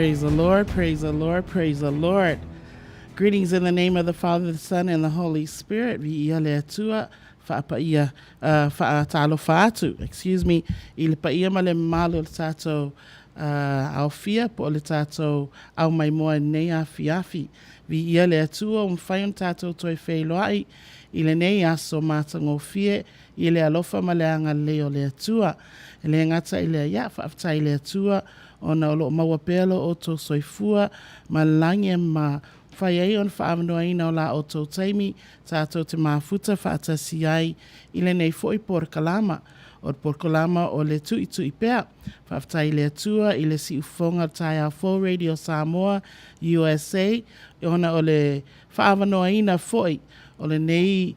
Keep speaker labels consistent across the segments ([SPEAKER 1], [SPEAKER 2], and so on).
[SPEAKER 1] Praise the Lord, praise the Lord, praise the Lord. Greetings in the name of the Father, the Son, and the Holy Spirit. Viia le Atua, faapaia, uh, faatalofa atu, excuse me, i le paia ma le mamalu o le tatou uh, aofia po o le tatou au maimoa i lenei afiafi. Viia le Atua ua mafai ona tatou toe feiloai i lenei aso matagofie i le alofa ma le agalelei o le Atua. E le gata i lea, ia, faafetai i le Atua ona o lo o maua pea lo outou soifua ma le lagi e ma mafai ai ona faaavanoaina o la outou taimi tatou te mafuta faatasi ai i lenei foi porokalama. O le porokalama o le Tuitui Pea. Faafetai i le Atua i le siufofoga o le Taeao Fou Radio Samoa USA ona o le faaavanoaina foi o lenei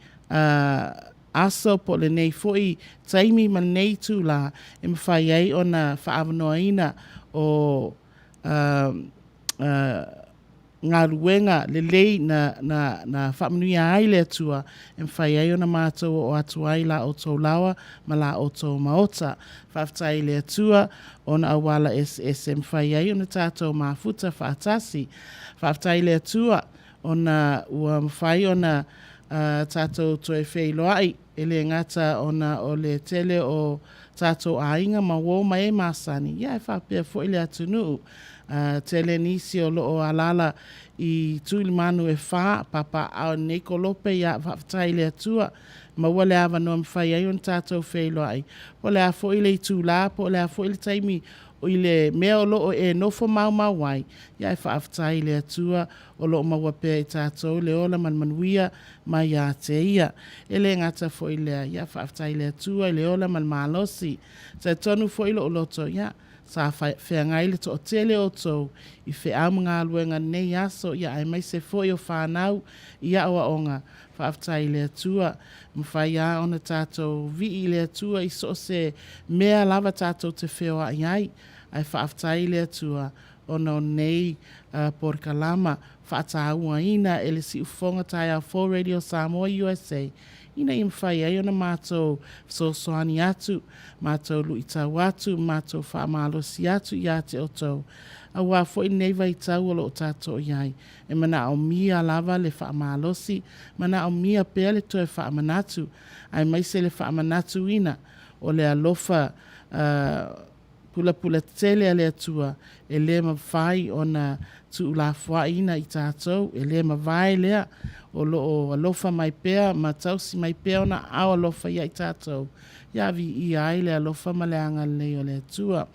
[SPEAKER 1] aso po o lenei foi taimi ma lenei itulā e mafai ai ona faaavanoaina o galuega lelei na, na, na faamanuia ai le Atua e mafai ai ona mātou oo atu ai la outou laoa ma la outou maota. Faafetai i le Atua ona auala eseese e mafai ai ona tātou mafuta faatasi. Faafetai i le Atua ona ua mafai ona tātou toe feiloai, e le gata ona o le tele o tātou aiga ma uō ma e masani, ia e faapea foi le atunuu. Tele nisi o lo o alaala i Tuilimanu e whā, papaaao i lenei kolope, ia faafetai i le Atua, maua le avanoa e mafai ai ona tātou feiloai. Po o le a foi le itulā, po o le a foi le taimi i le mea o lo o e nofo maumau ai, ia e faafetai i le Atua o lo o maua pea e tātou le ola ma le manuia mai ia te ia. E le gata foi i lea, ia faafetai i le Atua i le ola ma le malosi. Talitonu foi lou loto, ia, sa feagai le toatele o outou i feau ma galuega i lenei aso, ia aemaise foi o fanau i aoaoga. Faafetai i le Atua, mafai lava ona tatou vii i le Atua i so o se mea lava tatou te feoai ai, ae faafetai i le Atua ona o nei porokalama faatauaina e le Siufofoga Taeao Fou Radio Samoa USA ina ia mafai ai ona matou fesoasoani atu, matou luitau atu, matou faamalosi atu ia te outou. Aua foi lenei vaitau o lo o tatou i ai, e manaomia lava le faamalosi, manaomia pea le toe faamanatu, aemaise le faamanatuina o le alofa pulapula tele a le Atua e le mafai ona tuulafoaiina i tatou, e le mavae lea, o lo o alofa mai pea ma tausi mai pea ona aao alofa ia i tatou, ia viia ai le alofa ma le agalelei o le Atua.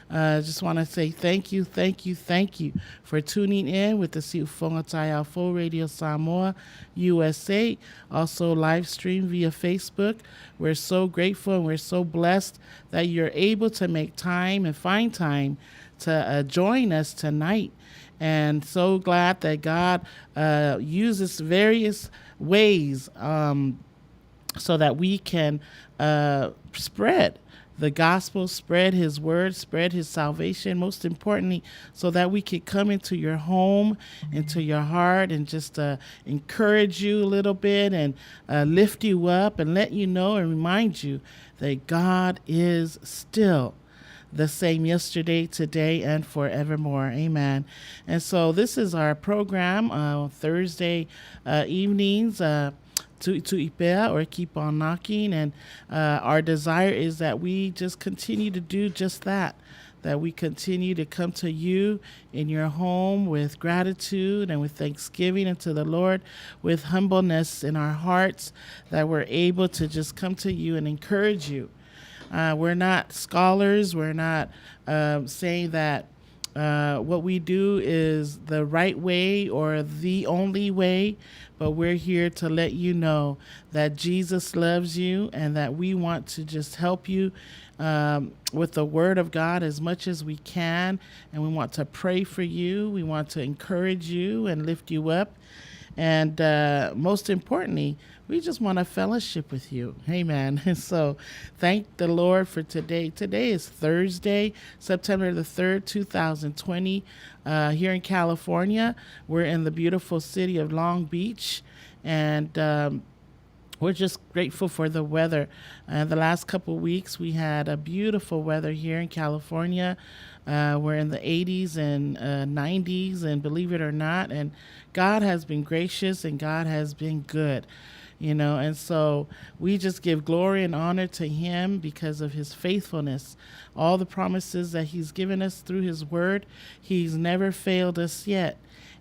[SPEAKER 1] I just want to say thank you, thank you, thank you for tuning in with the Siufofoga Taeao Fou Radio Samoa USA, also live stream via Facebook. We're so grateful and we're so blessed that you're able to make time and find time to join us tonight. And so glad that God uses various ways so that we can spread the gospel, spread his word, spread his salvation, most importantly, so that we could come into your home, into your heart, and just encourage you a little bit and lift you up and let you know and remind you that God is still the same yesterday, today, and forevermore. Amen. And so this is our program, Thursday evenings. Tuitui Pea, or Keep On Knocking. And our desire is that we just continue to do just that, that we continue to come to you in your home with gratitude and with thanksgiving unto the Lord, with humbleness in our hearts, that we're able to just come to you and encourage you. We're not scholars. We're not saying that what we do is the right way or the only way, but we're here to let you know that Jesus loves you and that we want to just help you with the Word of God as much as we can. And we want to pray for you. We want to encourage you and lift you up. And most importantly, we just want to fellowship with you. Amen. So thank the Lord for today. Today is Thursday, September the 3rd, 2020, here in California. We're in the beautiful city of Long Beach. And We're just grateful for the weather. The last couple weeks, we had a beautiful weather here in California. We're in the 80s and 90s, and believe it or not, and God has been gracious and God has been good, you know. And so we just give glory and honor to Him because of His faithfulness. All the promises that He's given us through His Word, He's never failed us yet.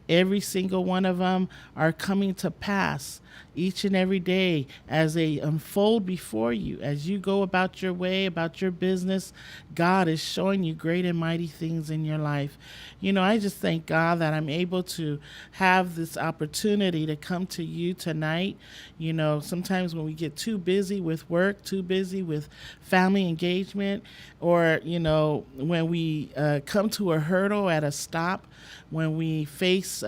[SPEAKER 1] Every single one of them are coming to pass each and every day as they unfold before you. As you go about your way, about your business, God is showing you great and mighty things in your life. You know, I just thank God that I'm able to have this opportunity to come to you tonight. You know, sometimes when we get too busy with work, too busy with family engagement, or, you know, when we come to a hurdle at a stop, when we face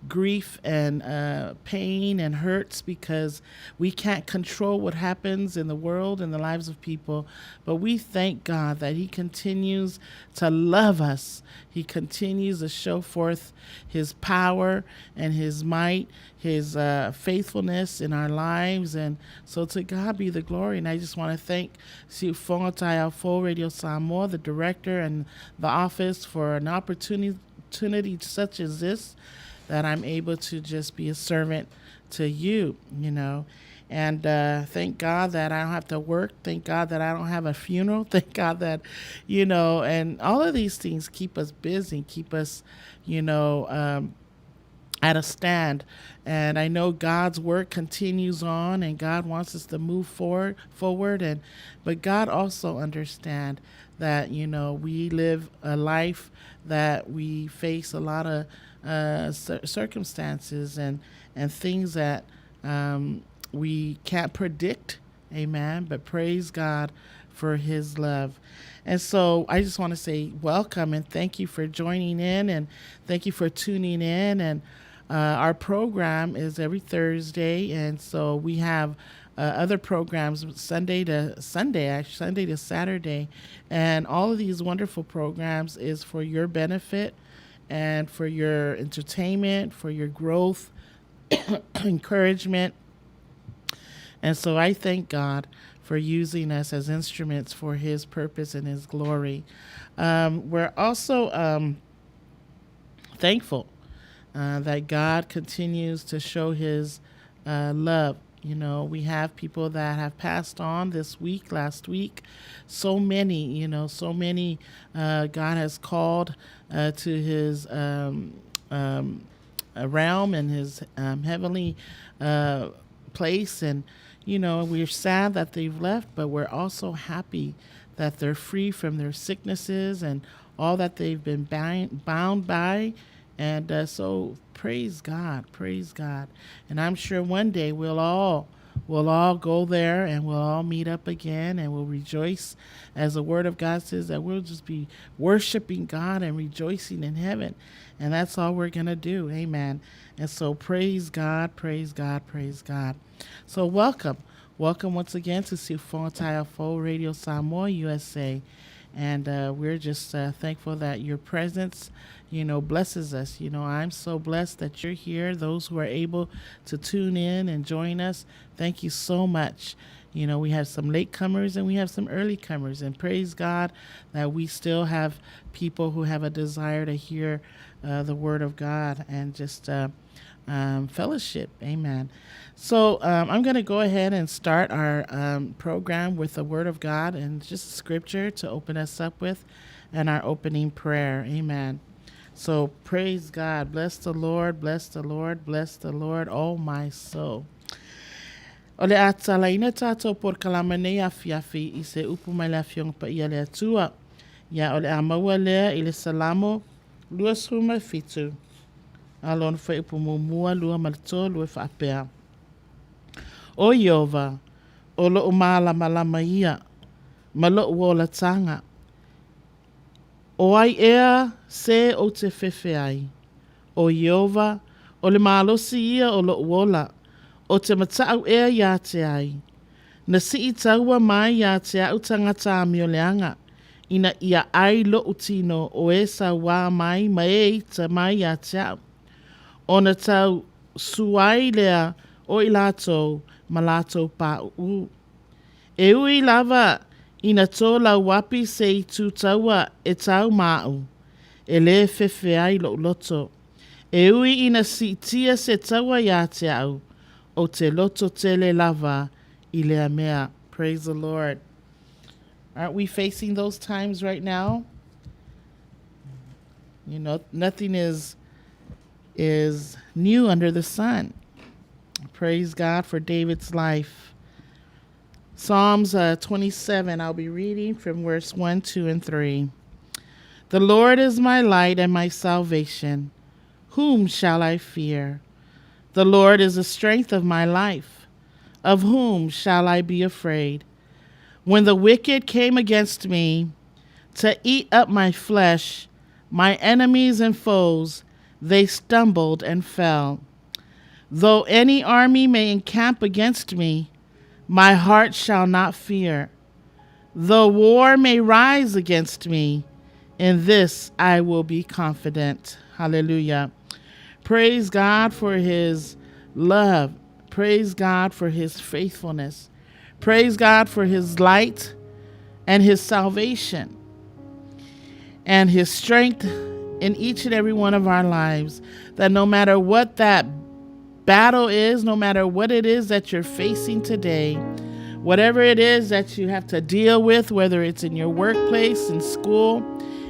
[SPEAKER 1] grief and pain and hurts because we can't control what happens in the world and the lives of people. But we thank God that He continues to love us. He continues to show forth His power and His might, His faithfulness in our lives. And so to God be the glory. And I just want to thank Siufoga Taeao Radio Samoa, the director and the office, for an opportunity such as this, that I'm able to just be a servant to you, you know. And thank God that I don't have to work. Thank God that I don't have a funeral. Thank God that, you know, and all of these things keep us busy, keep us, you know, at a stand. And I know God's work continues on, and God wants us to move forward. And but God also understand that, you know, we live a life that we face a lot of circumstances and things that we can't predict. Amen. But praise God for His love. And so I just want to say welcome and thank you for joining in, and thank you for tuning in. And our program is every Thursday, and so we have other programs Sunday to Sunday, actually Sunday to Saturday, and all of these wonderful programs is for your benefit and for your entertainment, for your growth, encouragement. And so I thank God for using us as instruments for His purpose and His glory. We're also thankful that God continues to show His love. You know, we have people that have passed on this week, last week. So many, you know, so many God has called to His realm and His heavenly place. And, you know, we're sad that they've left, but we're also happy that they're free from their sicknesses and all that they've been bound by. And so praise God, praise God. And I'm sure one day we'll all go there, and we'll all meet up again, and we'll rejoice, as the Word of God says, that we'll just be worshiping God and rejoicing in heaven. And that's all we're going to do. Amen. And so praise God, praise God, praise God. So welcome. Welcome once again to Siufoga Taeao Radio Samoa USA. And we're just thankful that your presence, you know, blesses us. You know, I'm so blessed that you're here. Those who are able to tune in and join us, thank you so much. You know, we have some latecomers and we have some early comers. And praise God that we still have people who have a desire to hear the Word of God and just fellowship. Amen. So I'm going to go ahead and start our program with the Word of God and just scripture to open us up with, and our opening prayer. Amen. So praise God. Bless the Lord. Bless the Lord. Bless the Lord, oh my soul. O le a talaina tātou por kalama nei afiafi i se upu mai le afioga paia le Atua. Ia o le a maua lea i le Salamo 27. A lona fuaiupu muamua, lua ma le tolu e faapea. O Ieova, o lo'u malamalama ia, ma lo'u olataga. O ai ea se ou te fefe ai? O Ieova, o le malosi ia o lo'u ola, o te mata'u ea iā te ai. Na sii taua mai iā te a'u tagata amioleaga, ina ia ai lo'u tino o e sauā mai ma e ita mai iā te a'u. Ona tau su ai lea o i latou ma latou paʻuʻu. E ui lava ina tō lauapi se i tū taua e tau ma aʻu, e lē fefe ai loʻu loto. E ui ina siitia se taua iā te aʻu, ou te loto tele lava i lea mea. Praise the Lord. Aren't we facing those times right now? You know, nothing is is new under the sun. Praise God for David's life. Psalms uh, 27, I'll be reading from verse 1, 2, and 3. The Lord is my light and my salvation. Whom shall I fear? The Lord is the strength of my life. Of whom shall I be afraid? When the wicked came against me to eat up my flesh, my enemies and foes, they stumbled and fell. Though any army may encamp against me, my heart shall not fear. Though war may rise against me, in this I will be confident. Hallelujah. Praise God for his love. Praise God for his faithfulness. Praise God for his light and his salvation and his strength in each and every one of our lives. That no matter what that battle is, no matter what it is that you're facing today, whatever it is that you have to deal with, whether it's in your workplace, in school,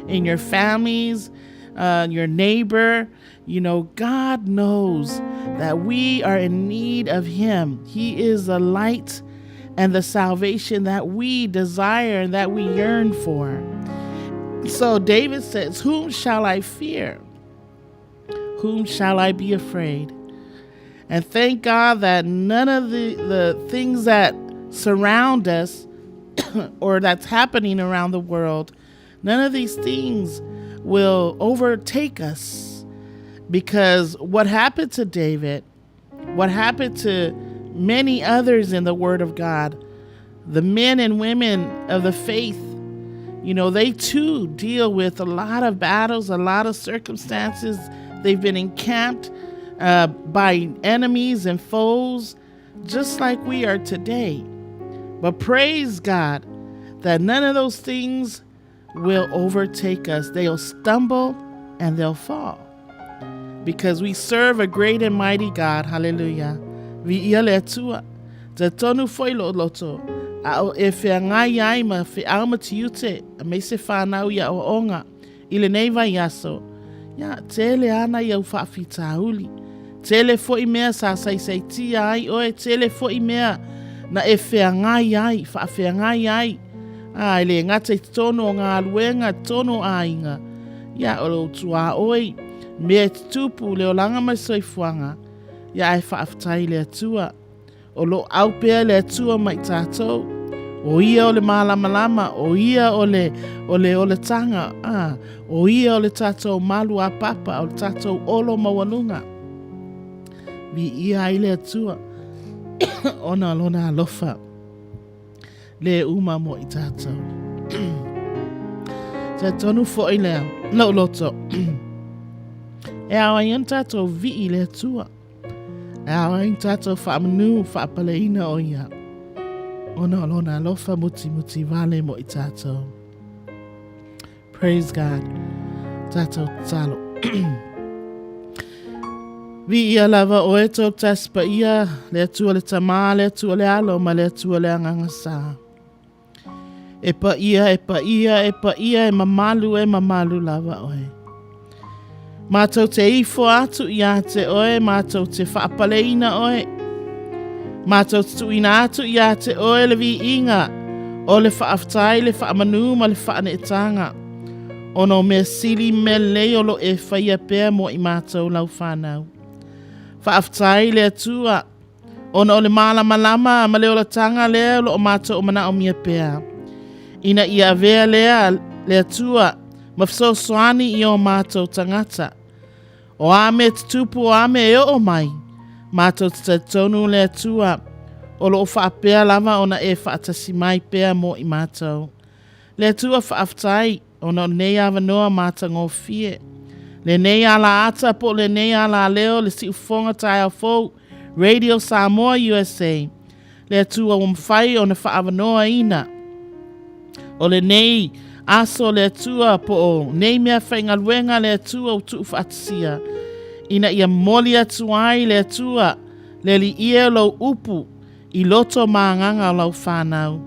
[SPEAKER 1] in your families, uh, your neighbor, you know, God knows that we are in need of Him. He is the light and the salvation that we desire and that we yearn for. So David says, Whom shall I fear? Whom shall I be afraid? And thank God that none of the, the things that surround us or that's happening around the world, none of these things will overtake us. Because what happened to David, what happened to many others in the Word of God, the men and women of the faith, you know, they too deal with a lot of battles, a lot of circumstances. They've been encamped uh, by enemies and foes, just like we are today. But praise God that none of those things will overtake us. They'll stumble and they'll fall. Because we serve a great and mighty God. Hallelujah. Viia le Atua. Te tonu foi lo loto. A o e wheangai ai ma wheau ma tiute, a me se whanau ia o onga. I lenei vaiaso, ia, tele ana i au faafitauli. Tele foʻi mea sa saisaitia ai oe, tele foʻi mea na e feagai ai, faafeagai ai, ā, e lē gata i totonu o galuega, totonu o aiga, ia, o lou tuaoi, mea e tutupu, le olaga ma le soifuaga, ia, ae faafetai i le Atua. O lo o ʻau pea le Atua ma i tātou. ʻO ia o le mālamalama, ʻo ia o le, o le olataga, ā, ʻo ia o le tātou malu āpapa, o le tātou olo maualuga. Viia ai le Atua, ona o lona alofa lē uma mo i tātou. Talitonu foʻi lea, lou loto, e ao ai ona tātou vii i le Atua. E ao ai tātou faamanu faapaleina o ia. Ona o lona alofa mutimuti wale mo i tātou. Praise God. Tātou tatalo. Viia lava oe tō tasi paia, le Atua le Tamā, le Atua le Alo, ma le Atua le Agaga Sa. E paia, e paia, e paia, e mamalu, e mamalu lava oe. Mātou te ifo atu iā te oe, mātou te whaapaleina oe. Mātou te tuina atu iā te oe le viiga, o le whaafetai, le whaamanu ma le whaaneetanga. Ona o mea sili mea lelei o lo e whaia pea mo i mātou lau whanau. Whaafetai le Atua, Ona o le mālamalama ma le olataga lea o lo o matou manaomia pea, ina ia avea lea le Atua ma fesoasoani i o matou tagata. O a mea tutupu o a mea e oo mai, matou te talitonu le Atua o lo o faapea lava ona e faatasi mai pea mo i matou. Le Atua faafetai ona o lenei avanoa matagofie, lenei ala ata po o lenei ala leo le siufofoga taeao fou. Radio Samoa USA, le Atua ua mafai ona faaavanoaina o lenei aso le Atua po o nei mea faigaluega le Atua ua tuufaatasia ina ia momoli atu ai le Atua le Alii e lou upu i loto ma agaga o lau fanau.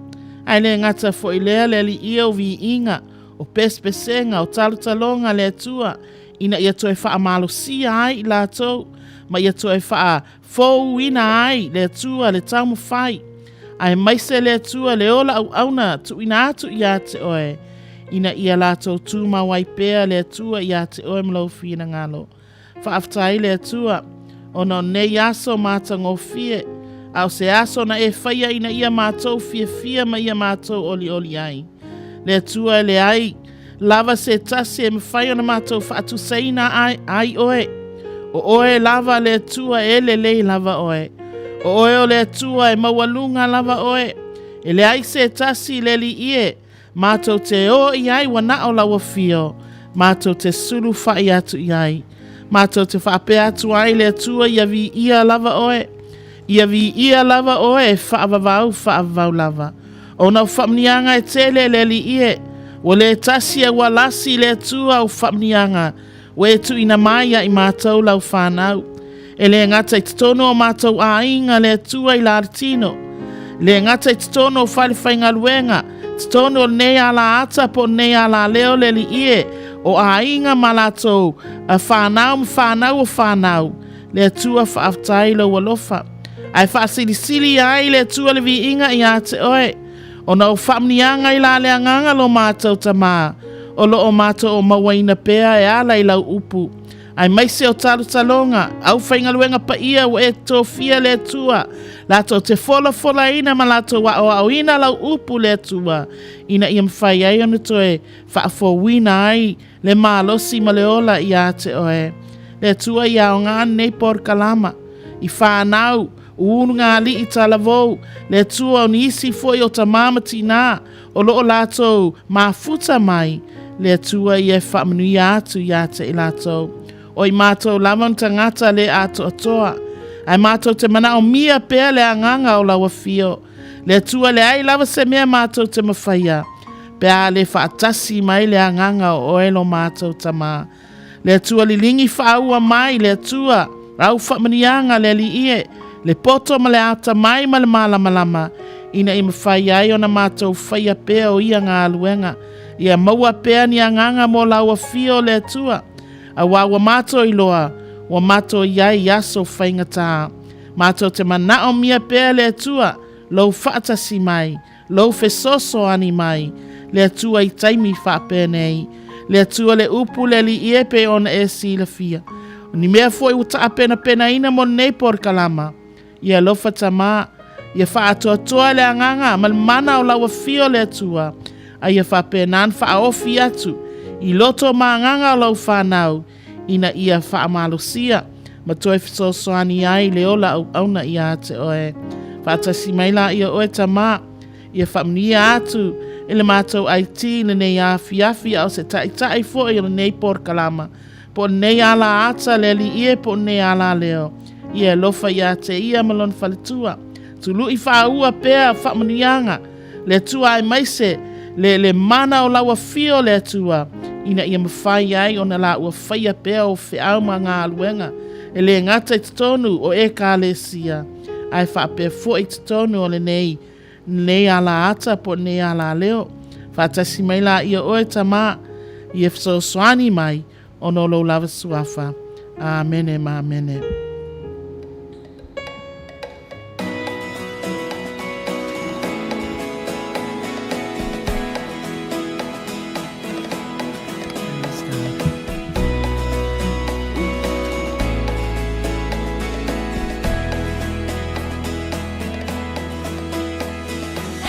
[SPEAKER 1] Ae le gata foi lea le Alii e o viiga, o pesepesega, o talotaloga le Atua ina ia toe faamalosia ai i latou ma ia toe faa Fouina ai le Atua le taumafai, aemaise le Atua le ola auauna tuuina atu ia te oe, ina ia latou tumau ai pea le Atua ia te oe ma lou finagalo. Faafetai le Atua, ona o nei aso matagofie, a o se aso na e faia ina ia matou fiafia ma ia matou olioli ai. Le Atua e leai lava se tasi e mafai ona matou faatusaina ai, ai oe. O oe lava le Atua e lelei lava oe. O oe o le Atua e maualuga lava oe. E leai se tasi le Alii e, matou te o i ai ua na o lau afio, matou te sulufa'i atu i ai. Matou te faapea atu ai le Atua ia viia lava oe. Ia viia lava oe e faavavau faavavau lava. Ona o faamanuiaga e tele le Alii e, ua le tasi a ua lasi le Atua au faamanuiaga ua e tuuina mai ia i matou lau fanau. E le gata i totonu o matou aiga le Atua i la tino, le gata i totonu o fale faigaluega, totonu o lenei ala ata po o lenei ala leo le Alii e, o aiga ma latou fanau ma fanau o fanau, Le Atua faafetai lou alofa. Ae faasilisili ai le Atua le viiga ia te oe, ona o faamanuiaga i la le agaga lo matou Tamā, o lo o matou o mauaina pea e ala i lau upu. Aemaise o talotaloga, aufaigaluega paia ua e tofia le Atua, latou te folafolaina ma latou aoaoina lau upu le Atua, ina ia mafai ai ona toe faafouina ai le malosi ma le ola ia te oe. Le Atua ia aoga nei porokalama, i whānau, ulu ngā ali'i talavou, le Atua o nisi foi o tamā ma tinā, o loo lātou mafuta mai, le Atua ia e whaamanuia atu ia te i lātou. O i mātou lava ni tangata le atoatoa, ae mātou te manaomia pea le agaga o lau afio. Le Atua leai lava se mea mātou te mawhaia, pe a le faatasi mai le agaga o oe lo mātou Tamā. Le Atua lilingi whaaua mai, le Atua, au whaamanuiaga le Alii e, le poto ma le atamai ma le malamalama, ina i mawhai ai ona mātou whaia pea o ia galuega. Ia maua pea ni agaga mo lau afio le Atua, auā ua mātou iloa, ua mātou i ai i aso faigata. Mātou te manaomia pea le Atua, lou faatasi mai, lou fesoasoani mai, le Atua i taimi faapenei. Le Atua le upu le Alii e pei ona e silafia. O ni mea foi ua taapenapenaina mo lenei porokalama. Ia alofa Tamā, ia faaatoatoa le agaga ma le mana o lau afio le Atua, a ia faapena ona faaofi atu i loto ma agaga o lau fanau, ina ia faamalosia ma toe fesoasoani ai le ola auauna ia te oe. Faatasi mai la ia oe Tamā, ia faamanuia atu i le matou IT i lenei afiafi a o se taitai foi o lenei porokalama, po o lenei ala ata le Alii e po o lenei ala leo. Ia alofa ia te ia ma lona faletua. Tului faaua pea faamanuiaga le Atua aemaise le, le mana o lau afio le Atua, ina ia mafai ai ona la ua faia pea o feau ma galuega, e le gata i totonu o Ekalesia, ae faapea foi i totonu o lenei, lenei ala ata po o lenei ala leo. Faatasi mai la ia oe Tamā, ia fesoasoani mai ona o lou lava suafa. Amene ma amene. Praise God.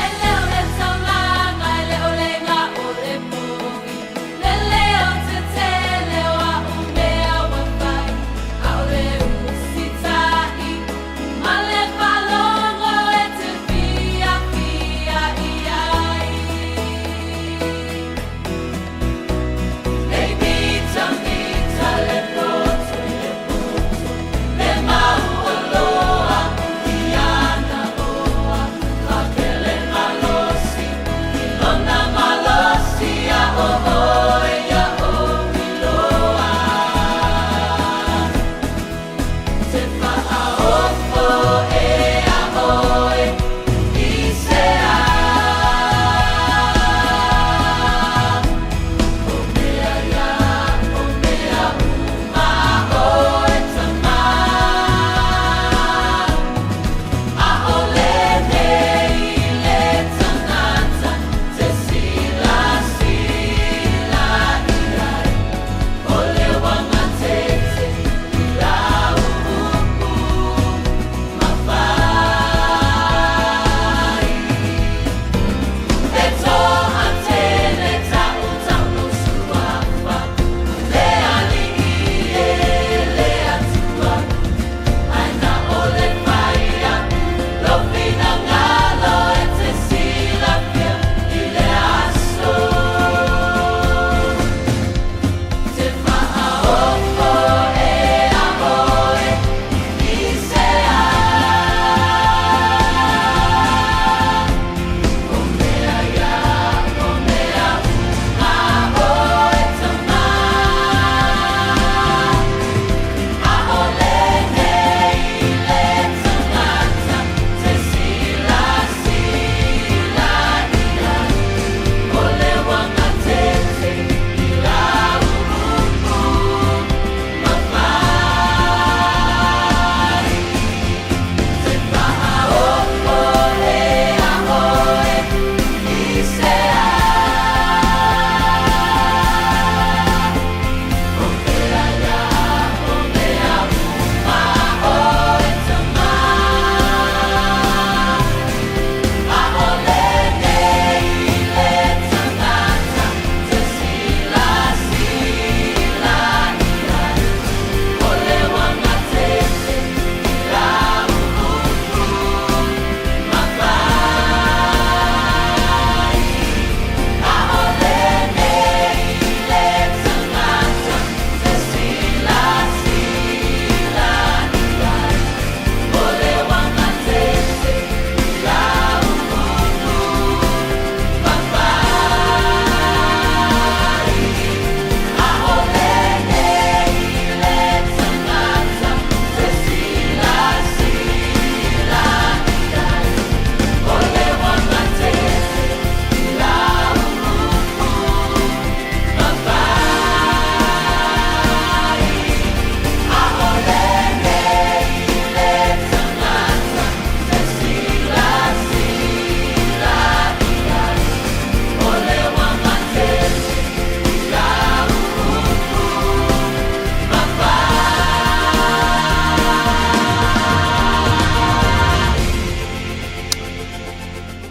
[SPEAKER 2] E leo le taulaga, e leo le ga'o le pogi, Le leo tetele o a'u mea ua fai, ʻAʻole ua.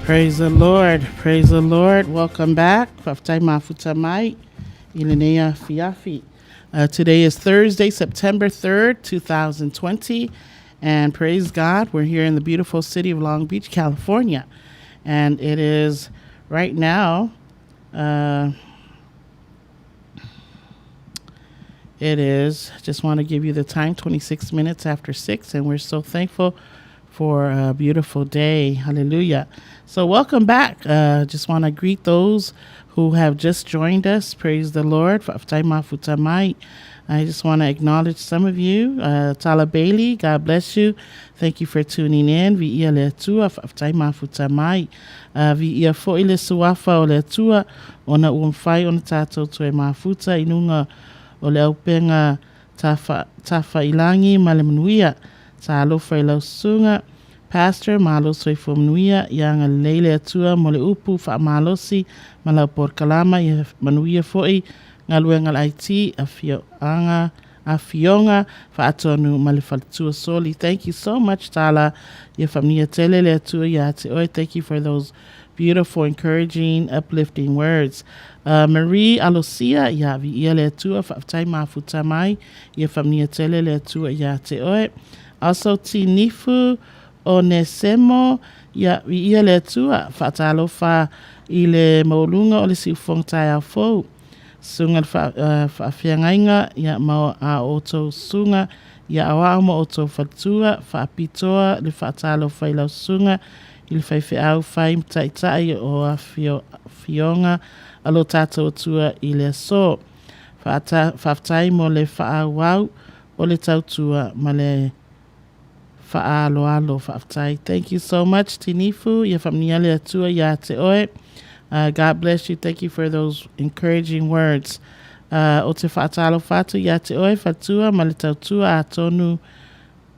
[SPEAKER 1] Praise the Lord, praise the Lord. Welcome back. Faafetai mafuta mai i lenei afiafi. Today is Thursday, September 3rd, 2020. And praise God, we're here in the beautiful city of Long Beach, California. And it is right now, it is, just want to give you the time, 26 minutes after 6. And we're so thankful for a beautiful day. Hallelujah. So, welcome back. Just want to greet those who have just joined us. Praise the Lord. Faafetai mafuta mai. I just want to acknowledge some of you. Tala Bailey, God bless you. Thank you for tuning in. Viia le Atua, faafetai mafuta mai. Viia fo'i le suafa o le Atua, ona ua mafai ona tātou toe mafuta i luga o le auupega tafa, tafailangi ma le manuia. Talofa i lau susuga, Pastor, malo soifua manuia, ia agalelei le Atua mo le upu faamalosi ma lau polokalama, ia manuia foi galuega a le IT, afioaga, afioga faatonu ma le faletua Soli. Thank you so much Tala, ia faamanuia tele le Atua ia te oe. Thank you for those beautiful, encouraging, uplifting words. Marie Alosia, ia viia le Atua, faafetai mafuta mai, ia faamanuia tele le Atua ia te oe. Also Tinifu Onesemo, ia viia le Atua, faatalofa i le maualuga o le siufofoga taeao fou. Susuga le faafeagaiga, ia ma a outou susuga, ia aoao ma outou faletua, faapitoa le faatalofa i lau susuga i le faifeau fai ma taitai o afioga a lo tatou Atua i le aso. Faafetai mo le faaauau o le tautua ma le faaaloalo. Faafetai. Thank you so much, Tinifu. Ia faamanuia le Atua ia te oe. God bless you. Thank you for those encouraging words. O te faatalofa atu ia te oe, faletua ma le tautua atonu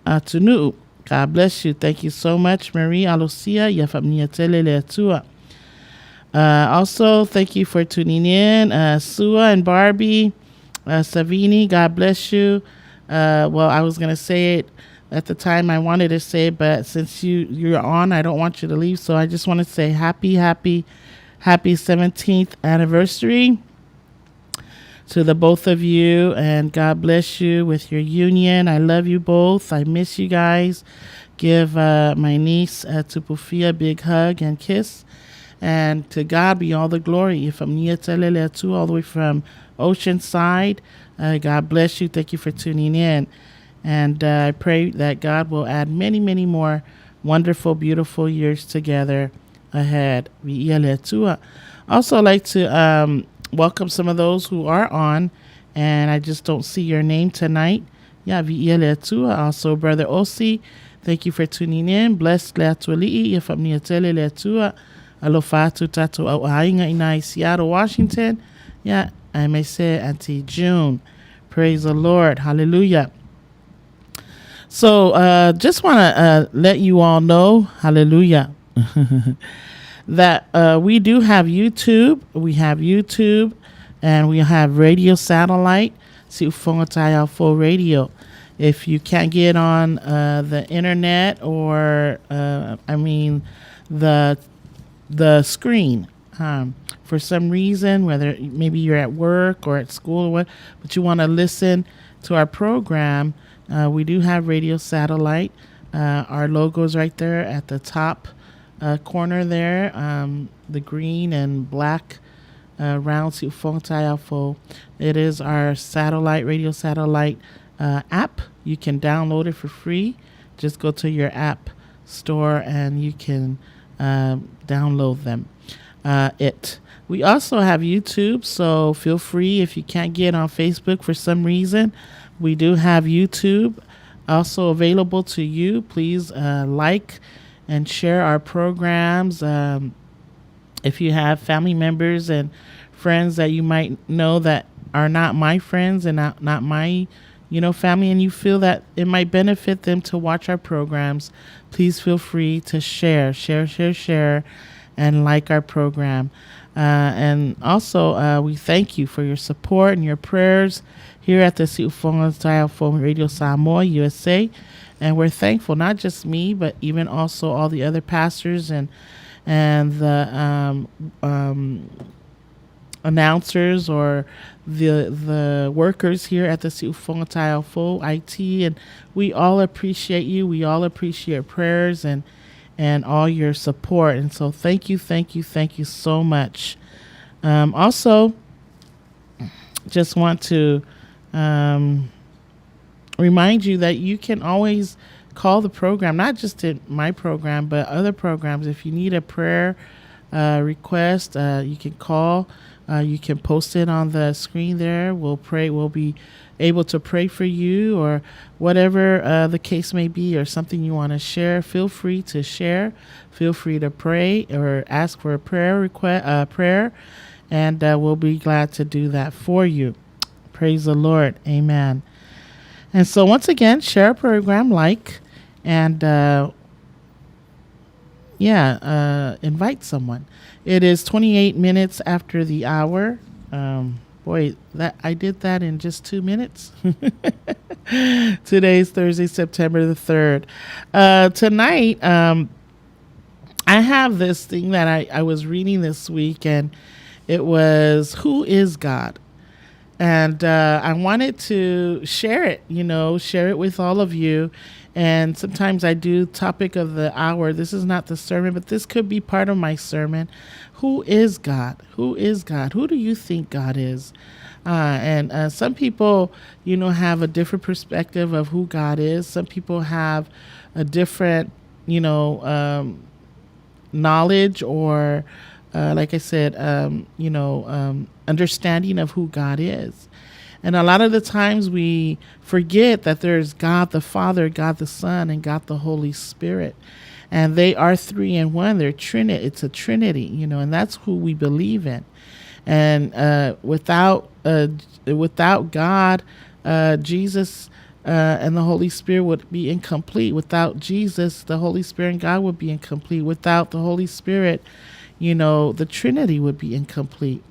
[SPEAKER 1] atunuu. God bless you. Thank you so much, Marie Alosia. Ia faamanuia tele le Atua. Also, thank you for tuning in. Sua and Barbie, Savini, God bless you. Well, I was going to say it at the time I wanted to say it, but since you're on, I don't want you to leave. So I just want to say happy, happy, happy 17th anniversary to the both of you, and God bless you with your union. I love you both. I miss you guys. Give my niece Tupufia a big hug and kiss. And to God be all the glory. If I'm all the way from Oceanside, God bless you. Thank you for tuning in. And I pray that God will add many, many more wonderful, beautiful years together ahead. Also, like to welcome some of those who are on, and I just don't see your name tonight. Yeah, viia le Atua. Also, Brother Osi, thank you for tuning in. Bless le Atuali'i, ia faamanuia tele le Atua. Alofa atu tatou au aiga i nai Seattle, Washington. Yeah, I may say Auntie June. Praise the Lord. Hallelujah. So, just want to let you all know, hallelujah, that we do have YouTube. We have YouTube and we have radio satellite, Siufoga Taeao Fou Radio. If you can't get on the internet or, I mean, the screen, for some reason, whether maybe you're at work or at school or what, but you want to listen to our program, we do have radio satellite. Our logo is right there at the top corner there, the green and black round Siufoga Taeao Fou. It is our satellite, radio satellite app. You can download it for free. Just go to your app store and you can download them. It. We also have YouTube, so feel free if you can't get on Facebook for some reason. We do have YouTube also available to you. Please like and share our programs. If you have family members and friends that you might know that are not my friends and not my family, and you feel that it might benefit them to watch our programs, please feel free to share, share, share, share, and like our program. And also, we thank you for your support and your prayers here at the Siufoga Taeao Fou Radio Samoa USA. And we're thankful, not just me, but even also all the other pastors and and the announcers or the workers here at the Siufoga Taeao Fou IT, and we all appreciate you. We all appreciate prayers and all your support. And so thank you, thank you, thank you so much. Also, just want to remind you that you can always call the program, not just to my program, but other programs. If you need a prayer request, you can call. You can post it on the screen there. We'll pray. We'll be able to pray for you or whatever the case may be, or something you want to share. Feel free to share. Feel free to pray or ask for a prayer request, prayer, and we'll be glad to do that for you. Praise the Lord. Amen. And so, once again, share a program, like, and invite someone. It is 28 minutes after the hour. Boy, that I did that in just 2 minutes. Today's Thursday, September the 3rd. Tonight, I have this thing that I was reading this week, and it was, Who is God? And I wanted to share it, share it with all of you. And sometimes I do topic of the hour. This is not the sermon, but this could be part of my sermon. Who is God? Who is God? Who do you think God is? And some people, have a different perspective of who God is. Some people have a different, knowledge or, like I said, understanding of who God is. And a lot of the times we forget that there's God the Father, God the Son, and God the Holy Spirit. And they are three in one. They're Trinity. It's a Trinity, and that's who we believe in. And without God, Jesus and the Holy Spirit would be incomplete. Without Jesus, the Holy Spirit and God would be incomplete. Without the Holy Spirit, the Trinity would be incomplete.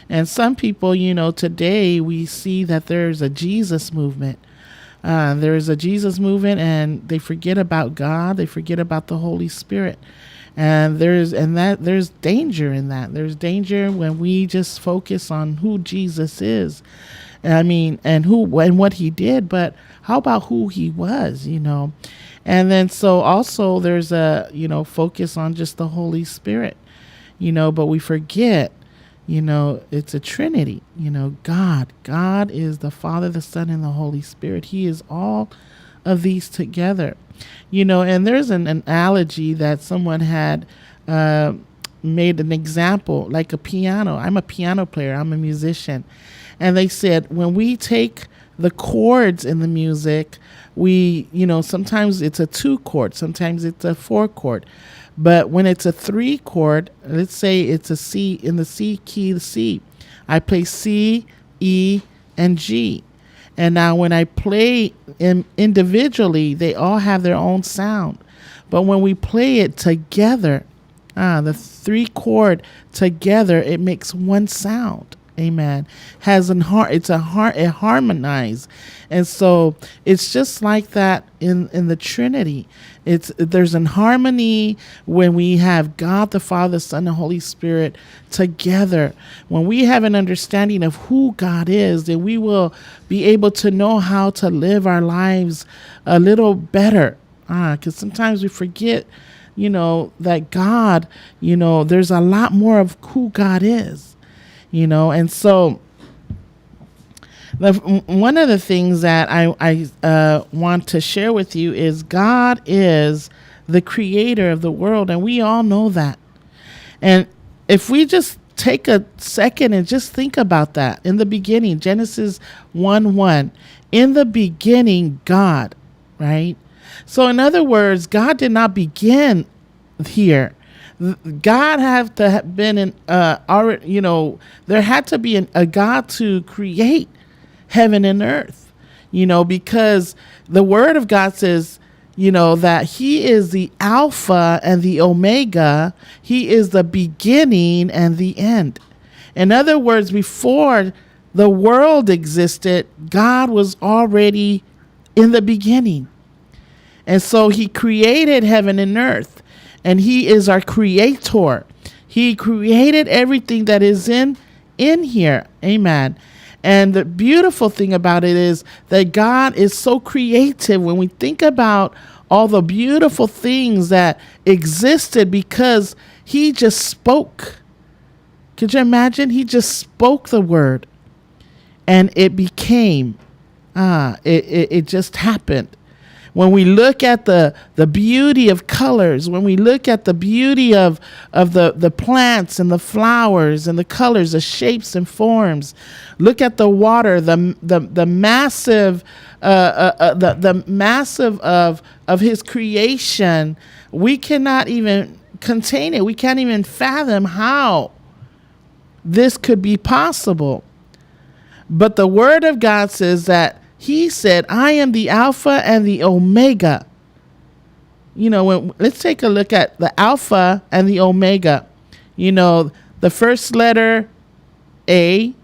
[SPEAKER 1] And some people, today we see that there's a Jesus movement. There is a Jesus movement, and they forget about God. They forget about the Holy Spirit. And there's danger in that. There's danger when we just focus on who Jesus is. I mean, and who and what he did, but how about who he was, And then so also there's a, focus on just the Holy Spirit, but we forget, it's a Trinity, God. God is the Father, the Son, and the Holy Spirit. He is all of these together, and there's an analogy that someone had made an example, like a piano. I'm a piano player. I'm a musician. And they said, when we take the chords in the music, we, sometimes it's a 2 chord, sometimes it's a 4 chord. But when it's a 3 chord, let's say it's a C in the C key, the C, I play C, E, and G. And now when I play individually, they all have their own sound. But when we play it together, the 3 chord together, it makes one sound. Amen. It harmonizes. And so it's just like that in the Trinity. There's an harmony when we have God the Father, Son, and Holy Spirit together. When we have an understanding of who God is, then we will be able to know how to live our lives a little better. Because sometimes we forget, that God, there's a lot more of who God is. And so one of the things that I want to share with you is God is the creator of the world, and we all know that. And if we just take a second and just think about that, in the beginning, Genesis 1:1, in the beginning, God, right? So in other words, God did not begin here. God had to have been in, there had to be a God to create heaven and earth, because the word of God says, that he is the Alpha and the Omega. He is the beginning and the end. In other words, before the world existed, God was already in the beginning. And so he created heaven and earth. And he is our creator. He created everything that is in in here. Amen. And the beautiful thing about it is that God is so creative when we think about all the beautiful things that existed because he just spoke. Could you imagine? He just spoke the word and it became. It just happened. When we look at the beauty of colors, when we look at the beauty of the plants and the flowers and the colors, the shapes and forms, look at the water, the massive the massive of his creation, we cannot even contain it. We can't even fathom how this could be possible. But the word of God says that he said, I am the Alpha and the Omega. You know, let's take a look at the Alpha and the Omega. You know, the first letter A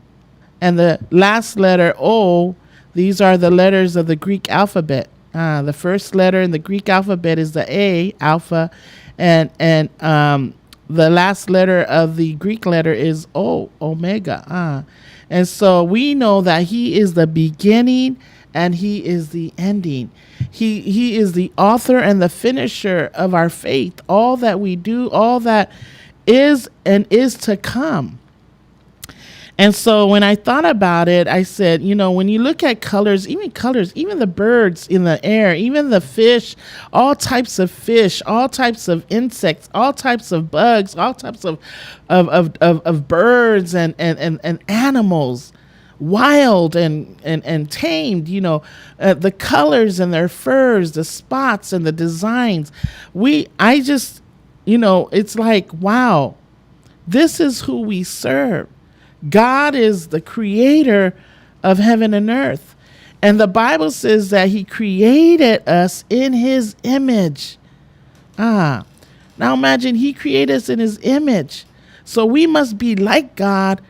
[SPEAKER 1] and the last letter O, these are the letters of the Greek alphabet. The first letter in the Greek alphabet is the A, Alpha, and the last letter of the Greek letter is O, Omega. And so we know that he is the beginning and he is the ending. He is the author and the finisher of our faith. All that we do, all that is and is to come. And so when I thought about it, I said, you know, when you look at colors, even the birds in the air, even the fish, all types of fish, all types of insects, all types of bugs, all types of birds and animals, wild and tamed, you know, the colors and their furs, the spots and the designs. I just, you know, it's like, wow, this is who we serve. God is the creator of heaven and earth. And the Bible says that he created us in his image. Now imagine he created us in his image. So we must be like God,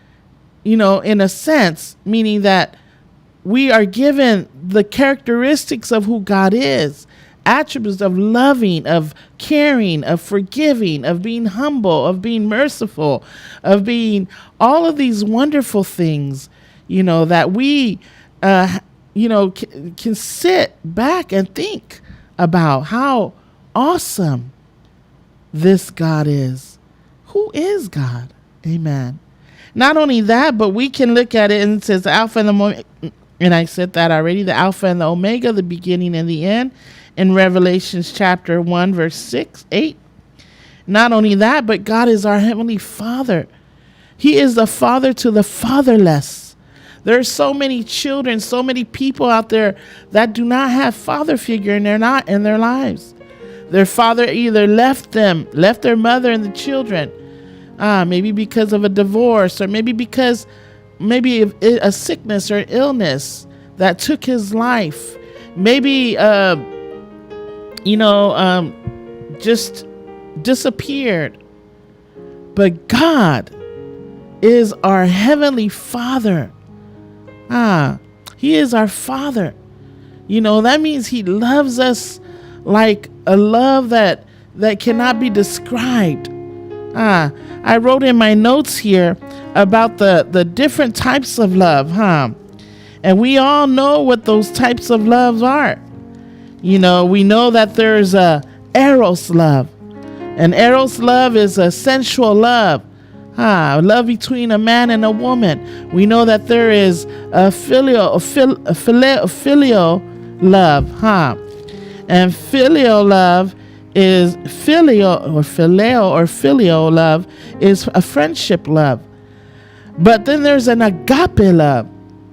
[SPEAKER 1] you know, in a sense, meaning that we are given the characteristics of who God is, attributes of loving, of caring, of forgiving, of being humble, of being merciful, of being all of these wonderful things, you know, that we, you know, can sit back and think about how awesome this God is. Who is God? Amen. Not only that, but we can look at it and it says the Alpha and the Omega. And I said that already, the Alpha and the Omega, the beginning and the end, in Revelations chapter 1, verse 6, 8. Not only that, but God is our heavenly Father. He is the father to the fatherless. There are so many children, so many people out there that do not have father figure in their not in their lives. Their father either left them, left their mother and the children, maybe because of a divorce, or maybe because maybe a sickness or illness that took his life. Maybe, just disappeared. But God is our heavenly Father. He is our Father. You know, that means he loves us like a love that cannot be described. I wrote in my notes here about the different types of love, huh? And we all know what those types of loves are. You know, we know that there's a eros love. And eros love is a sensual love. Love between a man and a woman. We know that there is a filial love, huh? And filial love is filial or phileo or filial love is a friendship love. But then there's an agape love.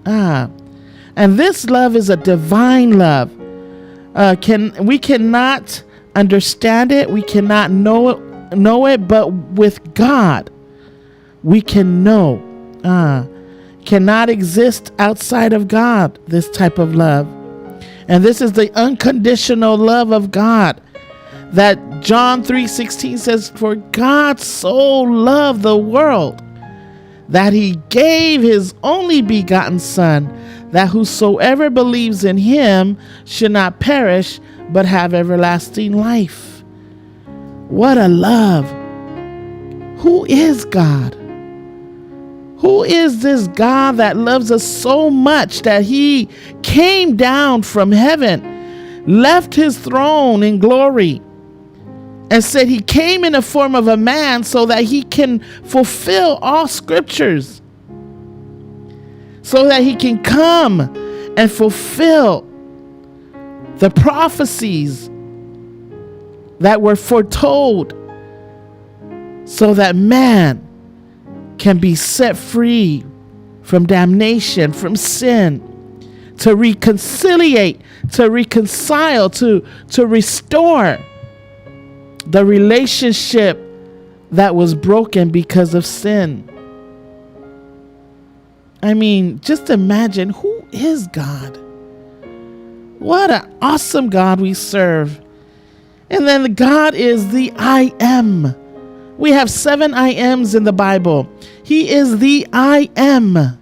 [SPEAKER 1] And this love is a divine love. We cannot understand it. We cannot know it, but with God, we can know. Cannot exist outside of God, this type of love. And this is the unconditional love of God that John 3:16 says, for God so loved the world that he gave his only begotten son, that whosoever believes in him should not perish, but have everlasting life. What a love. Who is God? Who is this God that loves us so much that he came down from heaven, left his throne in glory, and said he came in the form of a man so that he can fulfill all scriptures, so that he can come and fulfill the prophecies that were foretold, so that man can be set free from damnation, from sin, to reconciliate, to reconcile, to, to restore the relationship that was broken because of sin. I mean, just imagine who is God? What an awesome God we serve. And then God is the I am. We have seven I ams in the Bible. He is the I am.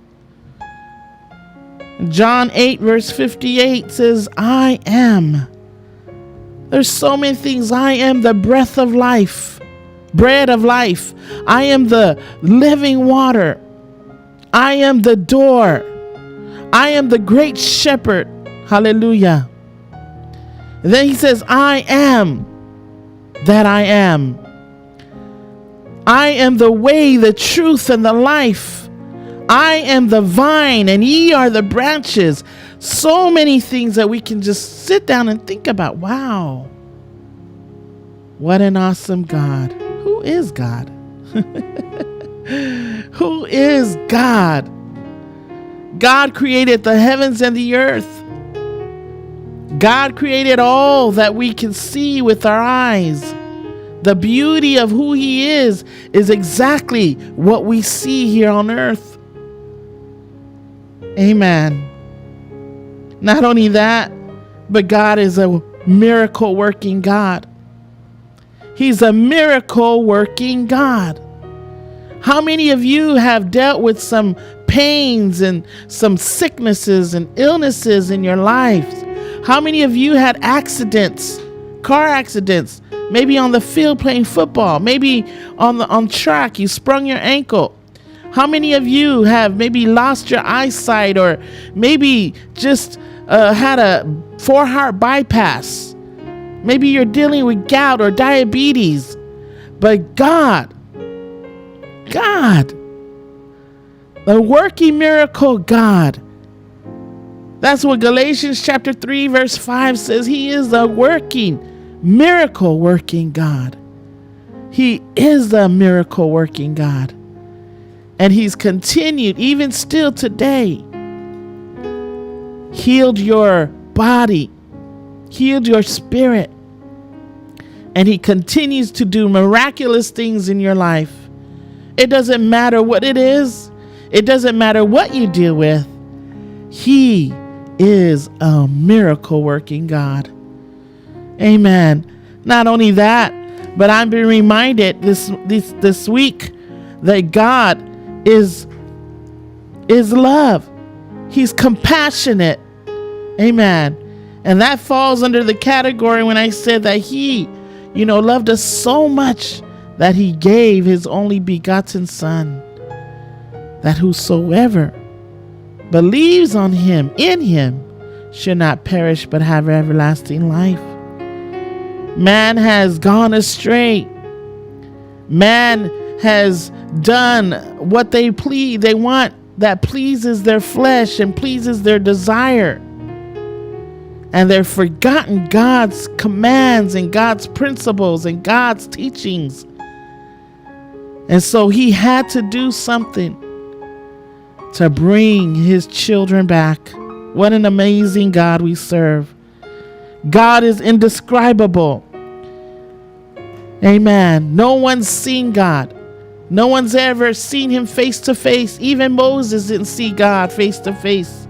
[SPEAKER 1] John 8, verse 58 says, I am. There's so many things. I am the breath of life, bread of life. I am the living water. I am the door. I am the great shepherd. Hallelujah. And then he says, I am that I am. I am the way, the truth, and the life. I am the vine, and ye are the branches. So many things that we can just sit down and think about. Wow. What an awesome God. Who is God? Who is God? God created the heavens and the earth. God created all that we can see with our eyes. The beauty of who He is is exactly what we see here on earth. Amen. Not only that, but God is a miracle working God. He's a miracle working God. How many of you have dealt with some pains and some sicknesses and illnesses in your lives? How many of you had accidents, car accidents, maybe on the field playing football, maybe on the on track you sprung your ankle? How many of you have maybe lost your eyesight or maybe just uh, had a four heart bypass? Maybe you're dealing with gout or diabetes. But God, God, the working miracle God. That's what Galatians chapter 3, verse 5 says. He is the working, miracle working God. He is the miracle working God. And He's continued, even still today, healed your body, healed your spirit. And He continues to do miraculous things in your life. It doesn't matter what it is, it doesn't matter what you deal with. He is a miracle working God. Amen. Not only that, but I'm being reminded this this this week that God is is love. He's compassionate. Amen. And that falls under the category when I said that he, you know, loved us so much that he gave his only begotten son that whosoever believes on him, in him, should not perish but have everlasting life. Man has gone astray. Man has done what they please, they want that pleases their flesh and pleases their desire. And they've forgotten God's commands and God's principles and God's teachings. And so he had to do something to bring his children back. What an amazing God we serve. God is indescribable. Amen. No one's seen God. No one's ever seen him face to face. Even Moses didn't see God face to face.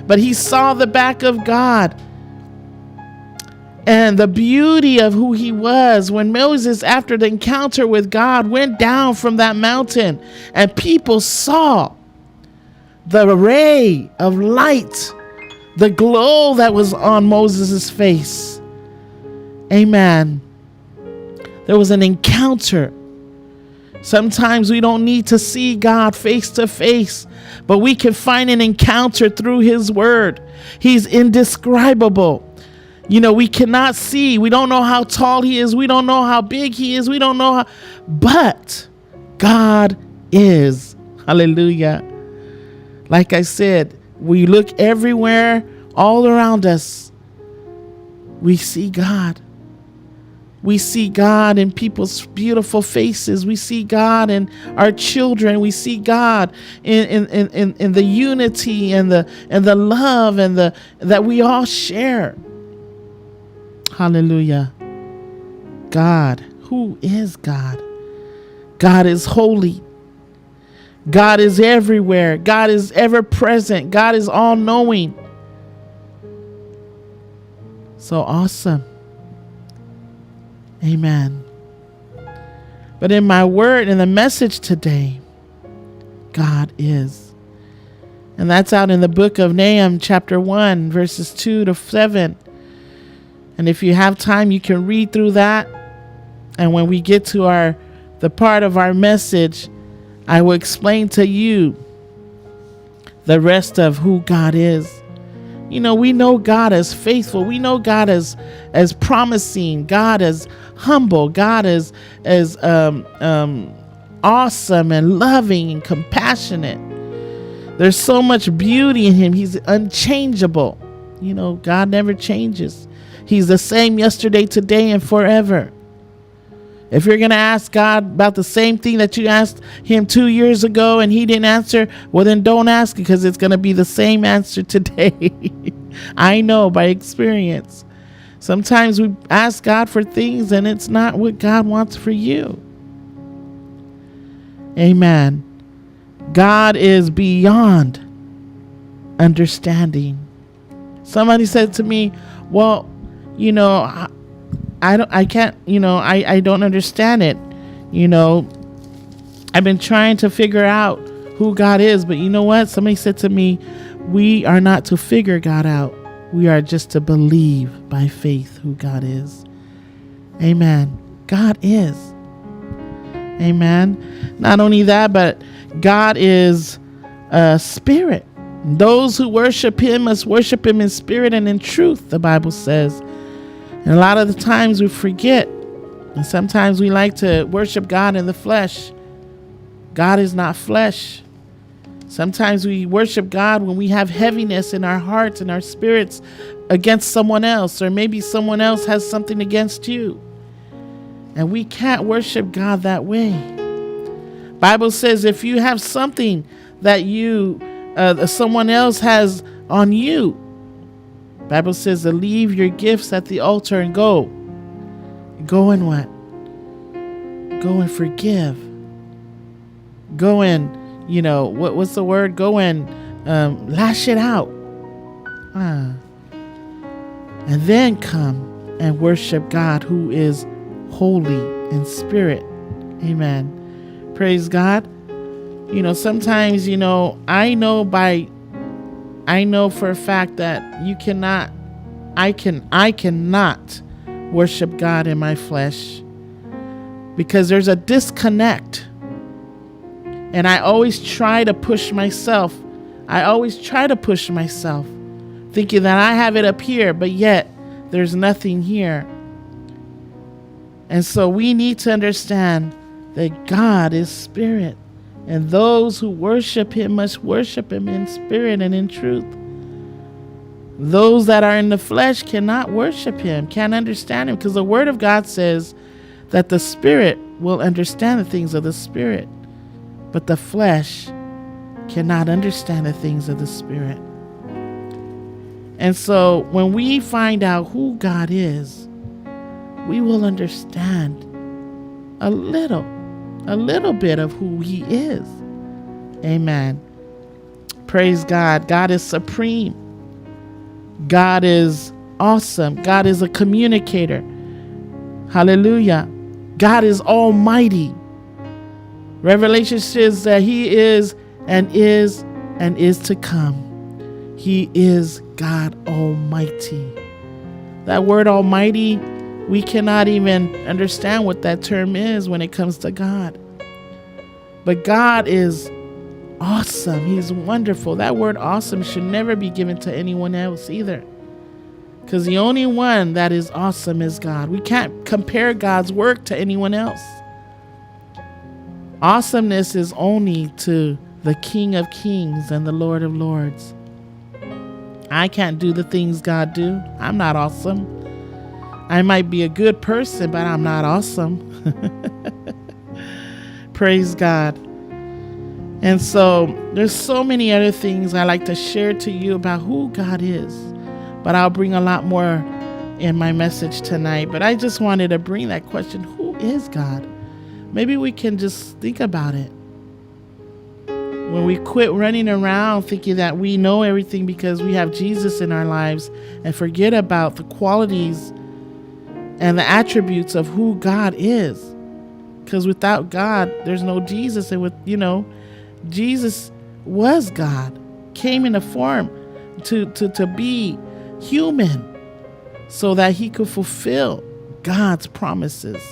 [SPEAKER 1] But he saw the back of God and the beauty of who he was when Moses, after the encounter with God, went down from that mountain and people saw the ray of light, the glow that was on Moses' face. Amen. There was an encounter. Sometimes we don't need to see God face to face, but we can find an encounter through His Word. He's indescribable. You know, we cannot see. We don't know how tall He is. We don't know how big He is. We don't know how, but God is. Hallelujah. Like I said, we look everywhere, all around us. We see God. We see God in people's beautiful faces. We see God in our children. We see God in the unity and the love and the that we all share. Hallelujah. God, who is God? God is holy. God is everywhere. God is ever present. God is all knowing. So awesome. Amen. But in my word, in the message today, God is. And that's out in the book of Nahum, chapter 1, verses 2 to 7. And if you have time, you can read through that. And when we get to the part of our message, I will explain to you the rest of who God is. You know, we know God as faithful. We know God as promising. God as humble. God as awesome and loving and compassionate. There's so much beauty in him. He's unchangeable. You know, God never changes. He's the same yesterday, today, and forever. If you're going to ask God about the same thing that you asked him 2 years ago and he didn't answer, well, then don't ask, because it's going to be the same answer today. I know by experience. Sometimes we ask God for things and it's not what God wants for you. Amen. God is beyond understanding. Somebody said to me, well, you know, I can't, you know, I don't understand it. You know, I've been trying to figure out who God is, but you know what? Somebody said to me, we are not to figure God out. We are just to believe by faith who God is. Amen. God is. Amen. Not only that, but God is a spirit. Those who worship him must worship him in spirit and in truth, the Bible says. And a lot of the times we forget. And sometimes we like to worship God in the flesh. God is not flesh. Sometimes we worship God when we have heaviness in our hearts and our spirits against someone else, or maybe someone else has something against you. And we can't worship God that way. Bible says if you have something that you someone else has on you, Bible says to leave your gifts at the altar and go. Go and what? Go and forgive. Go and, you know, what's the word? Go and lash it out. And then come and worship God who is holy in spirit. Amen. Praise God. You know, sometimes, you know, I know for a fact that you cannot, I cannot worship God in my flesh, because there's a disconnect. And I always try to push myself. I always try to push myself, thinking that I have it up here, but yet there's nothing here. And so we need to understand that God is spirit. And those who worship him must worship him in spirit and in truth. Those that are in the flesh cannot worship him, can't understand him, because the word of God says that the spirit will understand the things of the spirit, but the flesh cannot understand the things of the spirit. And so when we find out who God is, we will understand a little bit of who he is. Amen. Praise God. God is supreme. God is awesome. God is a communicator. Hallelujah. God is almighty. Revelation says that he is and is and is to come. He is God Almighty. That word almighty We cannot even understand what that term is when it comes to God. But God is awesome. He's wonderful. That word awesome should never be given to anyone else either. Because the only one that is awesome is God. We can't compare God's work to anyone else. Awesomeness is only to the King of Kings and the Lord of Lords. I can't do the things God do. I'm not awesome. I might be a good person, but I'm not awesome. Praise God. And so there's so many other things I like to share to you about who God is, but I'll bring a lot more in my message tonight. But I just wanted to bring that question, who is God? Maybe we can just think about it. When we quit running around thinking that we know everything because we have Jesus in our lives and forget about the qualities and the attributes of who God is. Because without God, there's no Jesus. And Jesus was God, came in a form to be human so that he could fulfill God's promises.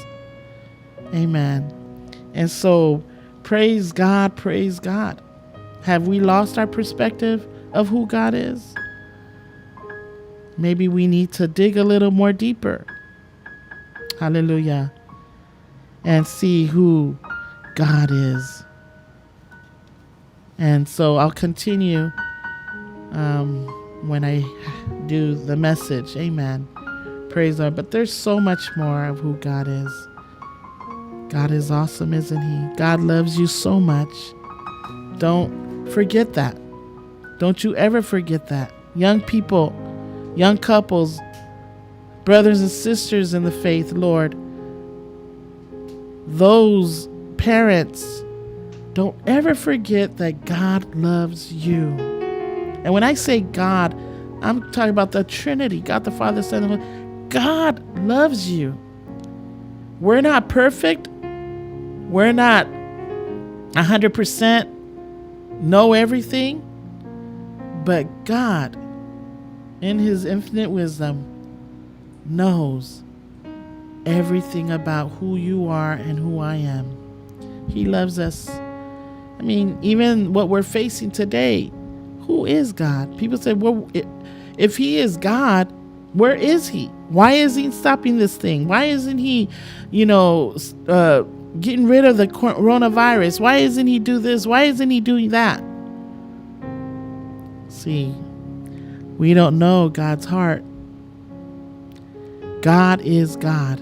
[SPEAKER 1] Amen. And so praise God, praise God. Have we lost our perspective of who God is? Maybe we need to dig a little more deeper. Hallelujah. And see who God is. And so I'll continue when I do the message. Amen. Praise God. But there's so much more of who God is. God is awesome, isn't he? God loves you so much. Don't forget that. Don't you ever forget that. Young people, young couples, brothers and sisters in the faith, Lord, those parents, don't ever forget that God loves you. And when I say God, I'm talking about the Trinity, God the Father, Son, and Holy. God loves you. We're not perfect. We're not 100% know everything. But God, in his infinite wisdom, knows everything about who you are and who I am. He loves us. Even what we're facing today, who is God? People say, well, if he is God, where is he? Why isn't he stopping this thing? Why isn't he, getting rid of the coronavirus? Why isn't he do this? Why isn't he doing that? See, we don't know God's heart. God is God.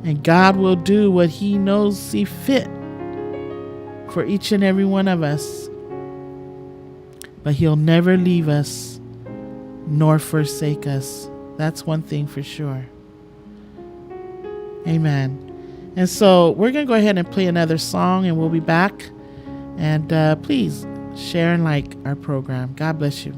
[SPEAKER 1] And God will do what he knows see fit for each and every one of us. But he'll never leave us nor forsake us. That's one thing for sure. Amen. And so we're going to go ahead and play another song, and we'll be back. And please share and like our program. God bless you.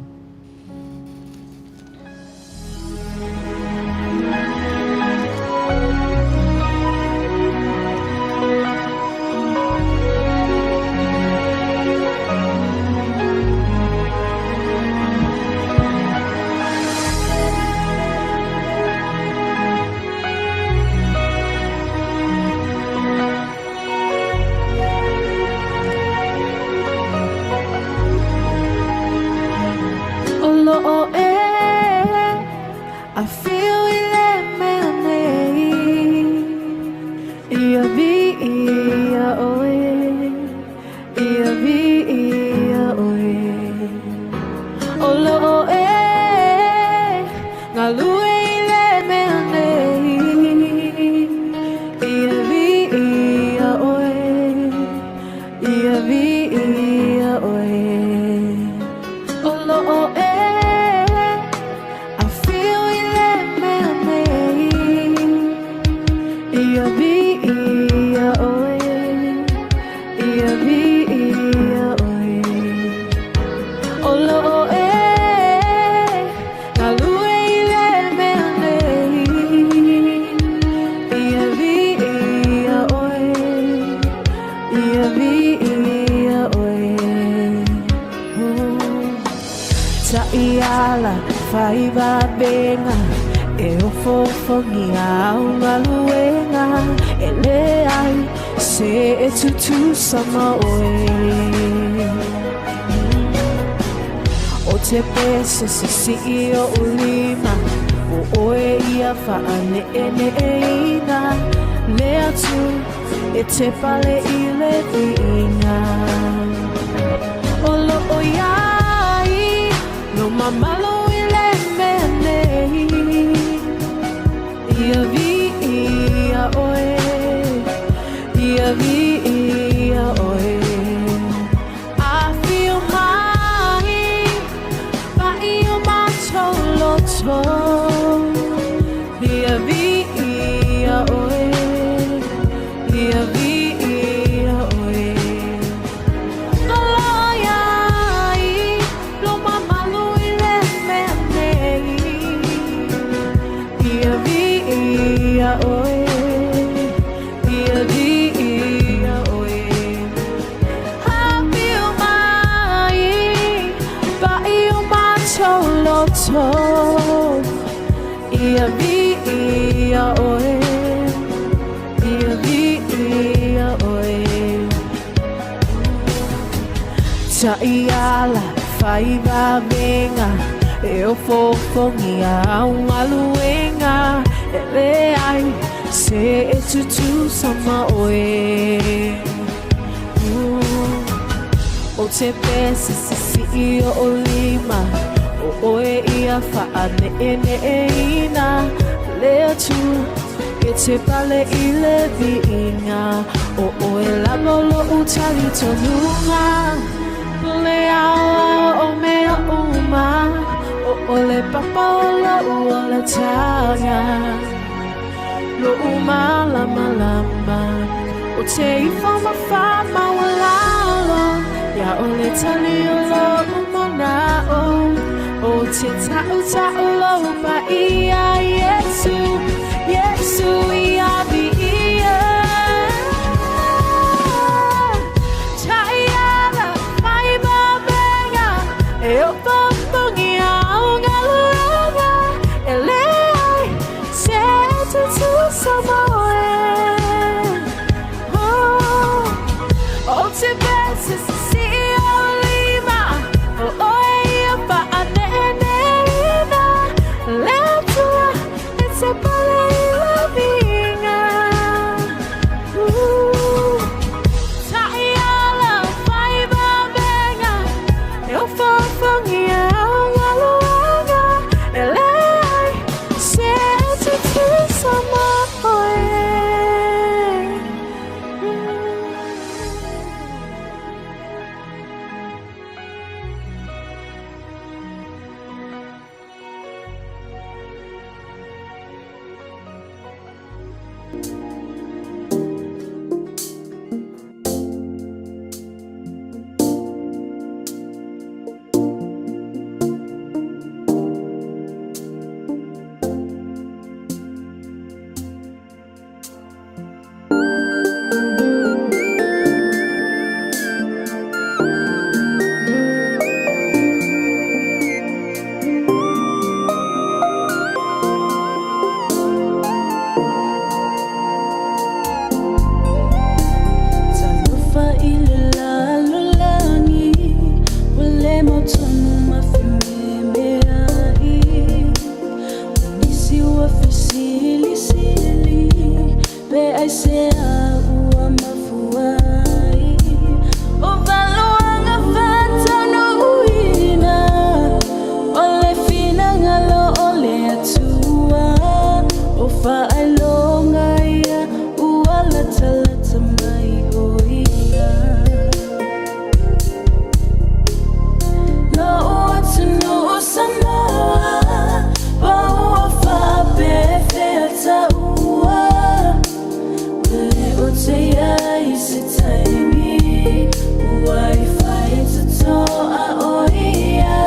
[SPEAKER 2] E ofoofongia au galuega e leai se e tutusa ma oe. O te pese sisii oʻu lima, o oe ia faaneʻeneʻeina le atu e te pale i le viiga. O loo iai lo mamalo i le mea nei, ia viia oe, ia viia oe. Afio mai, paʻi o matou loto, ia viia oe, ia viia oe. O lo iai lo mamalu i le mea nei, ia viia oe, ia viia oe. Afio mai, paʻi o matou loto, ia viia oe, ia viia oe. Taiala fai vavega e ofoofogia au galuega e leai se e tutusa ma oe. O te pese sisii oʻu lima, o oe ia faaneʻeneʻeina le atu e te pale i le viiga. O oe lava loʻu talitonuga, le aoao o mea uma, o oe le papa o loʻu olataga, loʻu malamalama, o te ifo ma faamaualalo, ia o le tali o loʻu manaʻo, o te taʻutaʻu lou paia, Iesu, Iesu ia viia. Taiala fai vavega e ofoofogia au galuega e leai se e tutusa ma oe. Oh, o te pese sisii oʻu lima, o oe ia faaneʻeneʻeina le Atua e te pale i le viiga. Taiala fai vavega e ofoofogia au galuega e leai se e tutusa ma oe.
[SPEAKER 3] Talofa i le lalolagi, ua le mautonu ma fememeai. O nisi ua fesilisili, pe aisea ua mafua ai. O valoaga faataunuuina, o le finagalo o le Atua. O faailoga ia ua latalata mai o ia. Loʻu atunuu Samoa, pa ua faapefea taua. Ua le o te iai se taimi, ua i faitotoa o ia.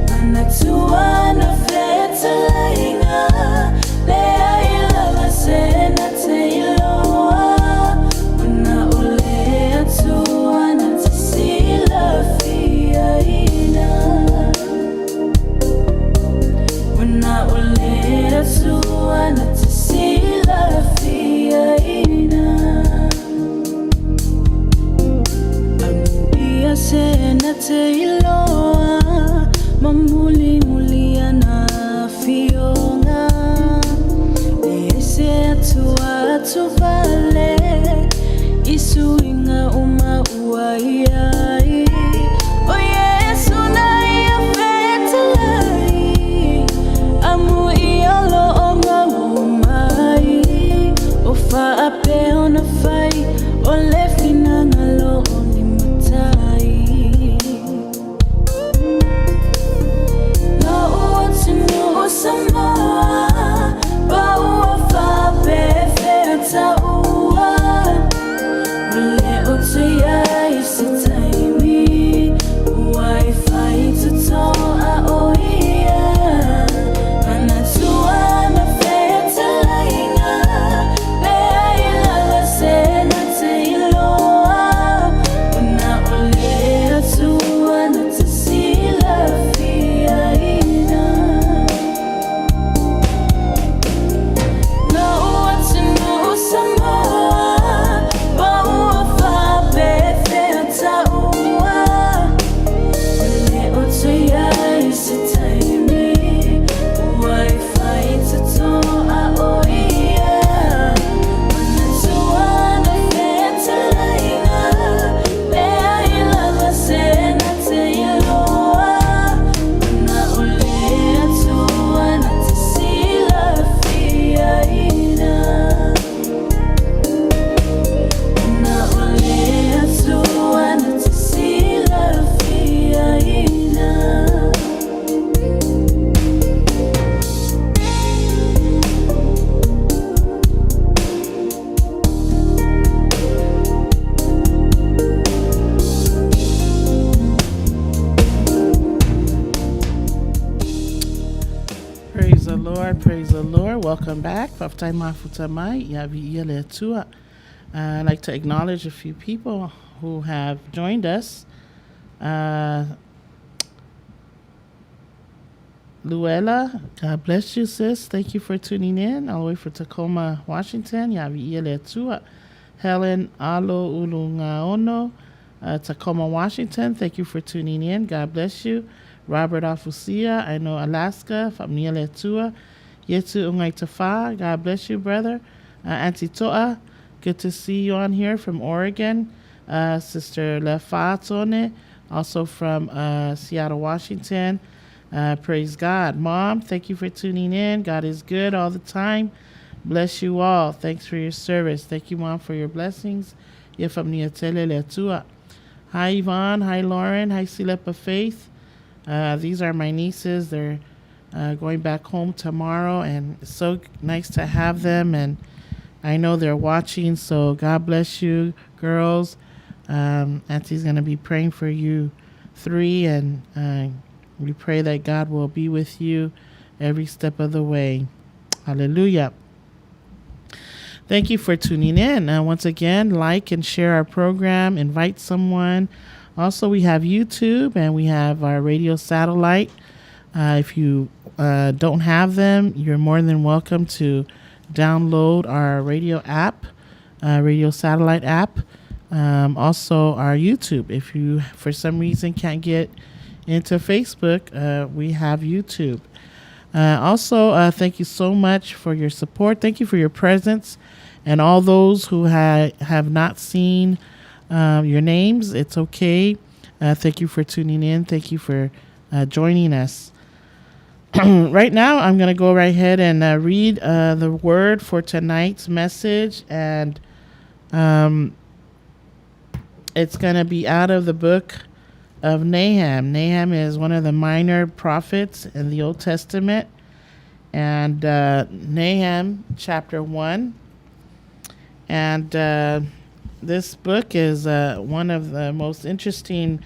[SPEAKER 3] Manatua na fetalaiga, leai.
[SPEAKER 1] Lord. Welcome back. Faafetai mafuta mai. Ia viia le Atua. Uh, I'd like to acknowledge a few people who have joined us. Uh, Luella, God bless you, sis. Thank you for tuning in all the way from Tacoma, Washington. Ia viia le Atua. Helen Alo Ulungaono, uh, Tacoma, Washington. Thank you for tuning in. God bless you. Robert Afusia, I know Alaska, Faamanuia le Atua. Yetu Ungaitafa, God bless you, brother. Uh, Auntie Toa, good to see you on here from Oregon. Uh, Sister Lefa also from uh, Seattle, Washington. Uh, praise God. Mom, thank you for tuning in. God is good all the time. Bless you all. Thanks for your service. Thank you, Mom, for your blessings. Ia faamanuia tele le Atua. Hi, Yvonne. Hi, Lauren. Hi, Silepa Faith. Uh, these are my nieces. They're uh, going back home tomorrow, and it's so nice to have them. And I know they're watching, so God bless you, girls. Um, Auntie's going to be praying for you three, and uh, we pray that God will be with you every step of the way. Hallelujah. Thank you for tuning in. Uh, once again, like and share our program, invite someone. Also, we have YouTube and we have our radio satellite. Uh, if you uh, don't have them, you're more than welcome to download our radio app, uh, radio satellite app. Um, also, our YouTube. If you, for some reason, can't get into Facebook, uh, we have YouTube. Uh, also, uh, thank you so much for your support. Thank you for your presence. And all those who ha- have not seen um, your names, it's okay. Uh, thank you for tuning in. Thank you for uh, joining us. right now, I'm going to go right ahead and uh, read uh, the word for tonight's message. And um, it's going to be out of the book of Nahum. Nahum is one of the minor prophets in the Old Testament. And uh, Nahum chapter 1. And uh, this book is uh, one of the most interesting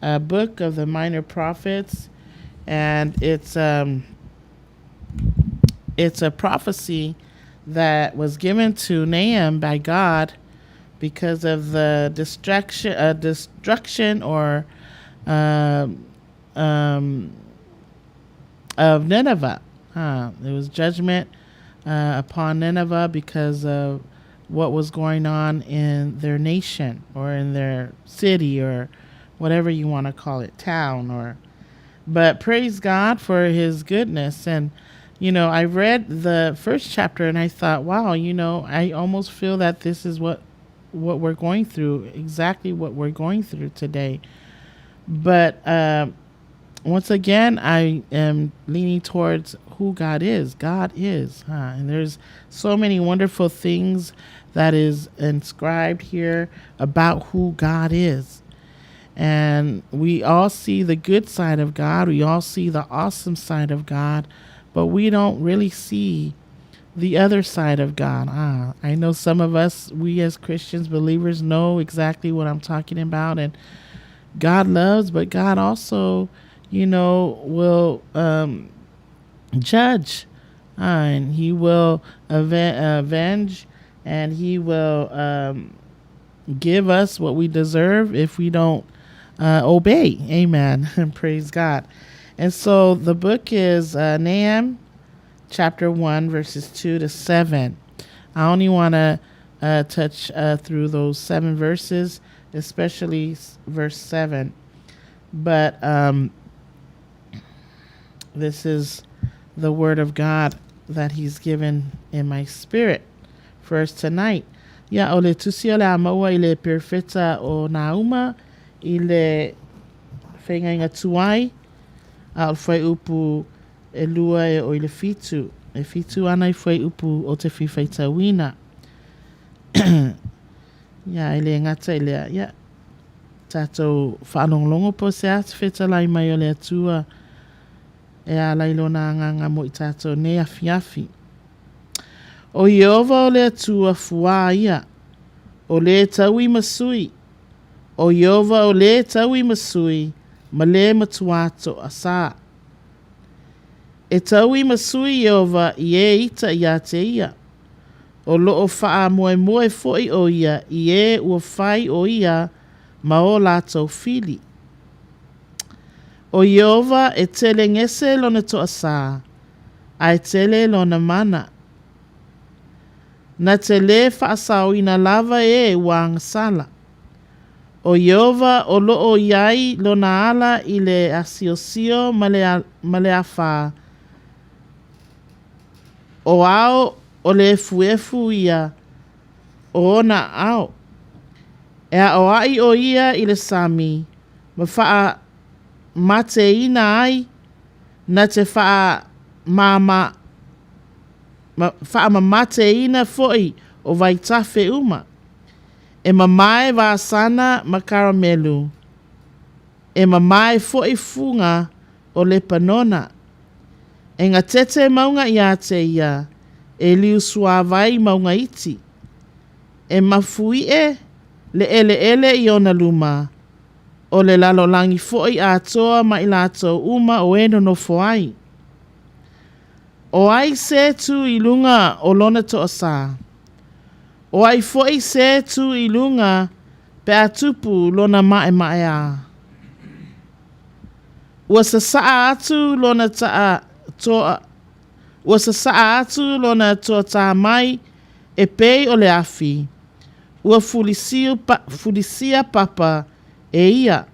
[SPEAKER 1] uh, book of the minor prophets. And it's, um, it's a prophecy that was given to Nahum by God because of the destruction, uh, destruction or um, um, of Nineveh. Uh, there was judgment uh, upon Nineveh because of what was going on in their nation or in their city or whatever you want to call it, town or. But praise God for His goodness. And, you know, I read the first chapter and I thought, wow, you know, I almost feel that this is what what we're going through, exactly what we're going through today. But uh, once again, I am leaning towards who God is. God is, huh? And there's so many wonderful things that is inscribed here about who God is. And we all see the good side of God. We all see the awesome side of God, but we don't really see the other side of God. Ah, I know some of us, we as Christians, believers, know exactly what I'm talking about. And God loves, but God also, you know, will um, judge. Ah, and He will avenge and He will um, give us what we deserve if we don't uh, obey. Amen. And praise God. And so the book is uh, Nahum chapter 1, verses 2 to 7. I only want to uh, touch uh, through those seven verses, especially verse 7. But um, this is the word of God that He's given in my spirit for us tonight. Ia, o le tusi o le a maua i le perofeta o Nauma i le feagaiga tuai, a o le fuaiupu e lua e o i le fitu. E fitu ana i fuaiupu o te whiwhaitauina. Ia, e le gata i lea, ia, tatou faalogologo po o se a te fetalai mai o le Atua e ala i lona agaga mo i tatou nei afiafi. O Ieova o le Atua fuā ia, o lē taui ma sui, o Ieova o lē taui ma sui, ma lē matuā toʻasā. E taui masui Ieova i e ita iā te ia. O loo faamoemoe foi o ia i e ua fai o ia ma o latou fili. O Ieova e tele gese lona toasā, ae tele lona mana. Na te lē faasaoina lava e ua agasala. O Ieova o loo i ai lona ala i le asiosio ma le, ma le afā, o ao o le efuefu ia o ona aao. E aoaʻi ʻo ia i le sami ma faamateina ai na te faamama, faamamateina foi o vaitafe uma. E mamae Vasana ma Karamelu, e mamae foi fuga o Lepanona. E gatete mauga iā te ia, e liu suāvai mauga iti. E mafuie le eleele i ona luma, o le lalolagi foi atoa ma i latou uma o e nonofo ai. O ai se tu i luga o lona toasā? O ai foi se tu i luga pe a tupu lona maemaeā? Ua sasaa atu lona taa toa, ua sasaa atu lona toatā mai e pei o le afi, ua fulisiu pa, fulisia papa e ia.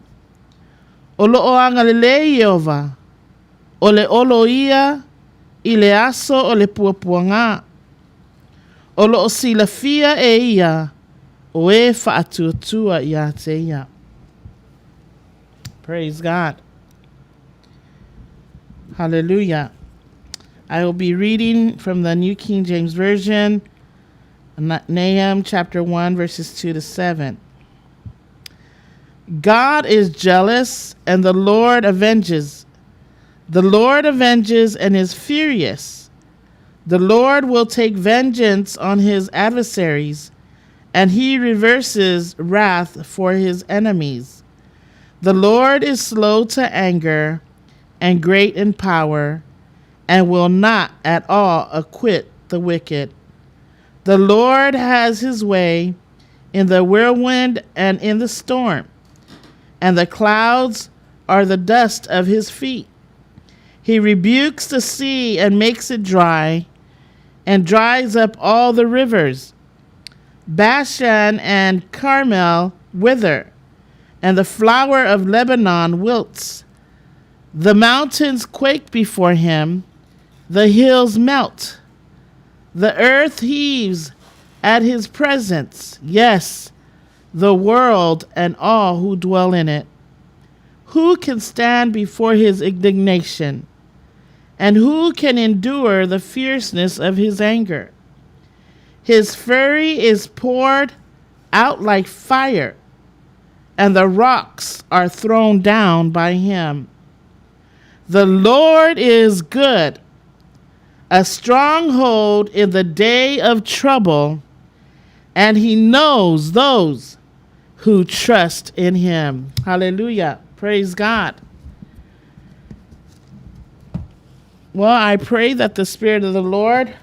[SPEAKER 1] O loo agalelei Ieova, o le olo ia i le aso o le puapuagā. O loo silafia e ia o e faatuatua iā te ia. Praise God. Hallelujah. I will be reading from the New King James Version, Nahum chapter 1, verses 2 to 7. God is jealous and the Lord avenges. The Lord avenges and is furious. The Lord will take vengeance on his adversaries, and he reverses wrath for his enemies. The Lord is slow to anger and great in power, and will not at all acquit the wicked. The Lord has his way in the whirlwind and in the storm, and the clouds are the dust of his feet. He rebukes the sea and makes it dry, and dries up all the rivers. Bashan and Carmel wither, and the flower of Lebanon wilts. The mountains quake before him, the hills melt. The earth heaves at his presence, yes, the world and all who dwell in it. Who can stand before his indignation? And who can endure the fierceness of his anger? His fury is poured out like fire, and the rocks are thrown down by him. The Lord is good, a stronghold in the day of trouble, and he knows those who trust in him. Hallelujah. Praise God. Well, I pray that the Spirit of the Lord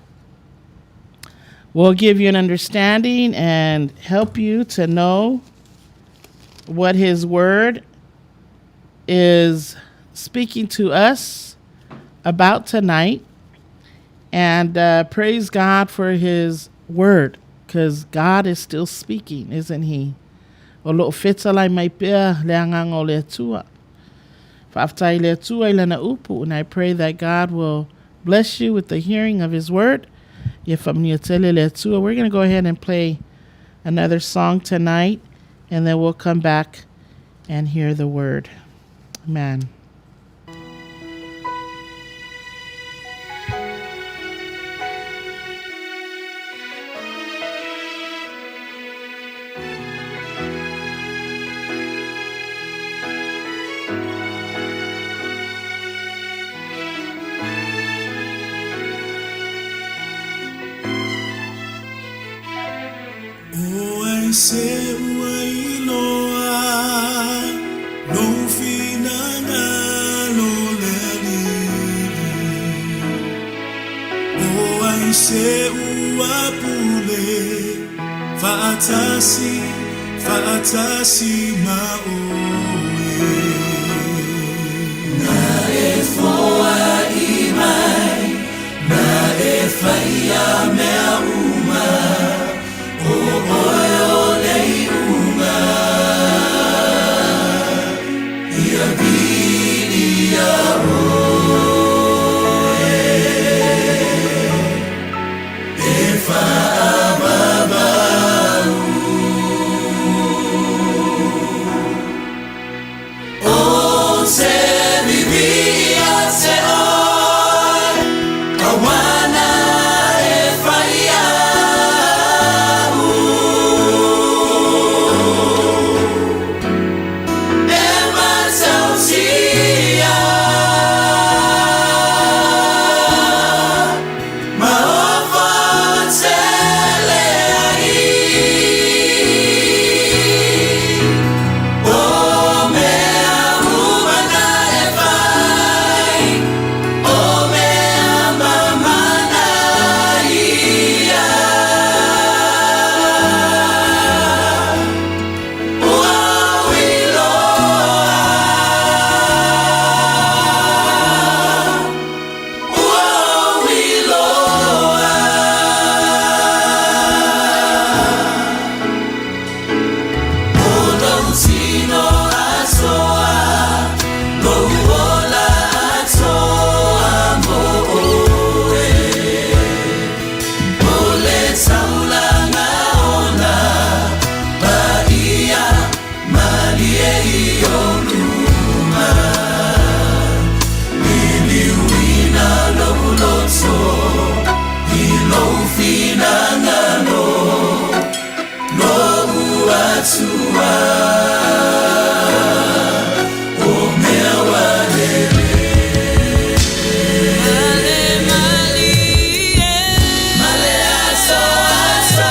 [SPEAKER 1] will give you an understanding and help you to know what His Word is speaking to us about tonight. And praise God for His Word, because God is still speaking, isn't He? O loo fetalai mai pea le Agaga o le Atua. Faafetai i le Atua i lana upu, and I pray that God will bless you with the hearing of His word. Ia faamanuia tele le Atua. We're going to go ahead and play another song tonight, and then we'll come back and hear the word. Amen.
[SPEAKER 4] O ai se ua iloa lou finagalo le Alii. se ua pule faatasi, faatasi ma oe. Na e foai mai, na e faia mea uma, o oe o le iuga. Ia viia oe, e faavavau. O te vivi ia te oe, awana e whai au. E matautia, ma ofa tele ai. O mea uma na e fai, o mea mamana ia. Ua iloa, ua iloa. O lou tino atoa, lou ola atoa mo oe. O le taulaga ona, paia malie i ou luma. Liliuina lou loto, i lou finagalo, lou Atua. O mea ua lelei. Male aso aso.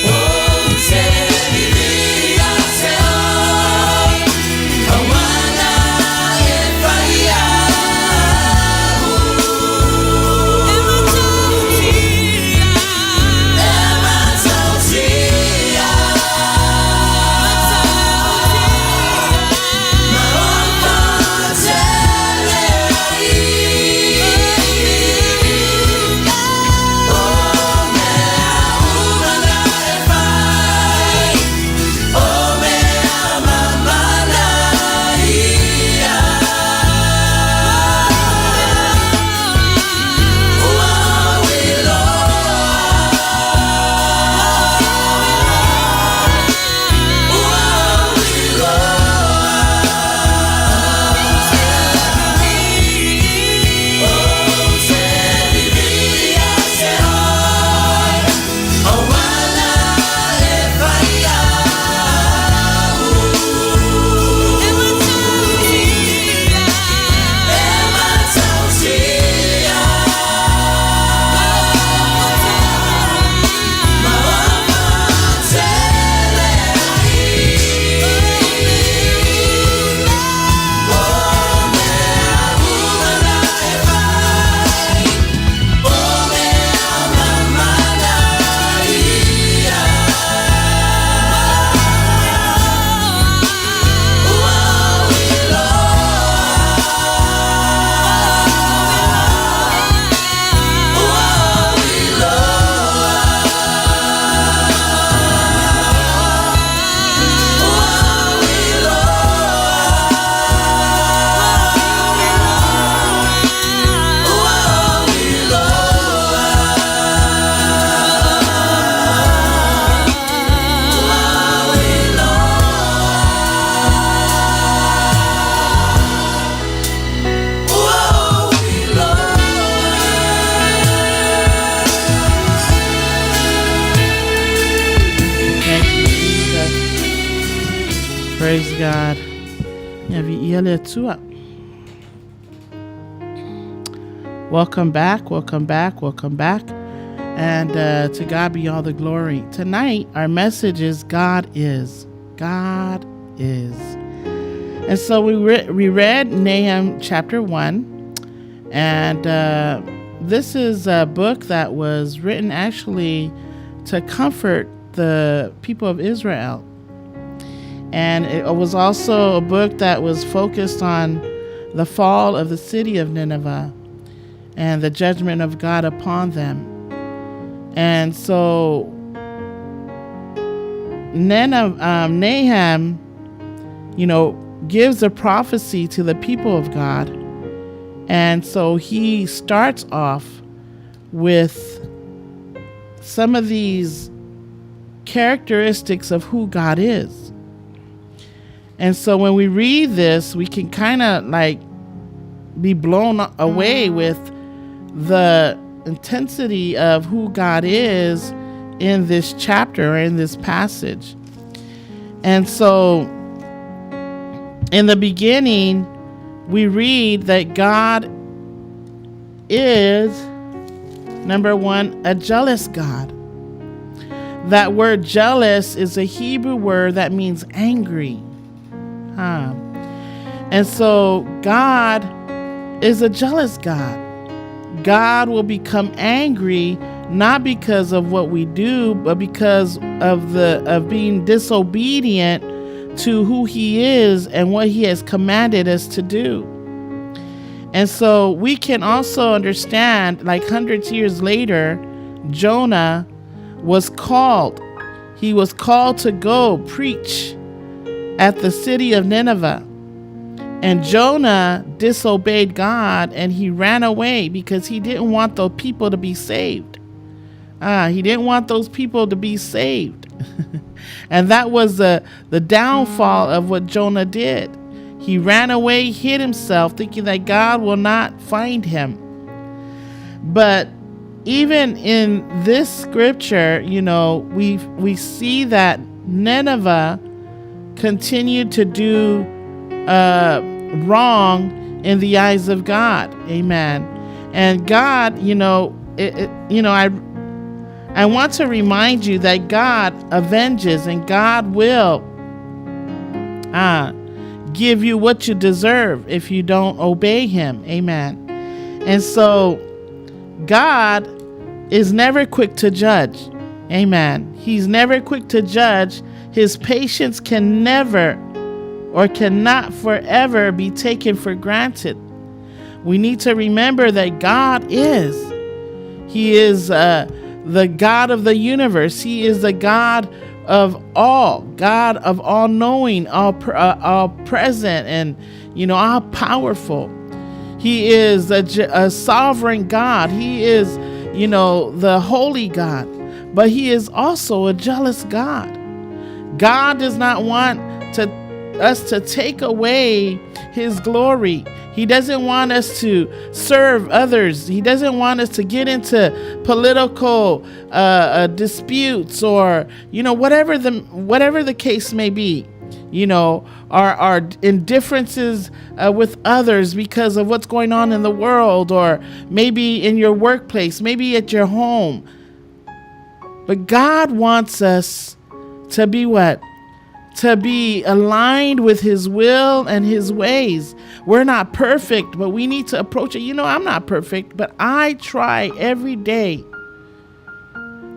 [SPEAKER 4] O te vivi ia te oe, awana e fai au. E matautia, ma ofa tele ai. O mea uma na e fai, o mea mamana ia. Ua iloa, ua iloa. O te vivi ia te oe, awana e fai au. E matautia, ma ofa tele ai. O mea uma na e fai, o mea mamana ia. Ua iloa, ua iloa. Ua iloa, ua iloa. Ua iloa. Ua iloa.
[SPEAKER 1] Thank you, Jesus. Praise God. Ia viia le Atua. Welcome back, welcome back, welcome back. And to God be all the glory. Tonight, our message is God is. God is. And so we, re- we read Nahum chapter 1, and this is a book that was written actually to comfort the people of Israel. And it was also a book that was focused on the fall of the city of Nineveh and the judgment of God upon them. And so Nahum, you know, gives a prophecy to the people of God. And so he starts off with some of these characteristics of who God is. And so when we read this, we can kind of like be blown away with the intensity of who God is in this chapter or in this passage. And so in the beginning, we read that God is, number one, a jealous God. That word jealous is a Hebrew word that means angry. Huh. And so God is a jealous God. God will become angry not because of what we do, but because of the of being disobedient to who he is and what he has commanded us to do. And so we can also understand, like hundreds of years later, Jonah was called. He was called to go preach at the city of Nineveh. And Jonah disobeyed God and he ran away because he didn't want those people to be saved. He didn't want those people to be saved. And that was the downfall of what Jonah did. He ran away, hid himself, thinking that God will not find him. But even in this scripture, you know, we see that Nineveh continued to do wrong in the eyes of God. Amen. And God, you know, I want to remind you that God avenges and God will give you what you deserve if you don't obey him. Amen. And so God is never quick to judge. Amen. He's never quick to judge. His patience can never or cannot forever be taken for granted. We need to remember that God is. He is the God of the universe. He is the God of all, God of all knowing, all present, and, you know, all powerful. He is a sovereign God. He is, you know, the holy God, but he is also a jealous God. God does not want us to take away his glory. He doesn't want us to serve others. He doesn't want us to get into political disputes or, you know, whatever the case may be, you know, our indifferences with others because of what's going on in the world, or maybe in your workplace, maybe at your home. But God wants us to be what? To be aligned with his will and his ways. We're not perfect, but we need to approach it. You know, I'm not perfect, but I try every day.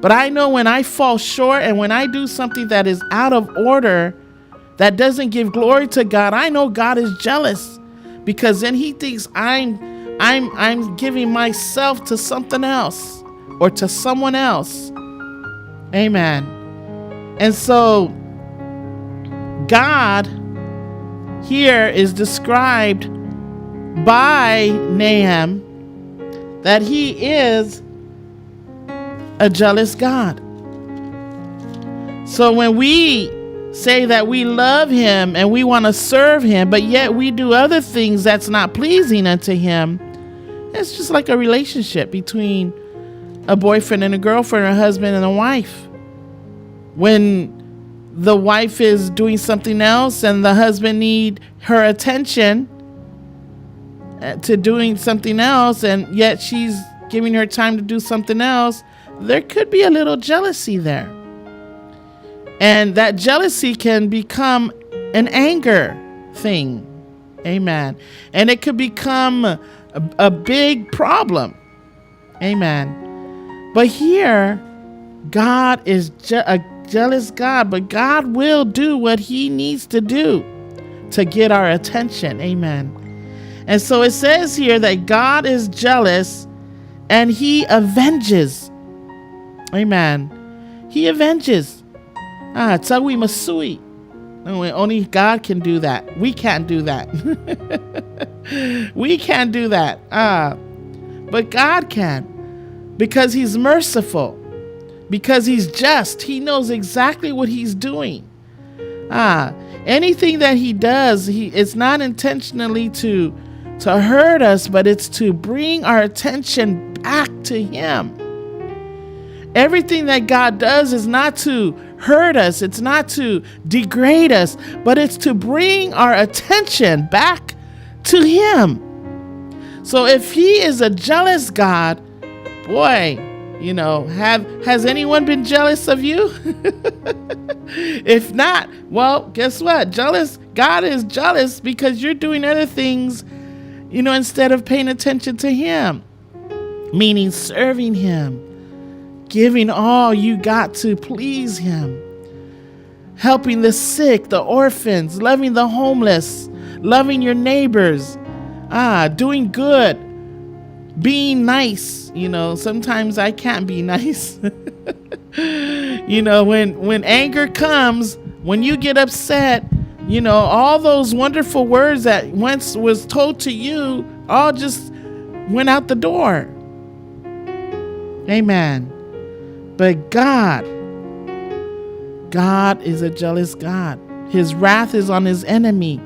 [SPEAKER 1] But I know when I fall short and when I do something that is out of order, that doesn't give glory to God, I know God is jealous, because then he thinks I'm giving myself to something else or to someone else. Amen. And so God here is described by Nahum that he is a jealous God. So when we say that we love him and we want to serve him, but yet we do other things that's not pleasing unto him, it's just like a relationship between a boyfriend and a girlfriend, or a husband and a wife. When the wife is doing something else and the husband need her attention to doing something else, and yet she's giving her time to do something else, there could be a little jealousy there. And that jealousy can become an anger thing. Amen. And it could become a, a big problem. Amen. But here, God is je- a jealous God, but God will do what he needs to do to get our attention. Amen. And so it says here that God is jealous and he avenges. Amen. He avenges. Ah, tawi masui. Only God can do that. We can't do that. we can't do that. Ah, but God can because he's merciful, because he's just. He knows exactly what he's doing. Ah, anything that he does, he it's not intentionally to to hurt us, but it's to bring our attention back to him. Everything that God does is not to hurt us, it's not to degrade us, but it's to bring our attention back to him. So if he is a jealous God, boy, you know, have has anyone been jealous of you? if not, well, guess what? Jealous God is jealous because you're doing other things, you know, instead of paying attention to him. Meaning serving him, giving all you got to please him. Helping the sick, the orphans, loving the homeless, loving your neighbors, ah, doing good, being nice. You know, sometimes I can't be nice. you know, when when anger comes, when you get upset, you know, all those wonderful words that once was told to you all just went out the door. Amen. But God, God is a jealous God. His wrath is on his enemy,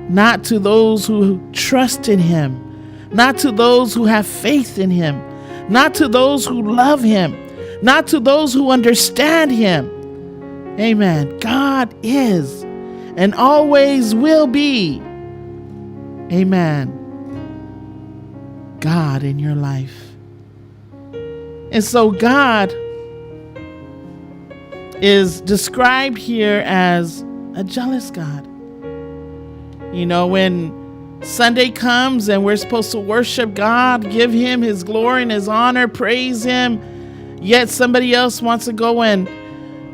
[SPEAKER 1] not to those who trust in him, not to those who have faith in him, not to those who love him, not to those who understand him. Amen. God is and always will be. Amen. God in your life. And so God is described here as a jealous God. You know, when Sunday comes and we're supposed to worship God, give him his glory and his honor, praise him, yet somebody else wants to go and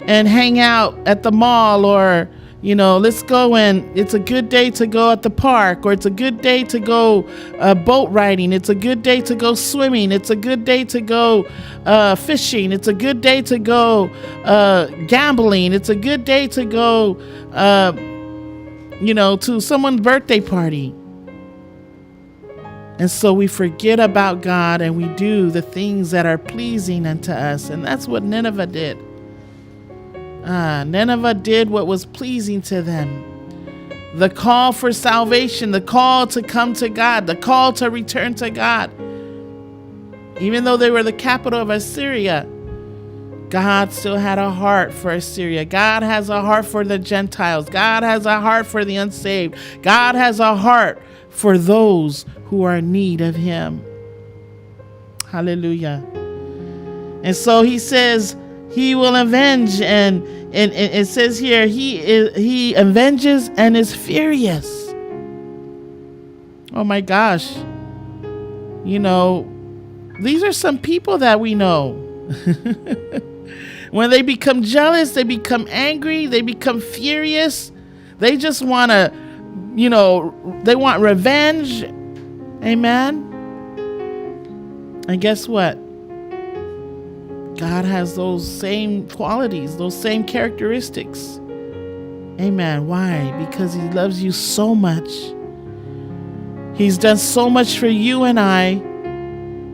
[SPEAKER 1] and hang out at the mall or you know, let's go and it's a good day to go at the park, or it's a good day to go uh, boat riding. It's a good day to go swimming. It's a good day to go uh, fishing. It's a good day to go uh, gambling. It's a good day to go, uh, you know, to someone's birthday party. And so we forget about God and we do the things that are pleasing unto us. And that's what Nineveh did. Ah, Nineveh did what was pleasing to them. The call for salvation, the call to come to God, the call to return to God. Even though they were the capital of Assyria, God still had a heart for Assyria. God has a heart for the Gentiles. God has a heart for the unsaved. God has a heart for those who are in need of Him. Hallelujah. And so he says he will avenge and and, and it says here he is he avenges and is furious. Oh my gosh. You know, these are some people that we know. when they become jealous, they become angry, they become furious. They just want to, you know, they want revenge. Amen. And guess what? God has those same qualities, those same characteristics. Amen. Why? Because He loves you so much. He's done so much for you and I.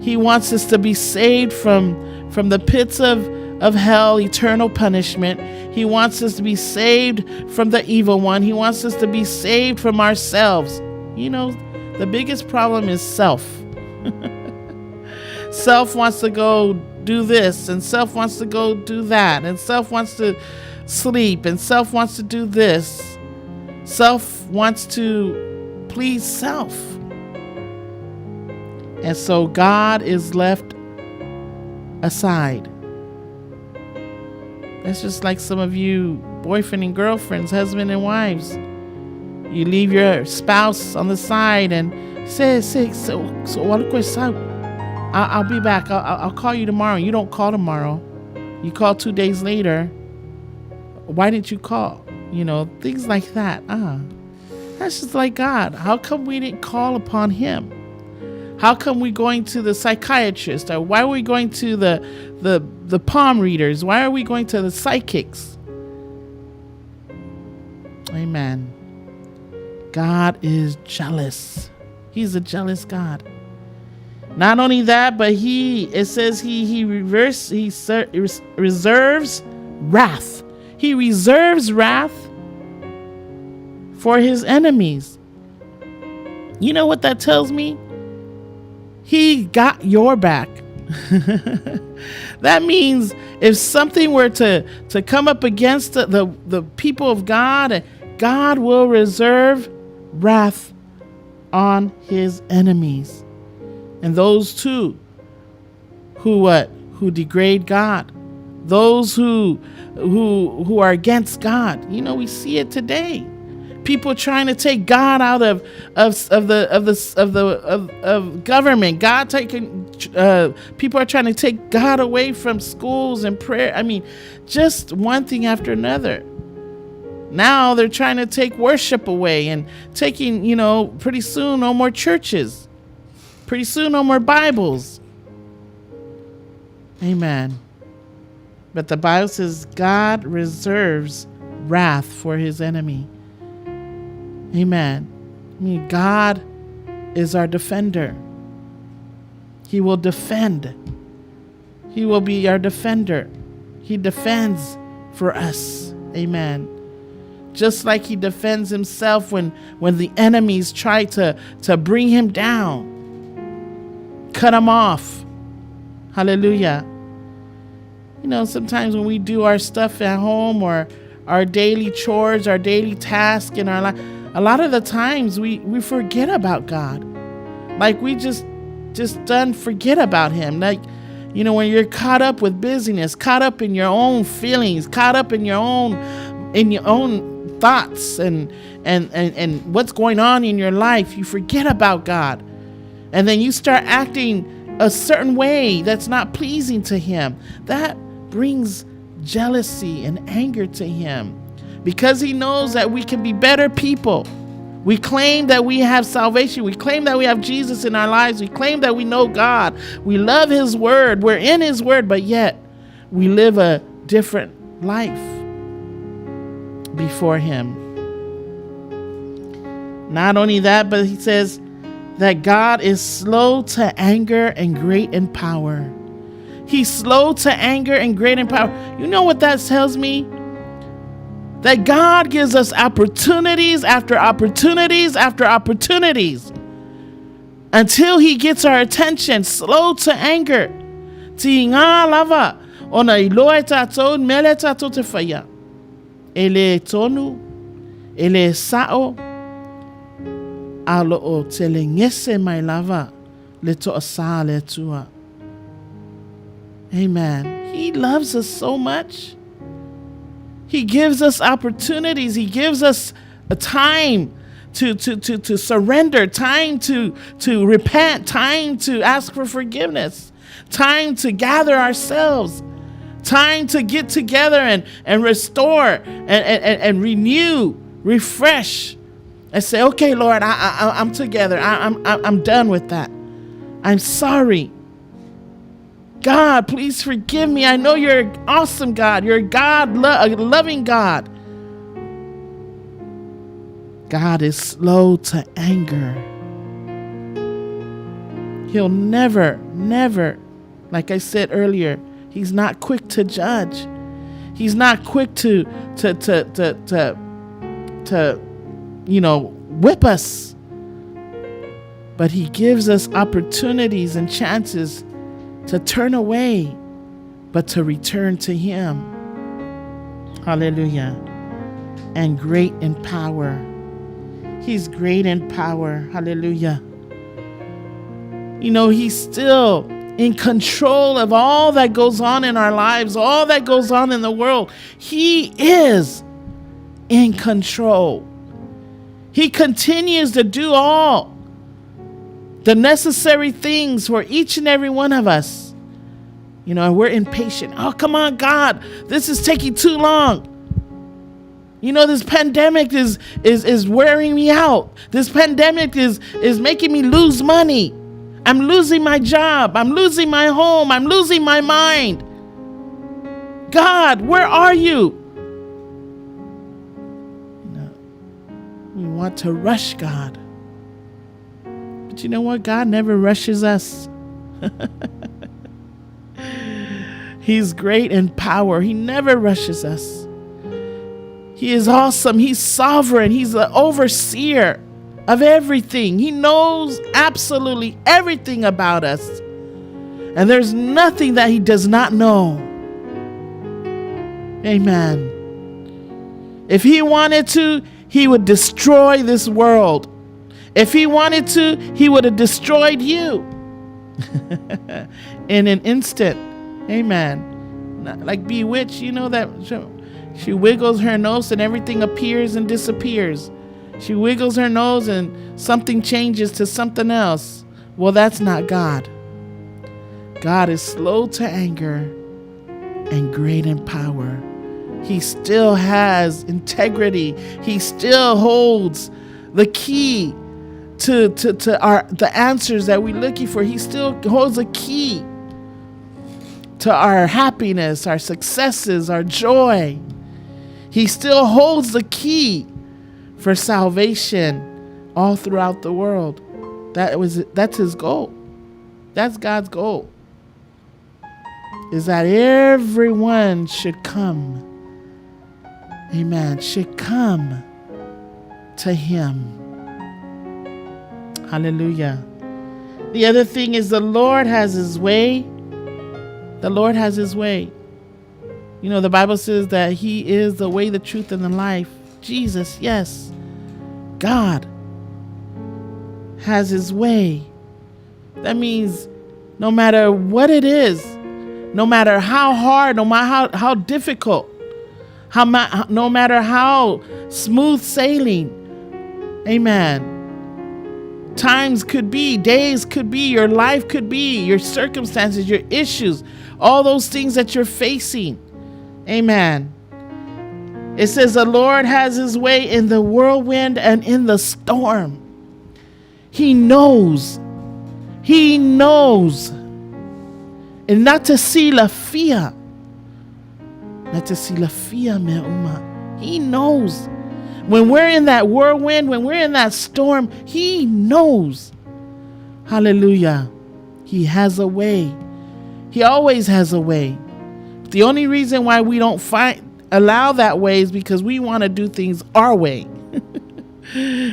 [SPEAKER 1] He wants us to be saved from, from the pits of, of hell, eternal punishment. He wants us to be saved from the evil one. He wants us to be saved from ourselves. You know, the biggest problem is self. self wants to go do this, and self wants to go do that, and self wants to sleep, and self wants to do this. Self wants to please self. And so God is left aside. That's just like some of you boyfriend and girlfriends, husband and wives. You leave your spouse on the side and say, say, so, so I'll, I'll be back. I'll, I'll call you tomorrow. You don't call tomorrow. You call two days later. Why didn't you call? You know, things like that. Ah, that's just like God. How come we didn't call upon Him? How come we going to the psychiatrist? Or why are we going to the the the palm readers? Why are we going to the psychics? Amen. God is jealous. He's a jealous God. Not only that, but he it says he he reverse he ser, reserves wrath. He reserves wrath for his enemies. You know what that tells me? He got your back. that means if something were to, to come up against the, the, the people of God, God will reserve wrath on his enemies. And those too who what? Who degrade God. Those who who who are against God. You know, we see it today. People trying to take God out of of, of the of the of the of, of government. God taking people are trying to take God away from schools and prayer. I mean, just one thing after another. Now they're trying to take worship away and taking, you know, pretty soon no more churches. Pretty soon no more Bibles. Amen. But the Bible says God reserves wrath for his enemy. Amen. I mean, God is our defender. He will defend. He will be our defender. He defends for us. Amen. Just like he defends himself when, when the enemies try to, to bring him down, cut him off. Hallelujah. You know, sometimes when we do our stuff at home or our daily chores, our daily task in our life, a lot of the times we, we forget about God. Like we just just done forget about him. Like, you know, when you're caught up with busyness, caught up in your own feelings, caught up in your own in your own thoughts and and and, and what's going on in your life, you forget about God. And then you start acting a certain way that's not pleasing to him. That brings jealousy and anger to him because he knows that we can be better people. We claim that we have salvation. We claim that we have Jesus in our lives. We claim that we know God. We love his word. We're in his word, but yet we live a different life before him. Not only that, but he says that God is slow to anger and great in power. He's slow to anger and great in power. You know what that tells me? That God gives us opportunities after opportunities after opportunities until he gets our attention, slow to anger. Ti ngā lava ona i loa e tātou, mele tātou te whaia. E le tonu, e le sao, a lo o te le ngese mai lava le toa sa le atua. Amen. He loves us so much. He gives us opportunities. He gives us a time to, to, to, to surrender, time to, to repent, time to ask for forgiveness, time to gather ourselves, time to get together and, and restore and, and, and, renew, refresh, and say, okay, Lord, I, I, I'm together. I, I'm, I'm done with that. I'm sorry. God, please forgive me. I know you're an awesome God. You're a God, lo- a loving God. God is slow to anger. He'll never, never, like I said earlier, he's not quick to judge. He's not quick to to to to to, to you know, whip us. But he gives us opportunities and chances to turn away, but to return to him. Hallelujah. And great in power. He's great in power. Hallelujah. You know, he's still in control of all that goes on in our lives, all that goes on in the world. He is in control. He continues to do all the necessary things for each and every one of us. You know, and we're impatient. Oh, come on, God. This is taking too long. You know, this pandemic is is is wearing me out. This pandemic is is making me lose money. I'm losing my job. I'm losing my home. I'm losing my mind. God, where are you? You know, we want to rush God. But you know what? God never rushes us. He's great in power. He never rushes us. He is awesome. He's sovereign. He's the overseer of everything. He knows absolutely everything about us. And there's nothing that he does not know. Amen. If he wanted to, he would destroy this world. If he wanted to, he would have destroyed you in an instant. Amen. Like Bewitched, you know that she wiggles her nose and everything appears and disappears. She wiggles her nose and something changes to something else. Well, that's not God. God is slow to anger and great in power. He still has integrity. He still holds the key to, to, to our the answers that we're looking for. He still holds a key to our happiness, our successes, our joy. He still holds the key for salvation all throughout the world. That was that's his goal. That's God's goal. Is that everyone should come. Amen. Should come to him. Hallelujah. The other thing is the Lord has his way. The Lord has his way. You know, the Bible says that he is the way, the truth, and the life. Jesus, yes. God has his way. That means no matter what it is, no matter how hard, no matter how, how difficult, how ma- no matter how smooth sailing, amen. Times could be, days could be, your life could be, your circumstances, your issues, all those things that you're facing. Amen. It says the Lord has his way in the whirlwind and in the storm. He knows. He knows. And not to see la fear. Not to see la fear, me uma. He knows. When we're in that whirlwind, when we're in that storm, he knows. Hallelujah. He has a way. He always has a way. The only reason why we don't find allow that way is because we want to do things our way.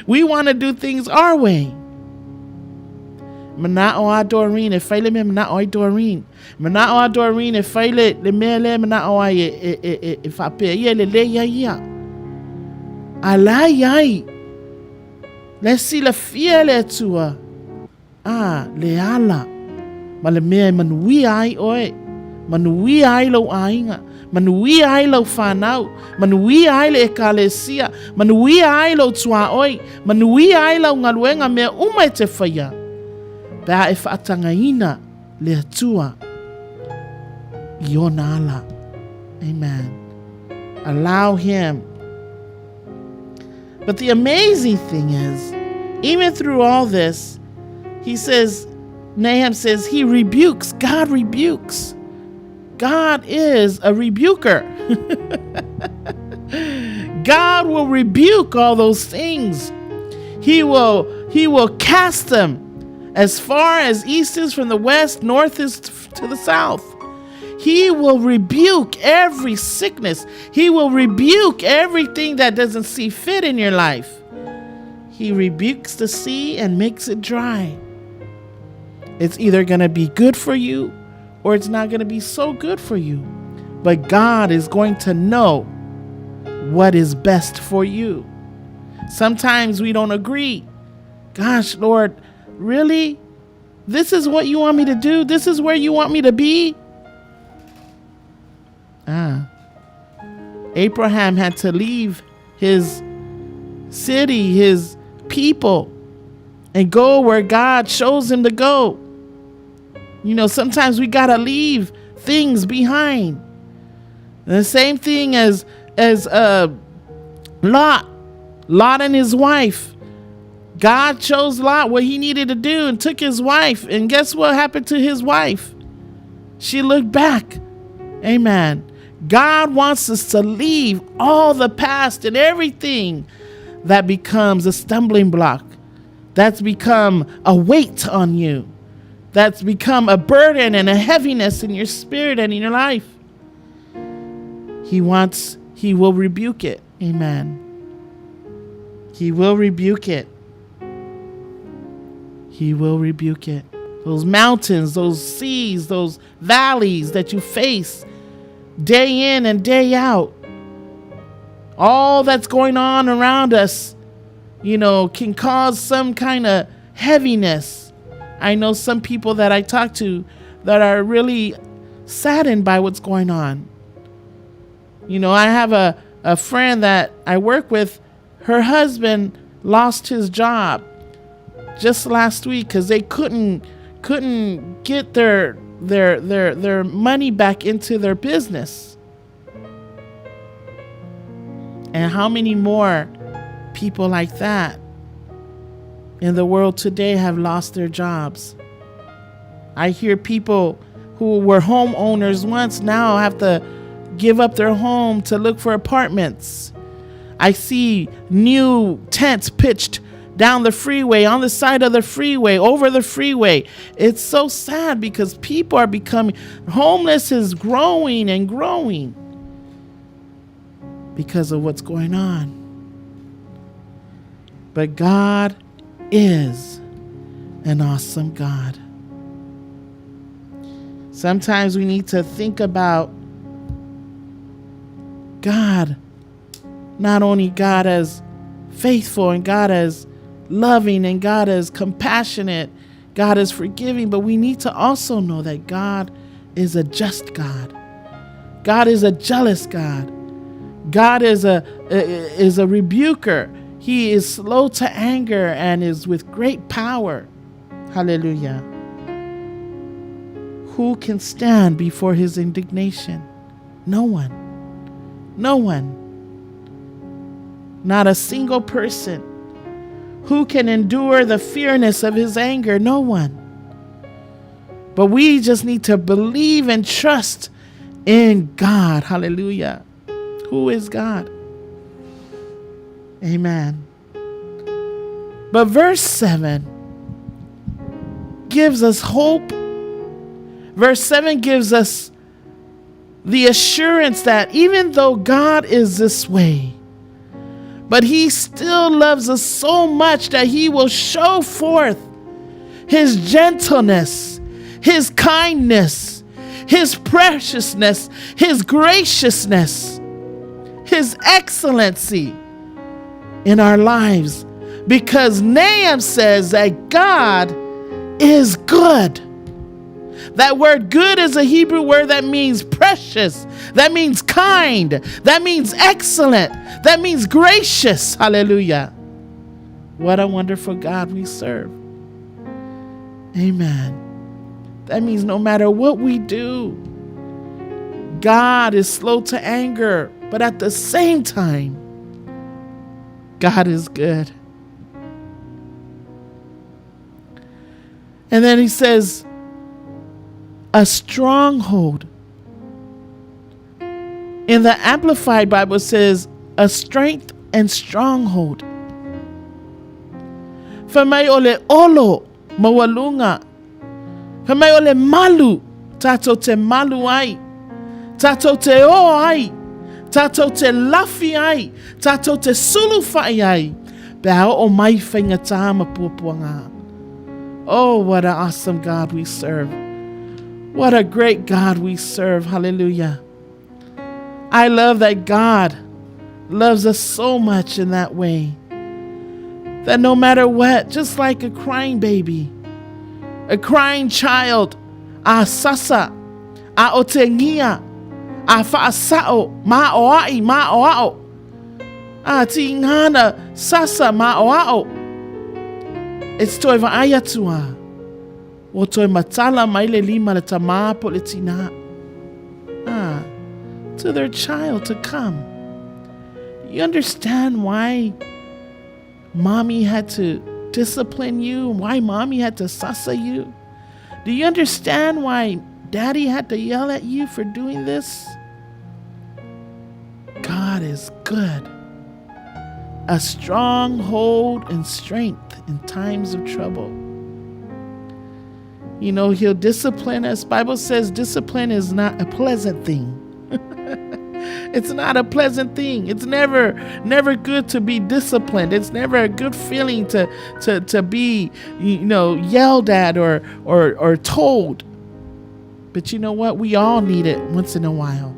[SPEAKER 1] we want to do things our way. Mana'o a Doreen, e fai le mea mana'o ai Doreen. Mana'o a Doreen e fai le, le mea lea mana'o ai e, e, e, e, e whaapea ia le le ia ia. A la iai. Le silafia le Atua. A, le ala, ma le mea e manuia ai ʻoe, manuia ai lou ʻāiga, manuia ai lau whānau, manuia ai le ʻekalesia, manuia ai lou tuaoi, manuia ai lau galuega mea uma e te whaia. Pe a e whaatagaina le Atua i ona ala. Amen. Allow him. But the amazing thing is, even through all this, he says, Nahum says, he rebukes. God rebukes. God is a rebuker. God will rebuke all those things. He will he will cast them as far as east is from the west, north is to the south. He will rebuke every sickness. He will rebuke everything that doesn't see fit in your life. He rebukes the sea and makes it dry. It's either going to be good for you or it's not going to be so good for you. But God is going to know what is best for you. Sometimes we don't agree. Gosh, Lord, really? This is what you want me to do? This is where you want me to be? Ah. Abraham had to leave his city, his people, and go where God shows him to go. You know, sometimes we got to leave things behind. The same thing as as uh Lot, Lot and his wife. God chose Lot what he needed to do and took his wife. And guess what happened to his wife? She looked back. Amen. God wants us to leave all the past and everything that becomes a stumbling block, that's become a weight on you, that's become a burden and a heaviness in your spirit and in your life. He wants, he will rebuke it. Amen. He will rebuke it. He will rebuke it. Those mountains, those seas, those valleys that you face day in and day out. All that's going on around us, you know, can cause some kind of heaviness. I know some people that I talk to that are really saddened by what's going on. You know, I have a, a friend that I work with, her husband lost his job just last week because they couldn't couldn't get their their their their money back into their business. And how many more people like that in the world today have lost their jobs? I hear people who were homeowners once now have to give up their home to look for apartments. I see new tents pitched down the freeway, on the side of the freeway, over the freeway. It's so sad because people are becoming homeless is growing and growing because of what's going on. But God is an awesome God. Sometimes we need to think about God, not only God as faithful and God as loving and God as compassionate, God is forgiving, but we need to also know that God is a just God. God is a jealous God. God is a is a rebuker. He is slow to anger and is with great power. Hallelujah. Who can stand before his indignation? No one. No one. Not a single person. Who can endure the fierceness of his anger? No one. But we just need to believe and trust in God. Hallelujah. Who is God? Amen. But verse 7 gives us hope. Verse 7 gives us the assurance that even though God is this way, but he still loves us so much that he will show forth his gentleness, his kindness, his preciousness, his graciousness, his excellency in our lives. Because Nahum says that God is good. That word good is a Hebrew word that means precious, that means kind, that means excellent, that means gracious. Hallelujah. What a wonderful God we serve. Amen. That means no matter what we do, God is slow to anger, but at the same time, God is good. And then he says, a stronghold. In the Amplified Bible says, a strength and stronghold. Fai mai o le olo maualuga. Fai mai o le malu tātou te malu ai. Tātou te ō ai. Tātou te lawhi ai. Tātou te suluwhai ai. Pe a oo mai whaingatā ma puapuanga. Oh, what an awesome God we serve. What a great God we serve. Hallelujah. I love that God loves us so much in that way. That no matter what, just like a crying baby, a crying child, a sasa, a otengia, a whaasao, ma o ai, ma o ao. Ah, tiga na sasa maʻoaʻo. E te toe vaai atu a. Ua toe matala mai le lima le tamā po le tinā. Ah, to their child to come. You understand why mommy had to discipline you? Why mommy had to sasa you? Do you understand why daddy had to yell at you for doing this? God is good. A stronghold and strength in times of trouble. You know, he'll discipline us. Bible says discipline is not a pleasant thing. It's not a pleasant thing. It's never, never good to be disciplined. It's never a good feeling to to to be, you know, yelled at or or or told. But you know what? We all need it once in a while.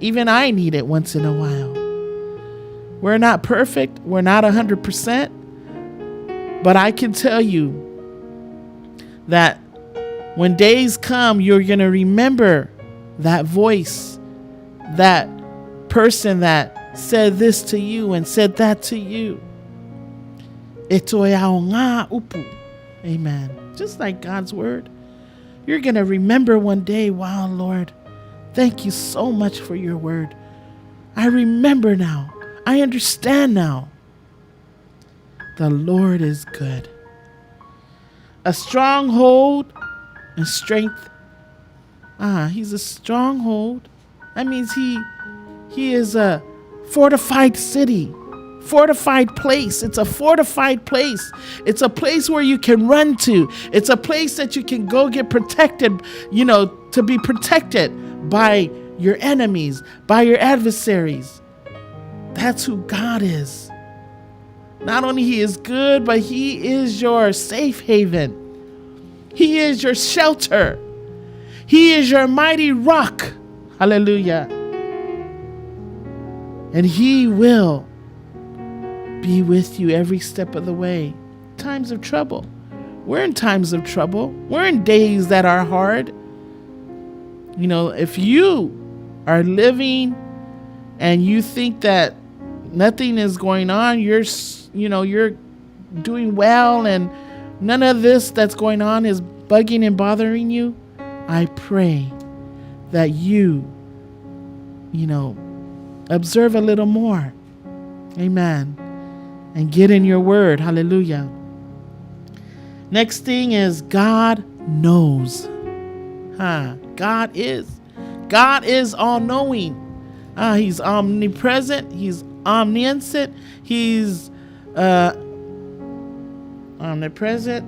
[SPEAKER 1] Even I need it once in a while. We're not perfect. We're not 100%. But I can tell you that when days come, you're going to remember that voice, that person that said this to you and said that to you. E toe ao ngā upu. Amen. Just like God's word. You're going to remember one day, wow, Lord, thank you so much for your word. I remember now. I understand now. The Lord is good. A stronghold and strength. He's a stronghold. That means he is a fortified city, fortified place. It's a fortified place. It's a place where you can run to. It's a place that you can go get protected, you know, to be protected by your enemies, by your adversaries. That's who God is. Not only he is good, but he is your safe haven. He is your shelter. He is your mighty rock. Hallelujah. And he will be with you every step of the way. Times of trouble. We're in times of trouble. We're in days that are hard. You know, if you are living and you think that nothing is going on, you're doing well and none of this that's going on is bugging and bothering you, I pray that you observe a little more. Amen. And get in your word. Hallelujah. Next thing is God knows. Huh. God is. God is all-knowing. He's omnipresent. He's omniscient. He's omnipresent.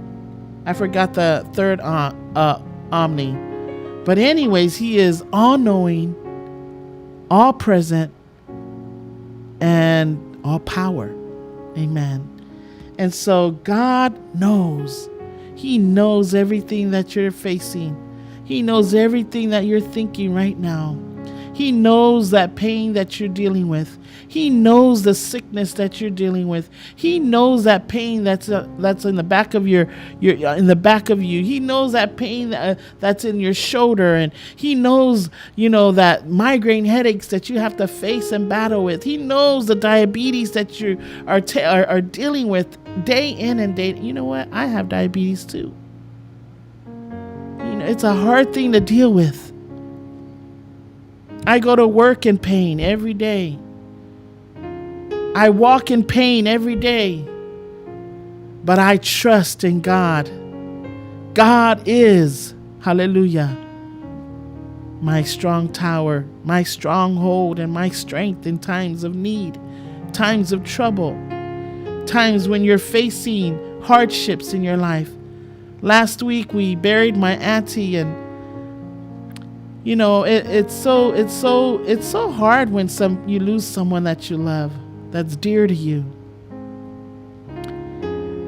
[SPEAKER 1] I forgot the third omni. But anyways, he is all-knowing, all-present, and all-power. Amen. And so God knows. He knows everything that you're facing. He knows everything that you're thinking right now. He knows that pain that you're dealing with. He knows the sickness that you're dealing with. He knows that pain that's in the back of your in the back of you. He knows that pain that's in your shoulder, and he knows, you know, that migraine headaches that you have to face and battle with. He knows the diabetes that you are dealing with day in and day. You know what? I have diabetes too. It's a hard thing to deal with. I go to work in pain every day. I walk in pain every day. But I trust in God. God is, hallelujah, my strong tower, my stronghold, and my strength in times of need, times of trouble, times when you're facing hardships in your life. Last week we buried my auntie, and it's so hard when you lose someone that you love, that's dear to you.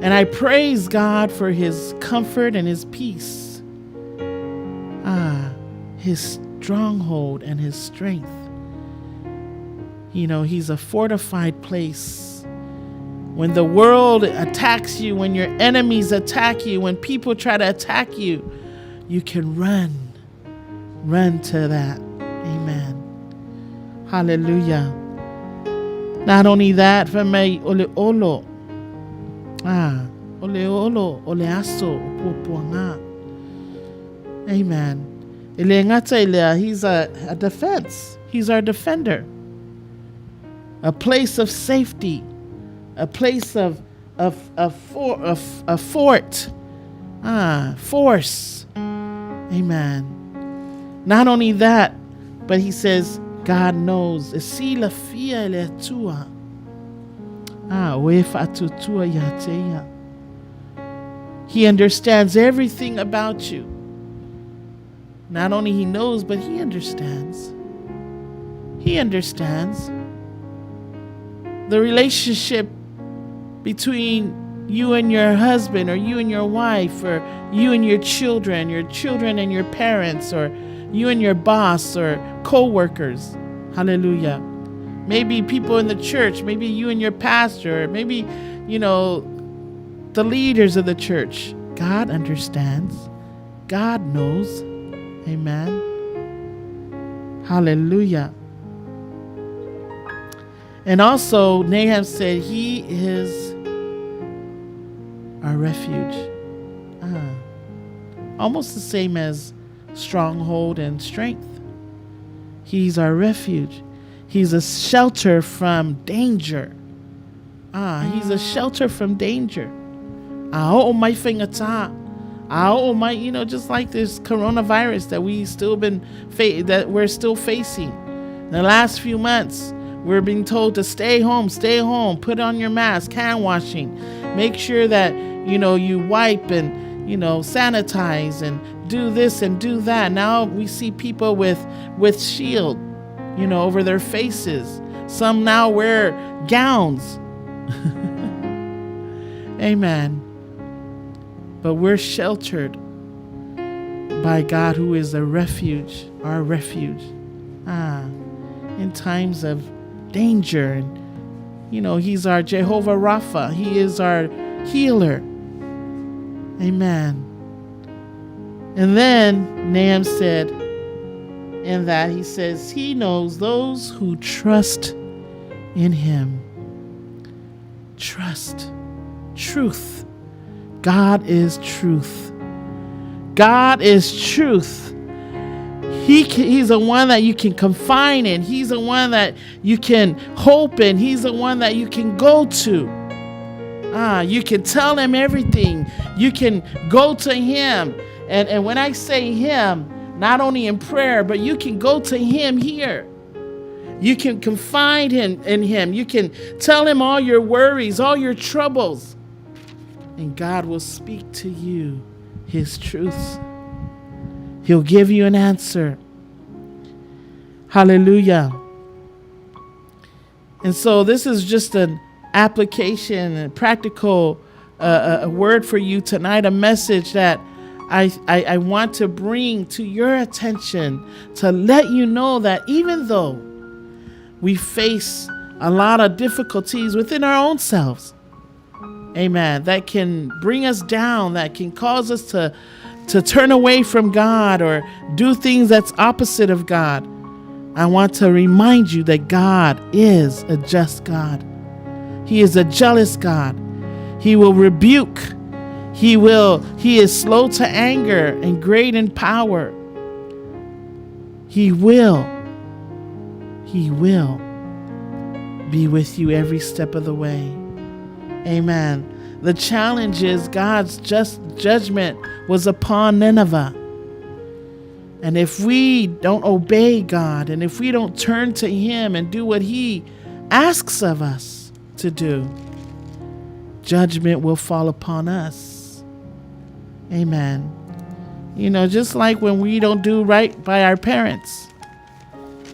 [SPEAKER 1] And I praise God for his comfort and his peace. His stronghold and his strength. He's a fortified place. When the world attacks you, when your enemies attack you, when people try to attack you, you can run. Run to that. Amen. Hallelujah. Not only that, fai mai o le olo, ah, o le olo o le aso o puapuaga. Amen. E le gata i lea, he's a, a defense. He's our defender. A place of safety. A place of, of, of, for, of a fort. Ah, force. Amen. Not only that, but he says, God knows. E silafia e le Atua. Ah, o e faatuatua ia te ia. He understands everything about you. Not only he knows, but he understands. He understands the relationship between you and your husband, or you and your wife, or you and your children, your children and your parents, or you and your boss or co-workers. Hallelujah. Maybe people in the church, maybe you and your pastor, maybe, you know, the leaders of the church. God understands. God knows. Amen. Hallelujah. And also, Nahum said, He is our refuge. Ah, almost the same as stronghold and strength. He's our refuge. He's a shelter from danger. Ah, he's a shelter from danger. Ah, oh my faigata. Ah, oh my, you know, just like this coronavirus that we still been fa- that we're still facing. In the last few months, we're being told to stay home, stay home, put on your mask, hand washing, make sure that you know you wipe and you know sanitize and do this and do that. Now we see people with with shield, you know, over their faces. Some now wear gowns. Amen. But we're sheltered by God who is a refuge, our refuge. Ah, in times of danger. And, you know, He's our Jehovah Rapha, He is our healer. Amen. And then Nahum said, in that he says, He knows those who trust in Him. Trust. Truth. God is truth. God is truth. He can, he's the one that you can confine in. He's the one that you can hope in. He's the one that you can go to. Ah, you can tell him everything. You can go to him. And, and when I say him, not only in prayer, but you can go to him here. You can confide him in him. You can tell him all your worries, all your troubles. And God will speak to you his truths. He'll give you an answer. Hallelujah. And so this is just an application, a practical uh, a word for you tonight, a message that I, I, I want to bring to your attention to let you know that even though we face a lot of difficulties within our own selves, amen, that can bring us down, that can cause us to, to turn away from God or do things that's opposite of God. I want to remind you that God is a just God. He is a jealous God. He will rebuke. He will he is slow to anger and great in power. He will he will be with you every step of the way. Amen. The challenge is God's just judgment was upon Nineveh. And if we don't obey God and if we don't turn to Him and do what He asks of us to do, judgment will fall upon us. Amen. You know, just like when we don't do right by our parents.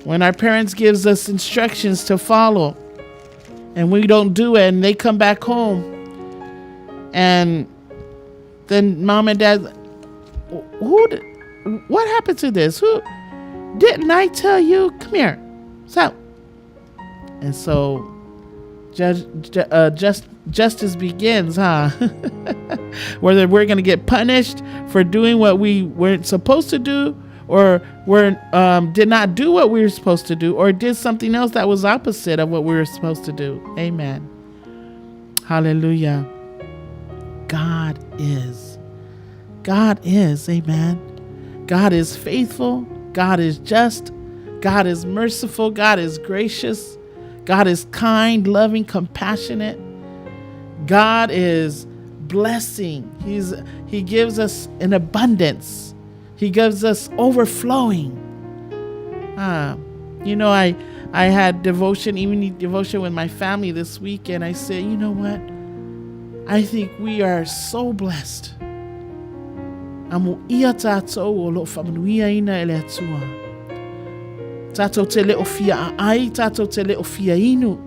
[SPEAKER 1] When our parents gives us instructions to follow and we don't do it and they come back home and then mom and dad who what happened to this? Who didn't I tell you? Come here. So and so judge, uh, just justice begins, huh? Whether we're going to get punished for doing what we weren't supposed to do or were did not do what we were supposed to do, or did something else that was opposite of what we were supposed to do. Amen. Hallelujah. God is. God is. Amen. God is faithful. God is just. God is merciful. God is gracious. God is kind, loving, compassionate. God is blessing. He gives us an abundance. He gives us overflowing. You know, I had devotion, evening devotion with my family this week, and I said, you know what? I think we are so blessed. Amo ia tātou o lo whamanuia ina e le atua. Tātou te leo fia a ai, tātou te leo fia inu.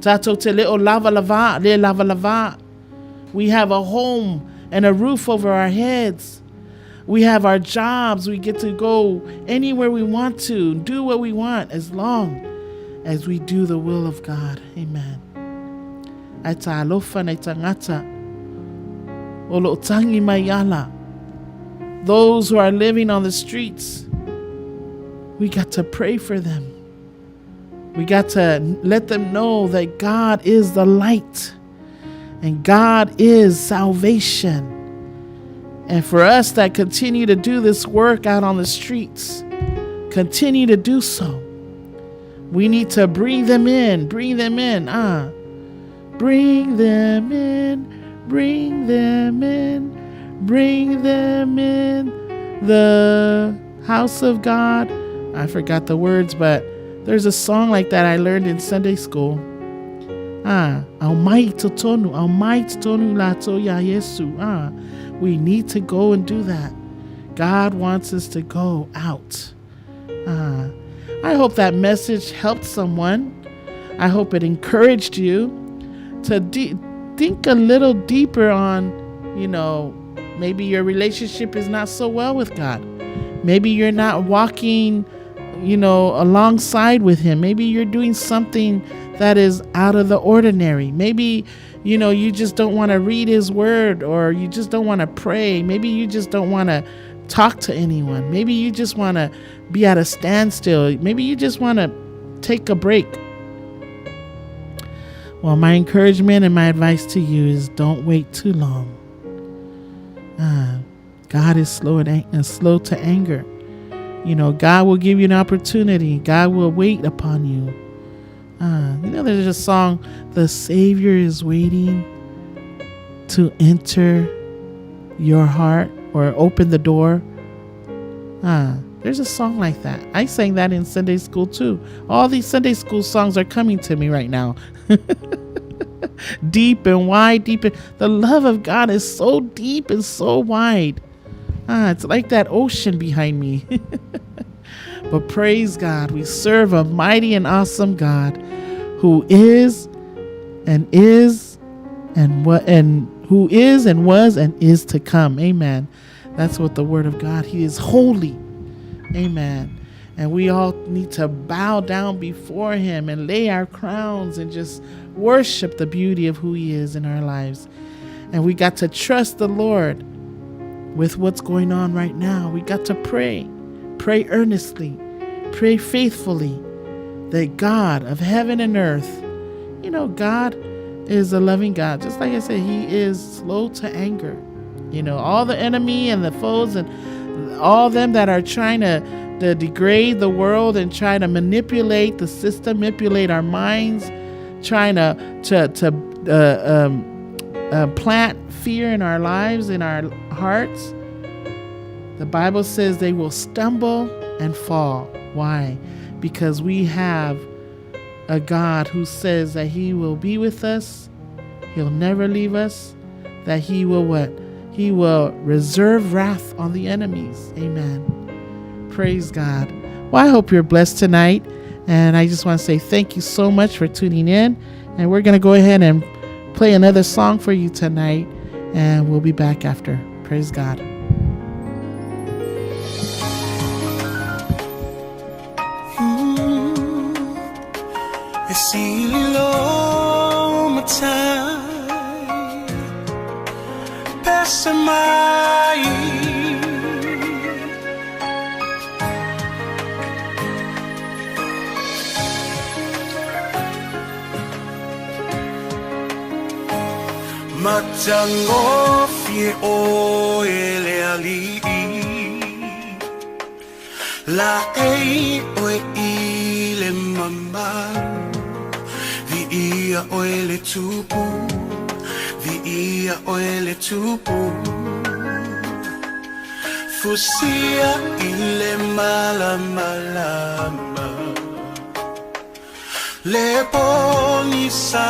[SPEAKER 1] Tātou te leo lava lava, le lava lava. We have a home and a roof over our heads. We have our jobs. We get to go anywhere we want to, do what we want, as long as we do the will of God. Amen. Ai tā alofa nei tangata o lo tangi mai ala. Those who are living on the streets, we got to pray for them. We got to let them know that God is the light and God is salvation. And for us that continue to do this work out on the streets, continue to do so. We need to bring them in, bring them in. Bring them in, bring them in, bring them in the house of God. I forgot the words, but there's a song like that I learned in Sunday school. Au mai totonu, au mai totonu lato ya Yesu. We need to go and do that. God wants us to go out. I hope that message helped someone. I hope it encouraged you to think a little deeper on, you know, maybe your relationship is not so well with God. Maybe you're not walking, you know, alongside with him. Maybe you're doing something that is out of the ordinary. Maybe, you know, you just don't want to read his word, or you just don't want to pray. Maybe you just don't want to talk to anyone. Maybe you just want to be at a standstill. Maybe you just want to take a break. Well, my encouragement and my advice to you is don't wait too long. God is slow and slow to anger. You know, God will give you an opportunity. God will wait upon you. You know, there's a song, The Savior is waiting to enter your heart or open the door. There's a song like that. I sang that in Sunday school too. All these Sunday school songs are coming to me right now. Deep and wide, deep. And the love of God is so deep and so wide. It's like that ocean behind me. But praise God, we serve a mighty and awesome God who is and is and what and who is and was and is to come. Amen. That's what the word of God. He is holy. Amen. And we all need to bow down before him and lay our crowns and just worship the beauty of who he is in our lives. And we got to trust the Lord with what's going on right now. We got to pray. Pray earnestly. Pray faithfully that God of heaven and earth, you know, God is a loving God. Just like I said, he is slow to anger. You know, all the enemy and the foes and all them that are trying to degrade the world and trying to manipulate the system, manipulate our minds, trying to plant fear in our lives, in our hearts. The Bible says they will stumble and fall. Why? Because we have a God who says that he will be with us. He'll never leave us. That he will what? He will reserve wrath on the enemies. Amen. Praise God. Well, I hope you're blessed tonight. And I just want to say thank you so much for tuning in. And we're going to go ahead and play another song for you tonight. And we'll be back after. Praise God.
[SPEAKER 4] Matagofie ʻoe le aliʻi Laei ʻoe i le mamalu Viia ʻoe le Tupu Viia ʻoe le Tupu Fusia i le malamalama Le pogisa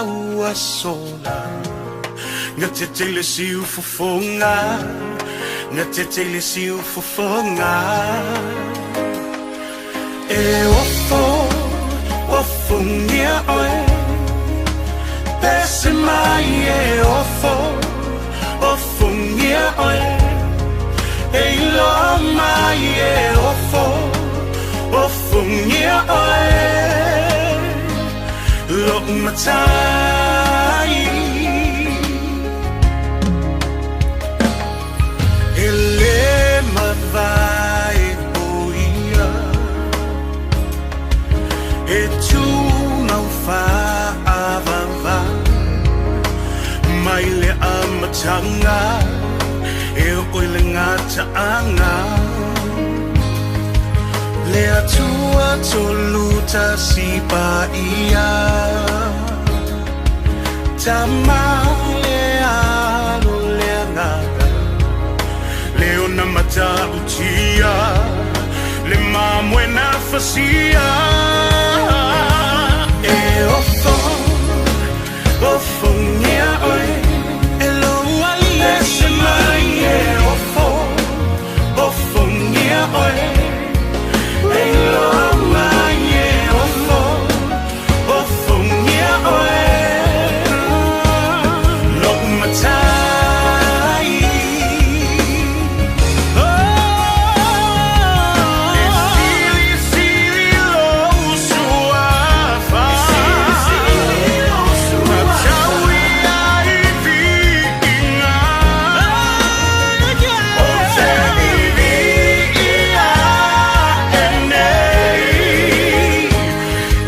[SPEAKER 4] ua sola Gatete i le siufofoga Gatete i le siufofoga E ofo, ofongia ʻoe Pese mai e ofo, ofongia ʻoe E iloa mai e ofo, ofongia ʻoe Loʻu matai E le mavae ʻo ia E tumau faavavau Mai le amataga E oo i le gataaga Le Atua Tolutasi Paia Tama le Alo le Agaga Le ona matautia Le mamoe na fasia E ofo, ofongia ʻoe E lou aliʻi Pese mai e ofo, ofongia ʻoe E iloa mai e ofo, ofongia ʻoe Loʻu matai E silisili lou suafa Matauia i viiga Ou te viviia aʻe nei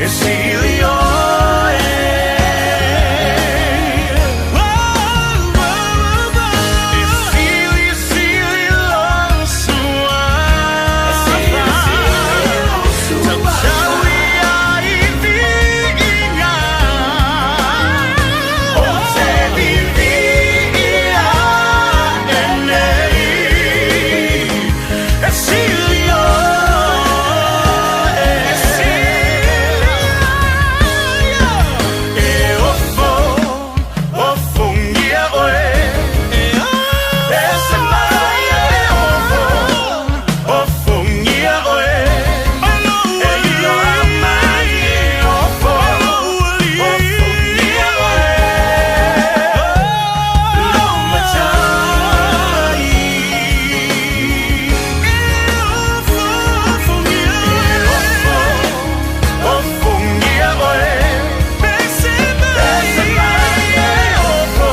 [SPEAKER 4] E sili ʻoe E silisili lou suafa Tauia i viiga Ou te viviia aʻe nei E sili ʻoe E ofo, ofongia ʻoe Pese mai e ofo, ofongia ʻoe E iloa mai e ofo, ofongia ʻoe Lou matai E ofo, ofongia ʻoe Pese mai e ofo,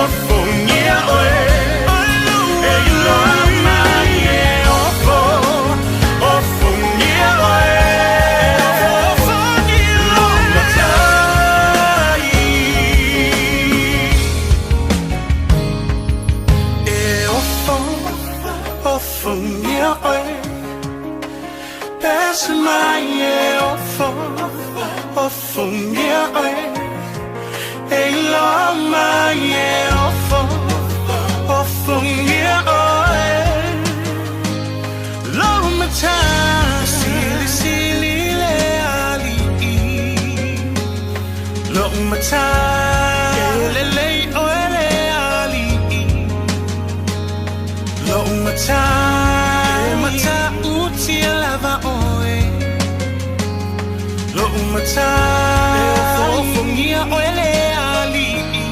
[SPEAKER 4] ofongia ʻoe E iloa mai e ofo, ofongia ʻoe Lou matai E ofo, ofongia ʻoe Pese mai e ofo, ofongia ʻoe E iloa mai e ofo, ofongia ʻoe Lou matai Silisili le aliʻi Lou matai E lelei ʻoe le aliʻi Lou matai E matautia lava ʻoe Lou matai E ofoofongia ʻoe le aliʻi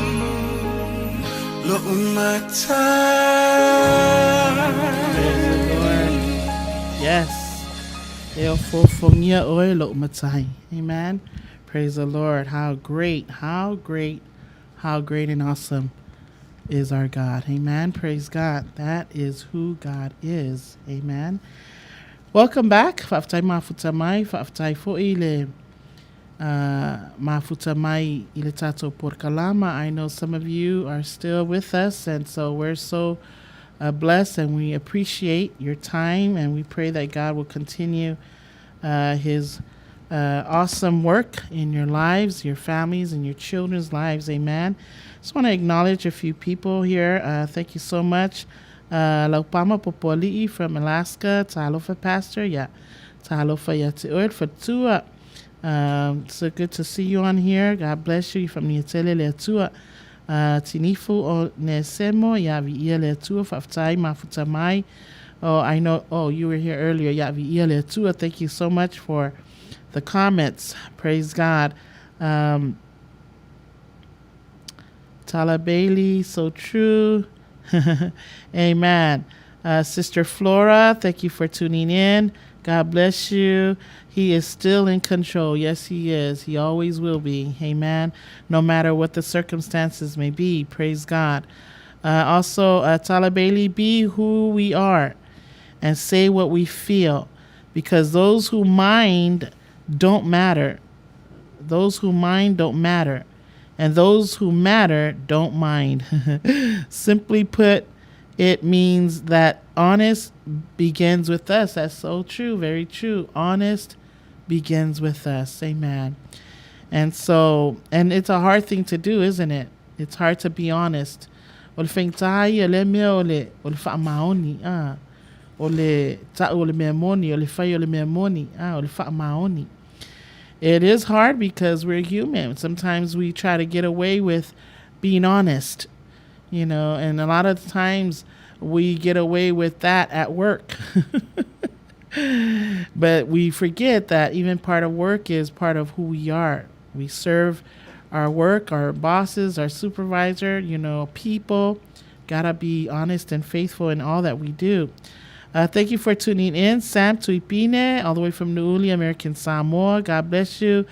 [SPEAKER 4] Lou matai
[SPEAKER 1] Praise the Lord. Yes. E ofoofongia ʻoe loʻu matai. Amen. Praise the Lord. How great, how great, how great and awesome is our God. Amen. Praise God. That is who God is. Amen. Welcome back. Faafetai mafuta mai, faafetai foʻi le Mafuta mai i le tatou polokalama. I know some of you are still with us, and so we're so blessed and we appreciate your time, and we pray that God will continue His awesome work in your lives, your families, and your children's lives. Amen. Just want to acknowledge a few people here. Thank you so much. Laupama Popoli'i from Alaska, Talofa Pastor, yeah. Talofa ia te oe, Fatua. So good to see you on here. God bless you from Niatele le Atua. Tinifu o Nesemo, ia viia le Atua, faafetai mafuta mai. Oh, I know, oh, you were here earlier. Ia viia le Atua. Thank you so much for the comments. Praise God. Tala Bailey, so true. Amen. Sister Flora, thank you for tuning in. God bless you. He is still in control. Yes, He is. He always will be. Amen. No matter what the circumstances may be. Praise God. Also, Tala Bailey, be who we are and say what we feel because those who mind don't matter. Those who mind don't matter. And those who matter don't mind. Simply put, it means that honest begins with us. That's so true. Very true. Honest begins with us. Amen. And so, and it's a hard thing to do, isn't it? It's hard to be honest. O le faigata ia lea mea o le, o le faamaoni, ah. O le ta'u o le mea moni, o le fai o le mea moni, ah, o le faamaoni. It is hard because we're human. Sometimes we try to get away with being honest, and a lot of times we get away with that at work. But we forget that even part of work is part of who we are. We serve our work, our bosses, our supervisor, people. Gotta be honest and faithful in all that we do. Thank you for tuning in. Sam Tuipine, all the way from Nu'uuli, American Samoa. God bless you.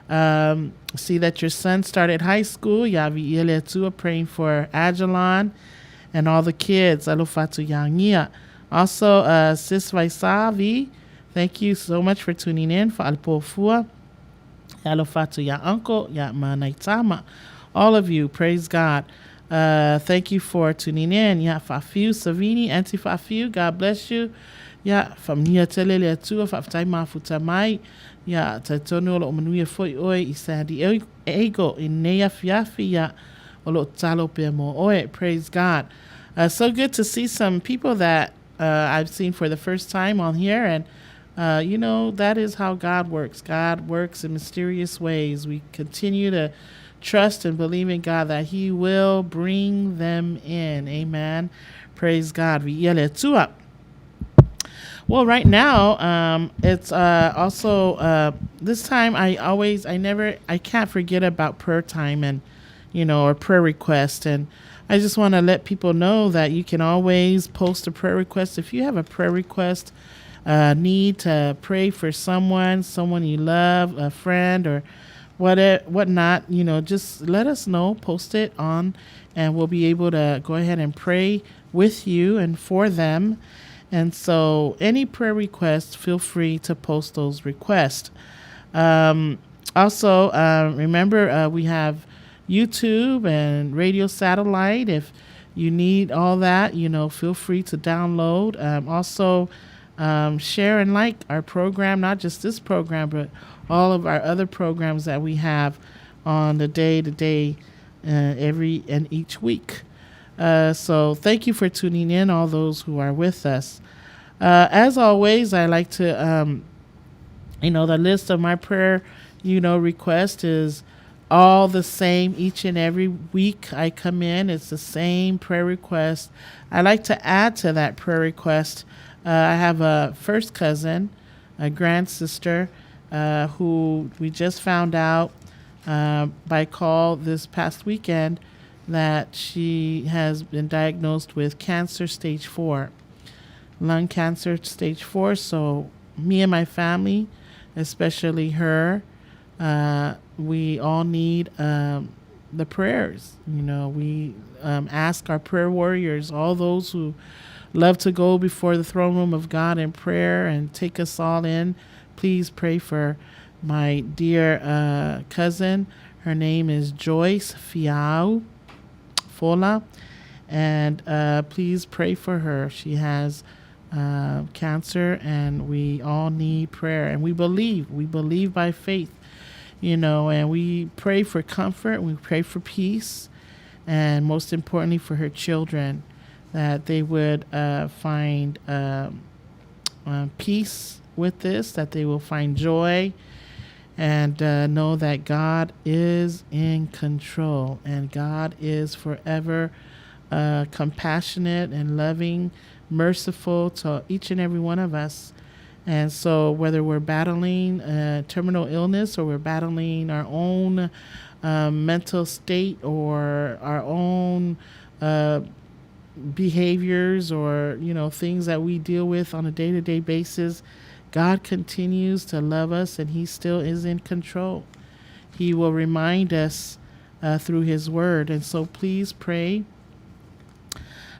[SPEAKER 1] See that your son started high school. Yavi Ieleatua, praying for Agilon and all the kids. Alofatu Yangia. Also, Sis Vaisavi, thank you so much for tuning in. Fa'alpofua. Alofatu ya uncle, ya manaitama. All of you, praise God. Thank you for tuning in. Ya Fafiu Savini, Auntie Fafiu, God bless you. Ya faamanuia tele le Atua, faafetai mafuta mai. Ya talitonu o loo manuia foi oe i San Diego i nei afiafi ya o loo tatalo pea mo oe. Praise God. So good to see some people that I've seen for the first time on here, and that is how God works. God works in mysterious ways. We continue to trust and believe in God that He will bring them in. Amen. Praise God. Viia le Atua. Well, right now, it's also this time. I always, I never, I can't forget about prayer time and, or prayer request. And I just want to let people know that you can always post a prayer request. If you have a prayer request, need to pray for someone, someone you love, a friend, or whatnot, just let us know. Post it on, and we'll be able to go ahead and pray with you and for them. And so, any prayer requests, feel free to post those requests. Also, remember, we have YouTube and radio satellite. If you need all that, feel free to download. Also, share and like our program, not just this program, but all of our other programs that we have on the day to day, every and each week. So thank you for tuning in, all those who are with us. As always, I like to, the list of my prayer, request is all the same each and every week I come in. It's the same prayer request. I like to add to that prayer request. I have a first cousin, a grand sister, who we just found out by call this past weekend that she has been diagnosed with cancer stage 4, lung cancer stage 4. So, me and my family, especially her, we all need the prayers. We ask our prayer warriors, all those who love to go before the throne room of God in prayer and take us all in. Please pray for my dear uh, cousin. Her name is Joyce Fiau Fola. And uh, please pray for her. She has uh, cancer, and we all need prayer. And we believe. We believe by faith, you know, and we pray for comfort. We pray for peace. And most importantly, for her children, that they would uh, find um, peace with this, that they will find joy and uh, know that God is in control and God is forever uh, compassionate and loving, merciful to each and every one of us. And so, whether we're battling a terminal illness or we're battling our own mental state or our own behaviors or you know things that we deal with on a day-to-day basis, God continues to love us and he still is in control. He will remind us through his word. And so please pray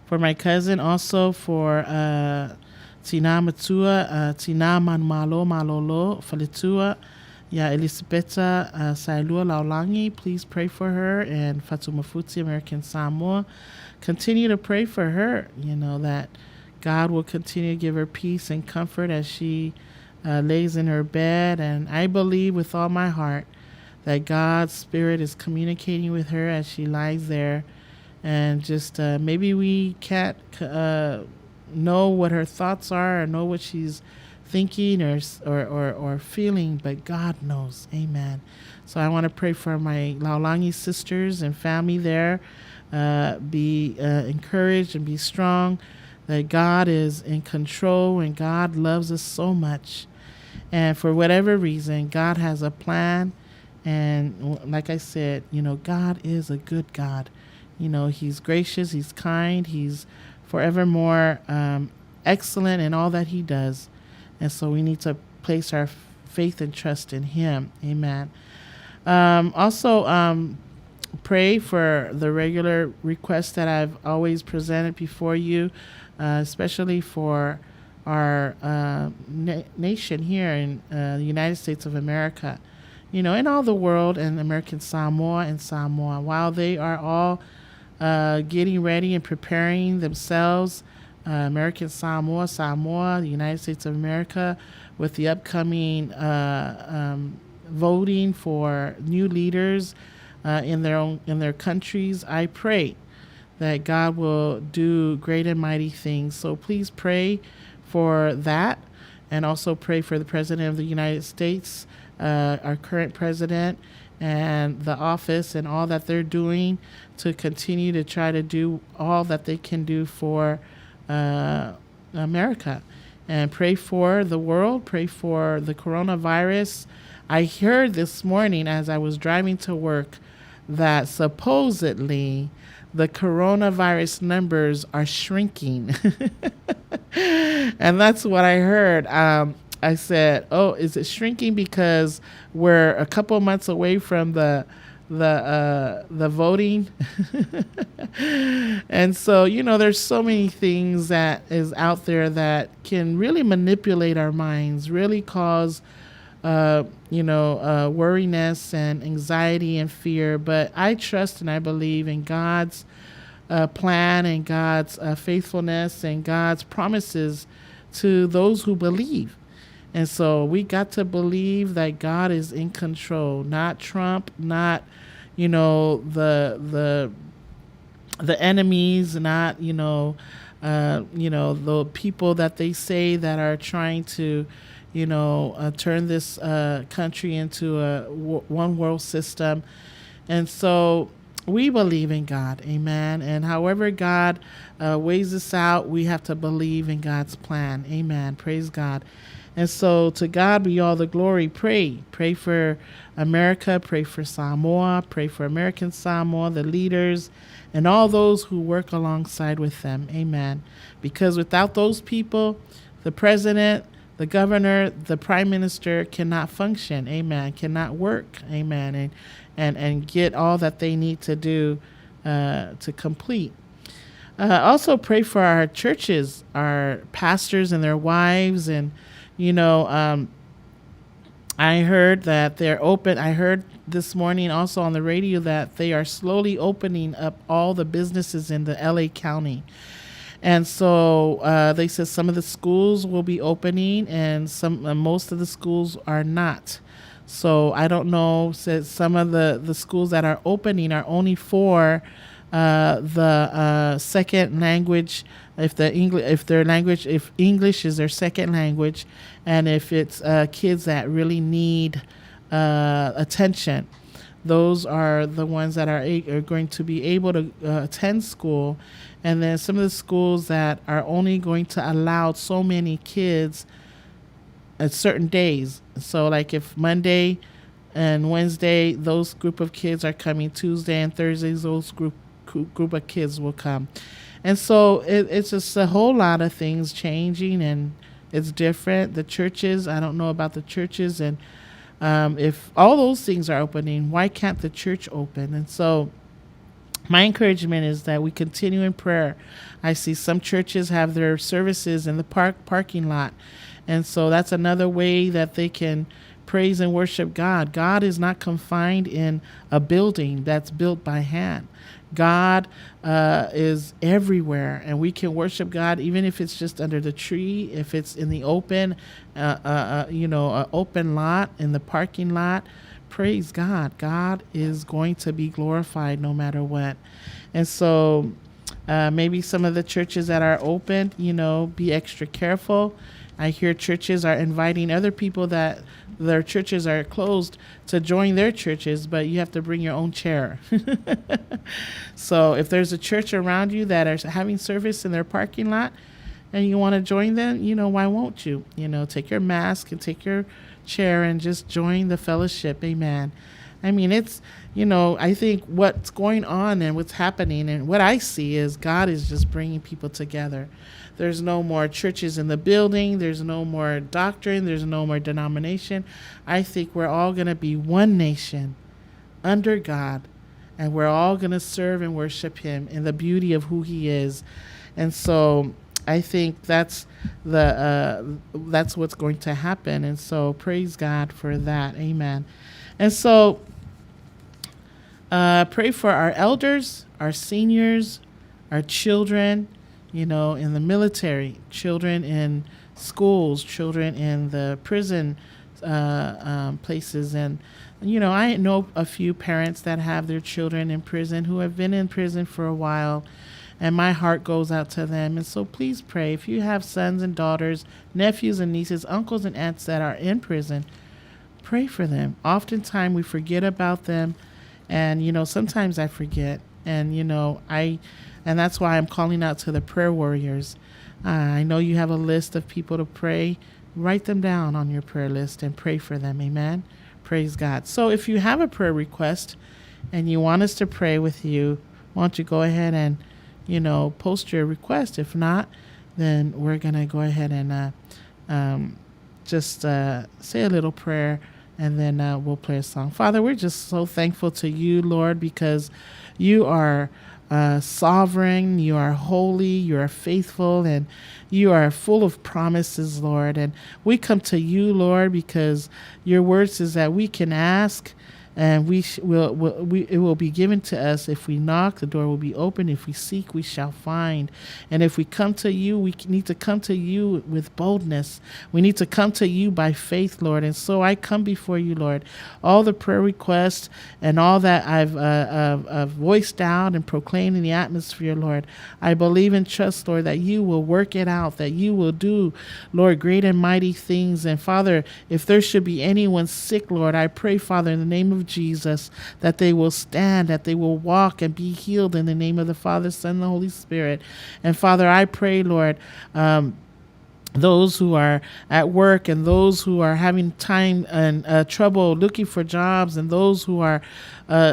[SPEAKER 1] for my cousin, also for Tina Matua, Tina Manmalo Malolo Faletua, Ya Elisabetta Sailua Laulangi. Please pray for her and Fatu Mafuti, American Samoa. Continue to pray for her, you know, that God will continue to give her peace and comfort as she lays in her bed. And I believe with all my heart that God's Spirit is communicating with her as she lies there. And just maybe we can't know what her thoughts are or know what she's thinking or, or, or, or feeling, but God knows. Amen. So I want to pray for my Laulangi sisters and family there. Be encouraged and be strong that God is in control and God loves us so much. And for whatever reason, God has a plan. And like I said, you know, God is a good God. You know, He's gracious, He's kind, He's forevermore excellent in all that He does. And so we need to place our faith and trust in Him. Amen. Also, pray for the regular requests that I've always presented before you, especially for our nation here in the United States of America, you know, and all the world, and American Samoa and Samoa. While they are all getting ready and preparing themselves, American Samoa, Samoa, the United States of America, with the upcoming voting for new leaders in their own in their countries. I pray that God will do great and mighty things. So please pray for that, and also pray for the President of the United States, our current president, and the office, and all that they're doing to continue to try to do all that they can do for America. And pray for the world, pray for the coronavirus. I heard this morning as I was driving to work that supposedly the coronavirus numbers are shrinking. And that's what I heard. I said, "Oh, is it shrinking because we're a couple months away from the voting?" And so, you know, there's so many things that is out there that can really manipulate our minds, really cause worriness and anxiety and fear. But I trust and I believe in God's plan and God's faithfulness and God's promises to those who believe. And so we got to believe that God is in control, not Trump, not, you know, the enemies, not, you know, the people that they say that are trying to, turn this country into a one world system. And so we believe in God, amen. And however God weighs us out, we have to believe in God's plan, amen. Praise God. And so to God be all the glory. Pray. Pray for America. Pray for Samoa. Pray for American Samoa, the leaders, and all those who work alongside with them. Amen. Because without those people, the president, the governor, the prime minister cannot function. Amen. Cannot work. Amen. And get all that they need to do to complete. Also pray for our churches, our pastors and their wives, and you know, I heard that they're open. I heard this morning also on the radio that they are slowly opening up all the businesses in the LA County. And so they said some of the schools will be opening and some most of the schools are not. So I don't know. Said some of the schools that are opening are only for the second language. If the English, if their language, if English is their second language, and if it's kids that really need attention, those are the ones that are going to be able to attend school. And then some of the schools that are only going to allow so many kids at certain days. So like if Monday and Wednesday those group of kids are coming, Tuesday and Thursdays those group of kids will come. And so it's just a whole lot of things changing, and it's different. The churches, I don't know about the churches, and if all those things are opening, why can't the church open? And so my encouragement is that we continue in prayer. I see some churches have their services in the parking lot. And so that's another way that they can praise and worship God. God is not confined in a building that's built by hand. God is everywhere, and we can worship God even if it's just under the tree, if it's in the open, an open lot, in the parking lot. Praise God. God is going to be glorified no matter what. And so maybe some of the churches that are open, be extra careful. I hear churches are inviting other people that their churches are closed to join their churches, but you have to bring your own chair. So if there's a church around you that are having service in their parking lot and you want to join them, why won't you? Take your mask and take your chair and just join the fellowship. Amen. I think what's going on and what's happening and what I see is God is just bringing people together. There's no more churches in the building. There's no more doctrine. There's no more denomination. I think we're all going to be one nation under God, and we're all going to serve and worship him in the beauty of who he is. And so I think that's what's going to happen. And so praise God for that. Amen. And so pray for our elders, our seniors, our children, in the military, children in schools, children in the prison places. And I know a few parents that have their children in prison who have been in prison for a while, and my heart goes out to them. And so please pray. If you have sons and daughters, nephews and nieces, uncles and aunts that are in prison, pray for them. Oftentimes we forget about them, and sometimes I forget. And that's why I'm calling out to the prayer warriors. I know you have a list of people to pray. Write them down on your prayer list and pray for them. Amen. Praise God. So if you have a prayer request and you want us to pray with you, why don't you go ahead and post your request. If not, then we're going to go ahead and just say a little prayer, and then we'll play a song. Father, we're just so thankful to you, Lord, because you are sovereign, you are holy, you are faithful, and you are full of promises, Lord. And we come to you, Lord, because your word says that we can ask and it will be given to us. If we knock, the door will be open. If we seek, we shall find. And if we come to you, we need to come to you with boldness. We need to come to you by faith, Lord. And so I come before you, Lord. All the prayer requests and all that I've voiced out and proclaimed in the atmosphere, Lord, I believe and trust, Lord, that you will work it out, that you will do, Lord, great and mighty things. And Father, if there should be anyone sick, Lord, I pray, Father, in the name of Jesus, that they will stand, that they will walk and be healed in the name of the Father, Son, and the Holy Spirit. And Father, I pray, Lord, those who are at work and those who are having time and trouble looking for jobs and those who are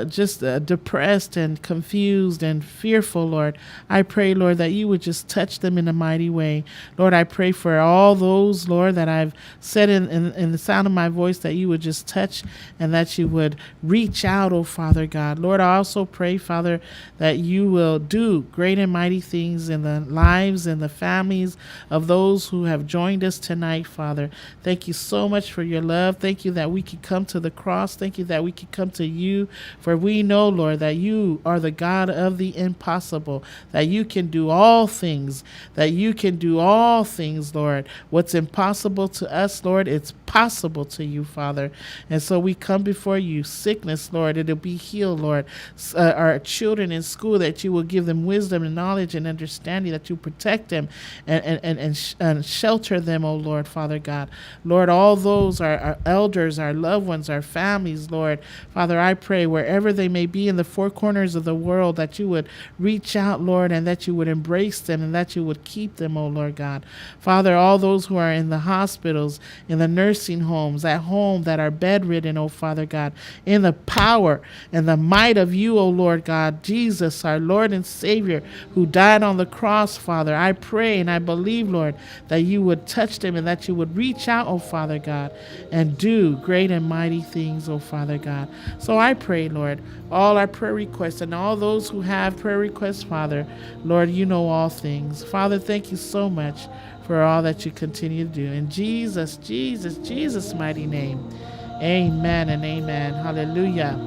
[SPEAKER 1] just depressed and confused and fearful, Lord, I pray, Lord, that you would just touch them in a mighty way. Lord, I pray for all those, Lord, that I've said in the sound of my voice, that you would just touch and that you would reach out, oh Father God. Lord, I also pray, Father, that you will do great and mighty things in the lives and the families of those who who have joined us tonight, Father. Thank you so much for your love. Thank you that we can come to the cross. Thank you that we can come to you. For we know, Lord, that you are the God of the impossible, that you can do all things, that you can do all things, Lord. What's impossible to us, Lord, it's possible to you, Father. And so we come before you. Sickness, Lord, it'll be healed, Lord. Our children in school, that you will give them wisdom and knowledge and understanding, that you protect them and shelter them, O Lord, Father God. Lord, all those, our elders, our loved ones, our families, Lord. Father, I pray wherever they may be in the four corners of the world, that you would reach out, Lord, and that you would embrace them and that you would keep them, O Lord God. Father, all those who are in the hospitals, in the nursing homes, at home, that are bedridden, O Father God, in the power and the might of you, O Lord God, Jesus, our Lord and Savior, who died on the cross, Father, I pray and I believe, Lord, that you would touch them and that you would reach out, O Father God, and do great and mighty things, O Father God. So I pray, Lord, all our prayer requests and all those who have prayer requests, Father, Lord, you know all things. Father, thank you so much for all that you continue to do. In Jesus, Jesus, Jesus' mighty name, amen and amen. Hallelujah.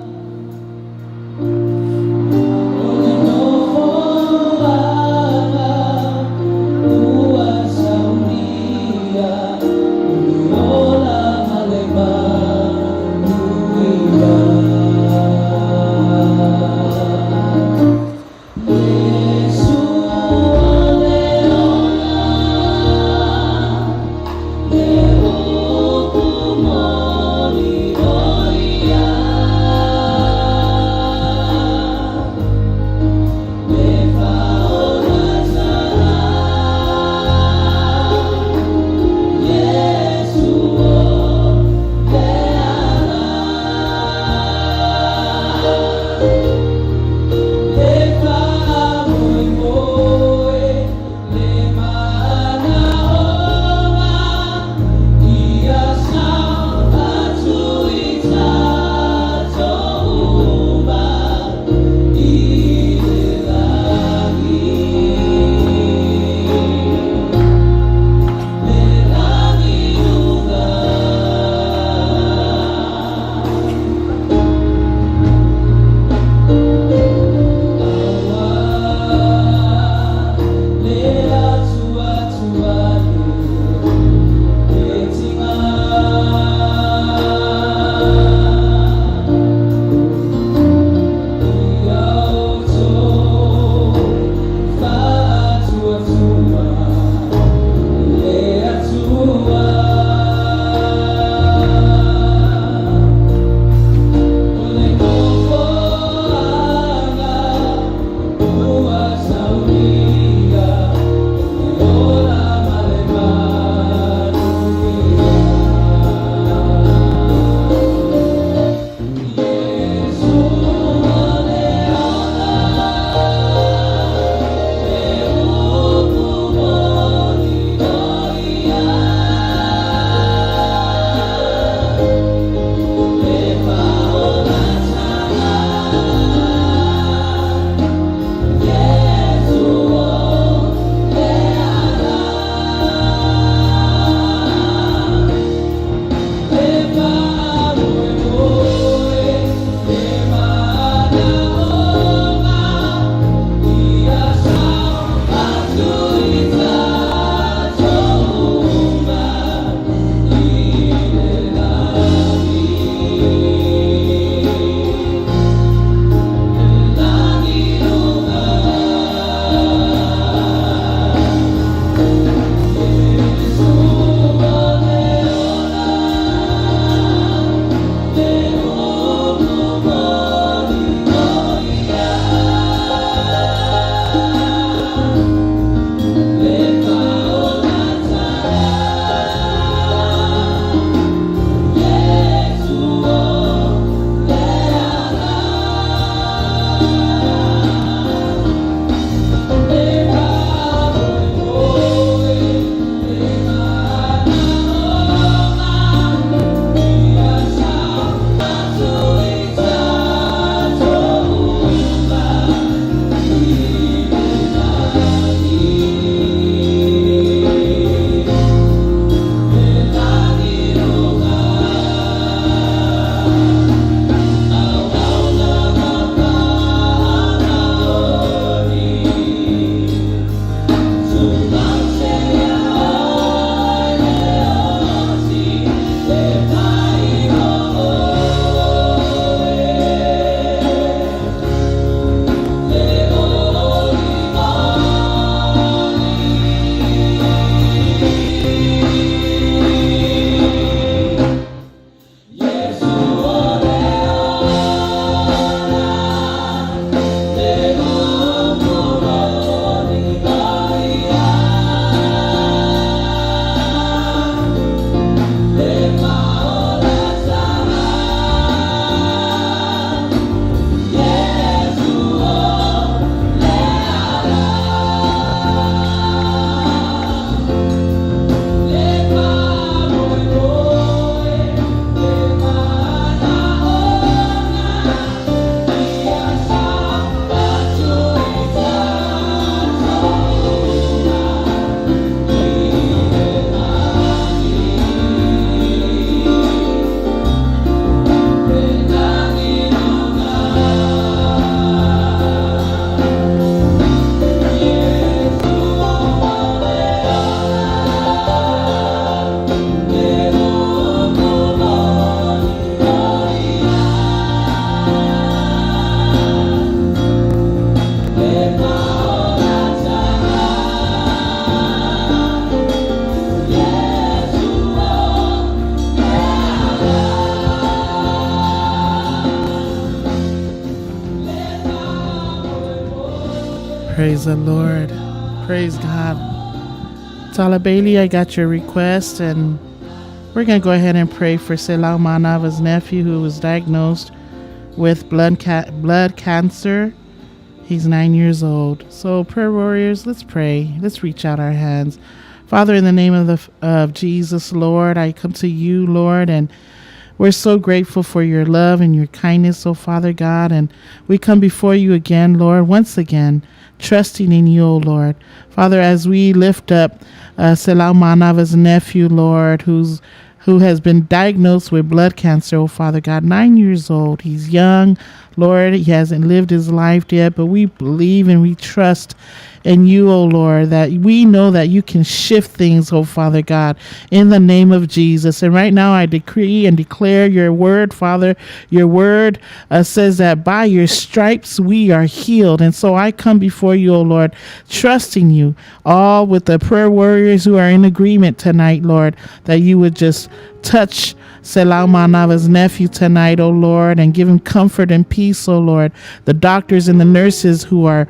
[SPEAKER 1] Praise the Lord. Praise God. Tala Bailey, I got your request, and we're going to go ahead and pray for Selau Manava's nephew who was diagnosed with blood, blood cancer. He's 9 years old. So, prayer warriors, let's pray. Let's reach out our hands. Father, in the name of, the, of Jesus, Lord, I come to you, Lord, and we're so grateful for your love and your kindness, oh Father God. And we come before you again, Lord, once again, trusting in you, oh Lord. Father, as we lift up Selau Manava's nephew, Lord, who has been diagnosed with blood cancer, oh Father God, 9 years old. He's young, Lord. He hasn't lived his life yet, but we believe and we trust in you, oh Lord, that we know that you can shift things, oh Father God, in the name of Jesus. And right now I decree and declare your word, Father. Your word says that by your stripes we are healed. And so I come before you, oh Lord, trusting you, all with the prayer warriors who are in agreement tonight, Lord, that you would just touch Selau Manava's nephew tonight, oh Lord, and give him comfort and peace, oh Lord. The doctors and the nurses who are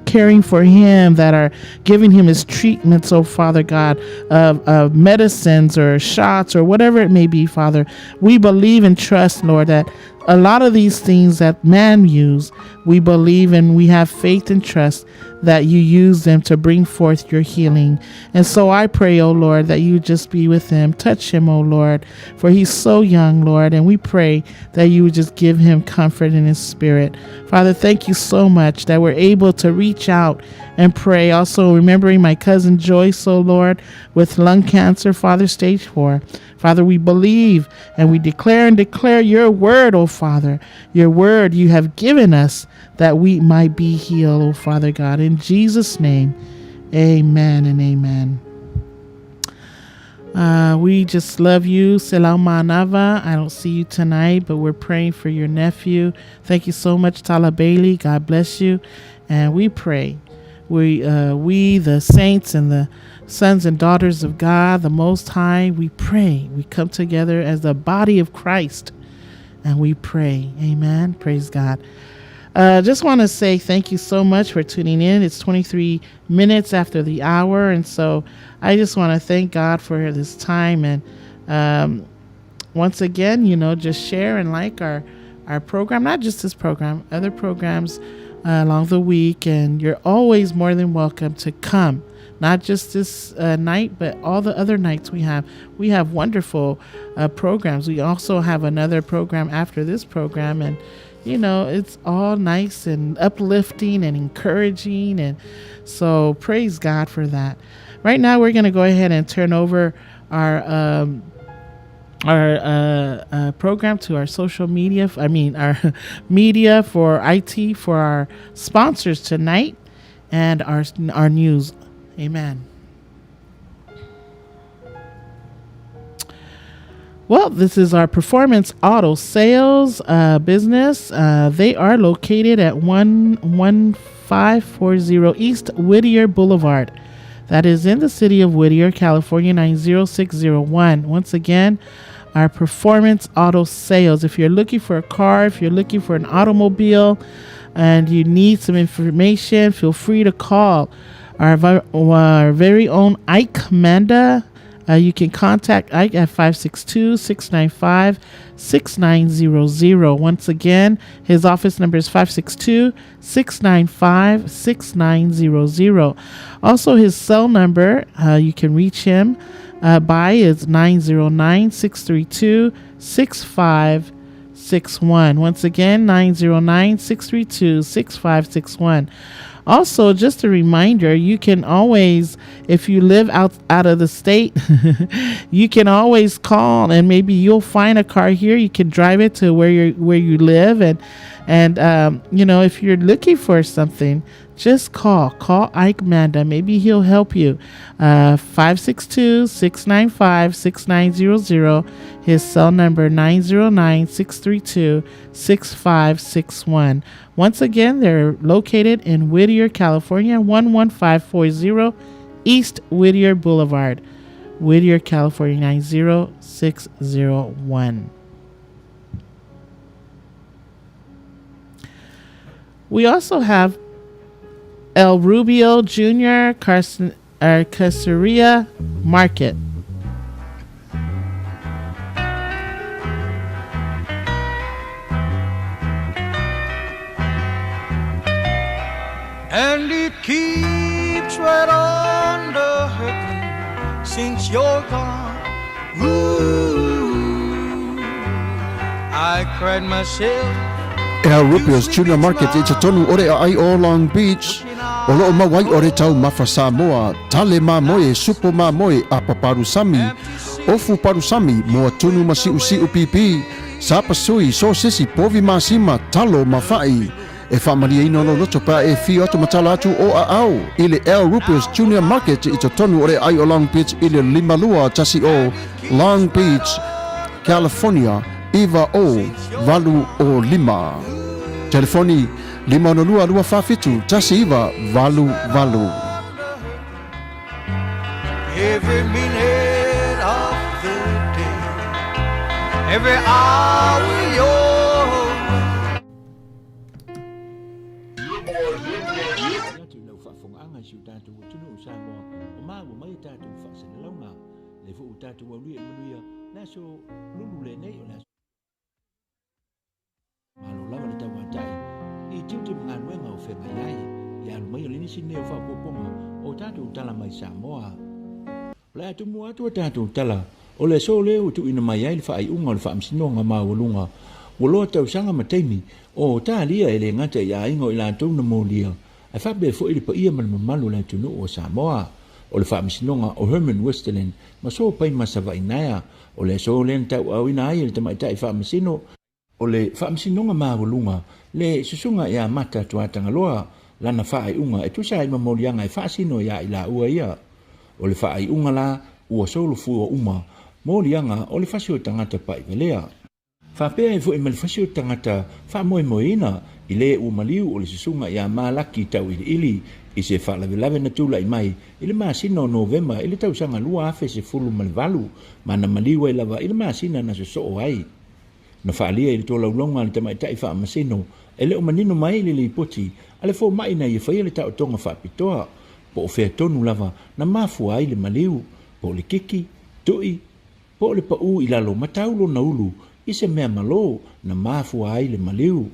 [SPEAKER 1] caring for him, that are giving him his treatments, oh Father God, of medicines or shots or whatever it may be, Father. We believe and trust, Lord, that a lot of these things that man use, we believe and we have faith and trust that you use them to bring forth your healing. And so I pray, oh Lord, that you just be with him. Touch him, oh Lord, for he's so young, Lord. And we pray that you would just give him comfort in his spirit. Father, thank you so much that we're able to reach out and pray. Also remembering my cousin Joyce, oh Lord, with lung cancer, Father, stage 4. Father, we believe and we declare and declare your word, oh Father, your word you have given us that we might be healed, oh Father God. In Jesus' name, amen and amen. We just love you, Selau Manava. I don't see you tonight, but we're praying for your nephew. Thank you so much, Tala Bailey. God bless you. And we pray. We, the saints and the sons and daughters of God, the Most High, we pray. We come together as the body of Christ and we pray. Amen. Praise God. Just want to say thank you so much for tuning in. It's 23 minutes after the hour. And so I just want to thank God for this time. And once again, you know, just share and like our program, not just this program, other programs along the week. And you're always more than welcome to come, not just this night, but all the other nights we have. We have wonderful programs. We also have another program after this program, and you know, it's all nice and uplifting and encouraging. And so praise God for that. Right now, we're going to go ahead and turn over our program to our social media. I mean, our media for IT, for our sponsors tonight, and our news. Amen. Well, this is our Performance Auto Sales business. They are located at 11540 East Whittier Boulevard. That is in the city of Whittier, California, 90601. Once again, our Performance Auto Sales. If you're looking for a car, if you're looking for an automobile, and you need some information, feel free to call our very own Ike Manda. You can contact Ike at 562-695-6900. Once again, his office number is 562-695-6900. Also, his cell number, you can reach him by is 909-632-6561. Once again, 909-632-6561. Also, just a reminder, you can always, if you live out of the state, you can always call and maybe you'll find a car here. You can drive it to where you live. And you know, if you're looking for something, just call. Call Ike Manda. Maybe he'll help you. 562-695-6900. His cell number, 909-632-6561. Once again, they're located in Whittier, California, 11540 East Whittier Boulevard, Whittier, California, 90601. We also have El Rubio Jr. Carson, Carniceria Market.
[SPEAKER 4] And it keeps right on the hurting since you're gone. Ooh, I cried myself
[SPEAKER 5] El Rubio's Junior Market i totonu o le aai o Long Beach, o loo mau ai o le taumafa Samoa, tale mamoe, supo mamoe, apa palusami, ofu palusami, moa tunu ma siusiu pipi, sapasui, sosesi, povi masima, talo ma fa'i. E faamalieina lou loto pe a e afio atu ma tala atu o aao i le El Rubio's Junior Market i totonu o le aai o Long Beach i le 5210 Long Beach, California 90805. Telefoni, 562 247 1988.
[SPEAKER 4] Every minute of the day, every hour you're away.
[SPEAKER 6] Atu i lau faafofogaaga i si o tatou atunuu o Samoa, o maua mai a tatou faasalalauga. Lea foi ua tatou aulia i le manuia le aso lulu lenei o le aso. Malo lava le tauatai i tiute ma galuega o feagai ai, i alu mai o le nisi nei o faaopoopoga o tatou tala mai Samoa. O le a tumua atu a tatou tala, o le aso lea ua tuuina mai ai le faaiuga o le Faamasinoga Maualuga ua loa tausaga ma taimi o talia e le gata i aiga o i latou na molia, ae faapea foi le paia ma le mamalu o le atunuu o Samoa. O le Faamasinoga o Herman Westerland ma So Paima Savainaea, o le aso lea na tauaaoina ai e le Tamaitai Faamasino, o le Faamasinoga Maualuga, le Susuga ia Mata Tuatagaloa, lana faaiuga e tusa ai ma moliaga e faasino iā i laua ia. O le faaiuga la, ua solofua uma moliaga o le fasi o tagata paʻivalea. Faapea ai foi ma le fasi o tagata faamoemoeina i le ua maliu o le Susuga ia Malaki Tauiliili i se faalavelave na tulai mai i le masina o Novema i le tausaga 2018 ma na maliu ai lava i le masina na sosoo ai. Na faaalia i le tolaulauga a le tamaitai faamasino e le o manino mai le lipoti a le fomai na ia faia le taotoga faapitoa, po o fea tonu lava na mafua ai le maliu, po o le kiki, tui, po o le paʻū i lalo ma tau lona ulu i se mea malo na mafua ai le maliu.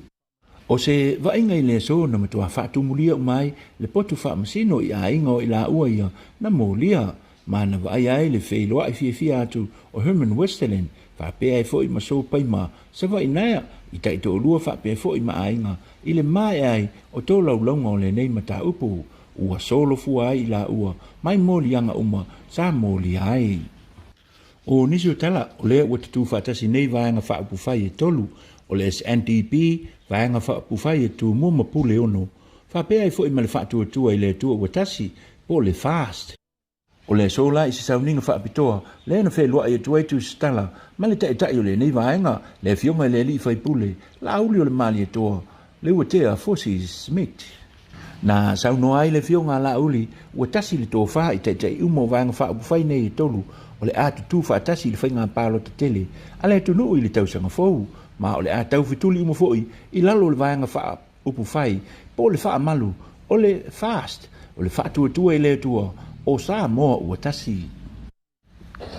[SPEAKER 6] O se vaaiga i le aso na matua faatumulia uma ai le potu faamasino i aiga o i laua ia na molia, ma na vaaia ai le feiloai fiafia atu o Herman Westerland faapea ai foi ma Sou Paima Savainaea i taitoalua faapea foi ma aiga i le maea ai o tolaulauga o lenei mataupu ua solofua ai i laua mai moliaga uma sa molia ai. O nisi o tala, o lea ua tutū faatasi nei Vaega Faaupufai e tolu, o le SNDP, Vaega Faaupufai e Tumua ma Puleono, faapea ai foi ma le Faatuatua i le Atua Ua Tasi, po o le FAST. O le aso la i se sauniga faapitoa, lea na feluai atu ai Tusitala ma le taitai o lenei vaega, le Afioga i le Alii Faipule, Laauli o le Malietoa, Leuatea Fosi Smith. Na saunoa ai le Afioga a Laauli, ua tasi le tofa i taitai uma o Vaega Faaupufai nei e tolu, o le a tutū faatasi i le faiga palota tele a le atunuu i le tausaga fou, ma o le a taufetuli uma foi i lalo o le Vaega Faaupufai po o le Faamalu o le FAST, o le Faatuatua i le Atua o Samoa Ua Tasi.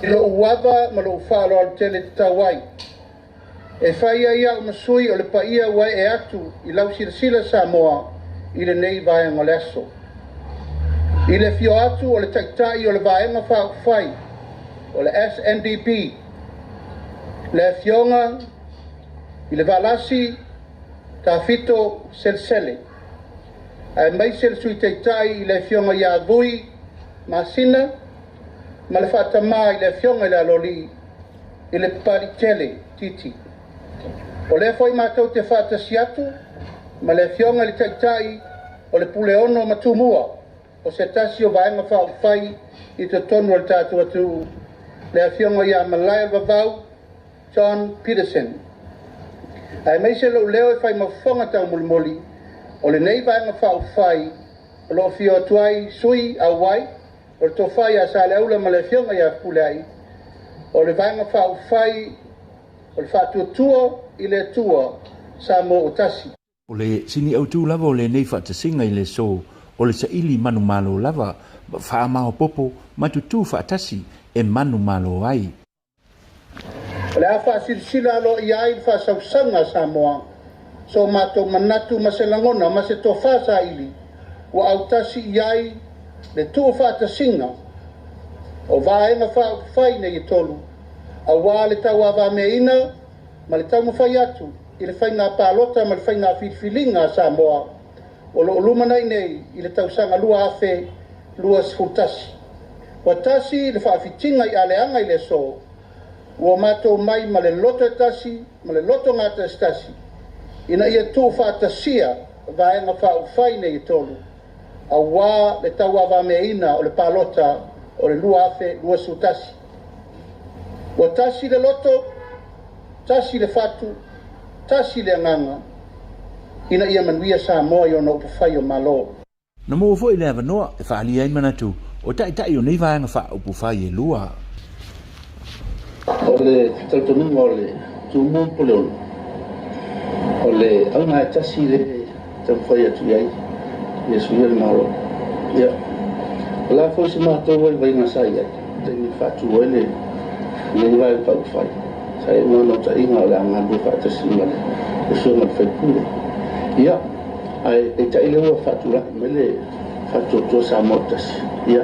[SPEAKER 7] I lou ava ma lou faaaloalo tele tatau ai, e fai ai au ma sui o le paia ua ee atu i lau silasila Samoa i lenei vaega o le aso. I le afio atu o le Taitai o le Vaega Faaupufai o le SNDP, le Afioga i le Valasi Tafito Selesele, aemaise le Sui Taitai i le Afioga ia Vui Masina, ma le faatamā i le Afioga i le Aloalii i le Papaliitele Titi. O lea foi matou te faatasi atu ma le Afioga i le Taitai o le Puleono ma Tumua o se tasi o Vaega Faaupufai i totonu o le tatou atunuu, le Afioga ia Malaeavavau John Peterson. Aemaise lou leo e fai ma fofoga taumolimoli o lenei Vaega Faaupufai o lo o afio atu ai sui auai O le tofa ia Saleaula ma le Afioga ia Fepuleai, o le Vaega Faaupufai o le Faatuatua i le Atua, Samoa ua tasi.
[SPEAKER 6] O le sini autu lava o lenei faatasiga i le aso, o le saili manumalo lava, faamaopoopo ma tutū faatasi e manumalo ai.
[SPEAKER 7] O le a faasilasila aloaia ai le faasausauga a Samoa, so matou manatu ma se lagona ma se tofa saili ua autasi i ai le tuufaatasiga o Vaega Faaupufai nei e tolu, aua le tauavameaina ma le taumafai atu i le faiga palota ma le faiga filifiliga a Samoa o lo o lumanai nei i le tausaga 2021. Ua tasi le faafitiga i aleaga i le aso, ua matou mai ma le loto e tasi ma le loto gatasitasi ina ia tuufaatasia Vaega Faaupufai nei e tolu, aua le tauavameaina o le palota o le 2021. Ua tasi le loto, tasi le fatu, tasi le agaga ina ia manuia Samoa i ona upufai o Malo.
[SPEAKER 6] Na maua foi le avanoa e faaalia ai manatu o taitai o nei vaega faaupufai e lua.
[SPEAKER 8] O le talitonuga o le Tumua Puleono, o le auga e tasi lea e taumafai atu i ai ia suia le Malo. Ia, o le a foi se matou vaivaiga sa i ai i le taimi e faatu ai lenei Vaega Faaupufai, sa i ai ma naunautaiga o le a galulue faatasi ma le Afioga i le Sui Usufono. Ia, ae peitai lea ua faatulai mai le Faatuatua Samoa Tasi, ia,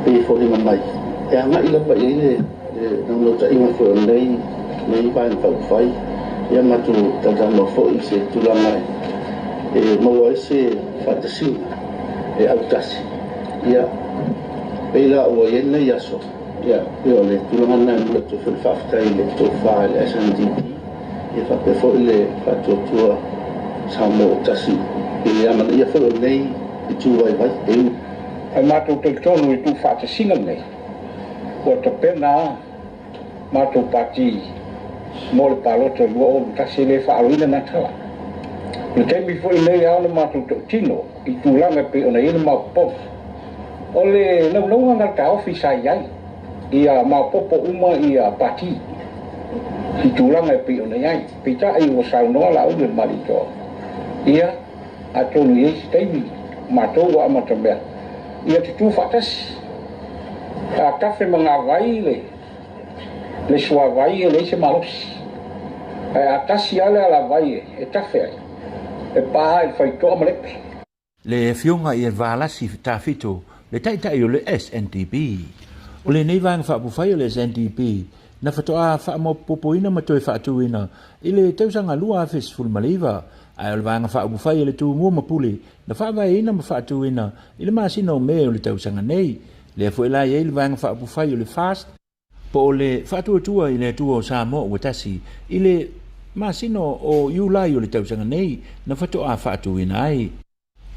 [SPEAKER 8] pei e foliga mai e agai lava i ai le naunautaiga foi o lenei Vaega Faaupufai. Ia matou talatalanoa foi i se tulaga e maua ai se faatasiga e autasi. Ia, pei la ua i ai lenei aso, ia, pei o le tulaga lena e momoli atu ai foi le faafetai i le tofa i le SNDP, ia faapea foi le Faatuatua Samoa ua Tasi i le amanaia foi o lenei itu vaivai e ui.
[SPEAKER 9] Ae matou talitonu i tuufaatasiga lenei, ua tapena a matou pati mo le palota 2021 e le faaaloina na tala. O le taimi foi lenei e ao ona matou tautino i tulaga e pei ona i ai le maopoopoga. O le naunauga na le taofi sa i ai ia maopoopo uma ia pati i tulaga e pei ona i ai. Peitai ua saunoa Laauli o le Malietoa, ia, atonu i ai se taimi matou ua amatamea ia tutū faatasi. A tafe magavai le le suavai e leai se malosi, ae a tasi lava le alavai e tafe ai, e pa i le faitoa ma le epe.
[SPEAKER 6] Le Afioga ia Valasi Tafito, le Taitai o le SNDP. O lenei vaega faaupufai o le SNDP na faatoa faamaopoopoina ma toe faatuina i le tausaga 2019, ae o le vaega faaupufai a le Tumua ma Pule na faavaeina ma faatuina i le masina o Me o le tausaga nei. Lea foi la e i ai le vaega faaupufai o le FAST, po o le Faatuatua i le Atua o Samoa ua Tasi, i le masina o Iulai o le tausaga nei na faatoa faatuina ai.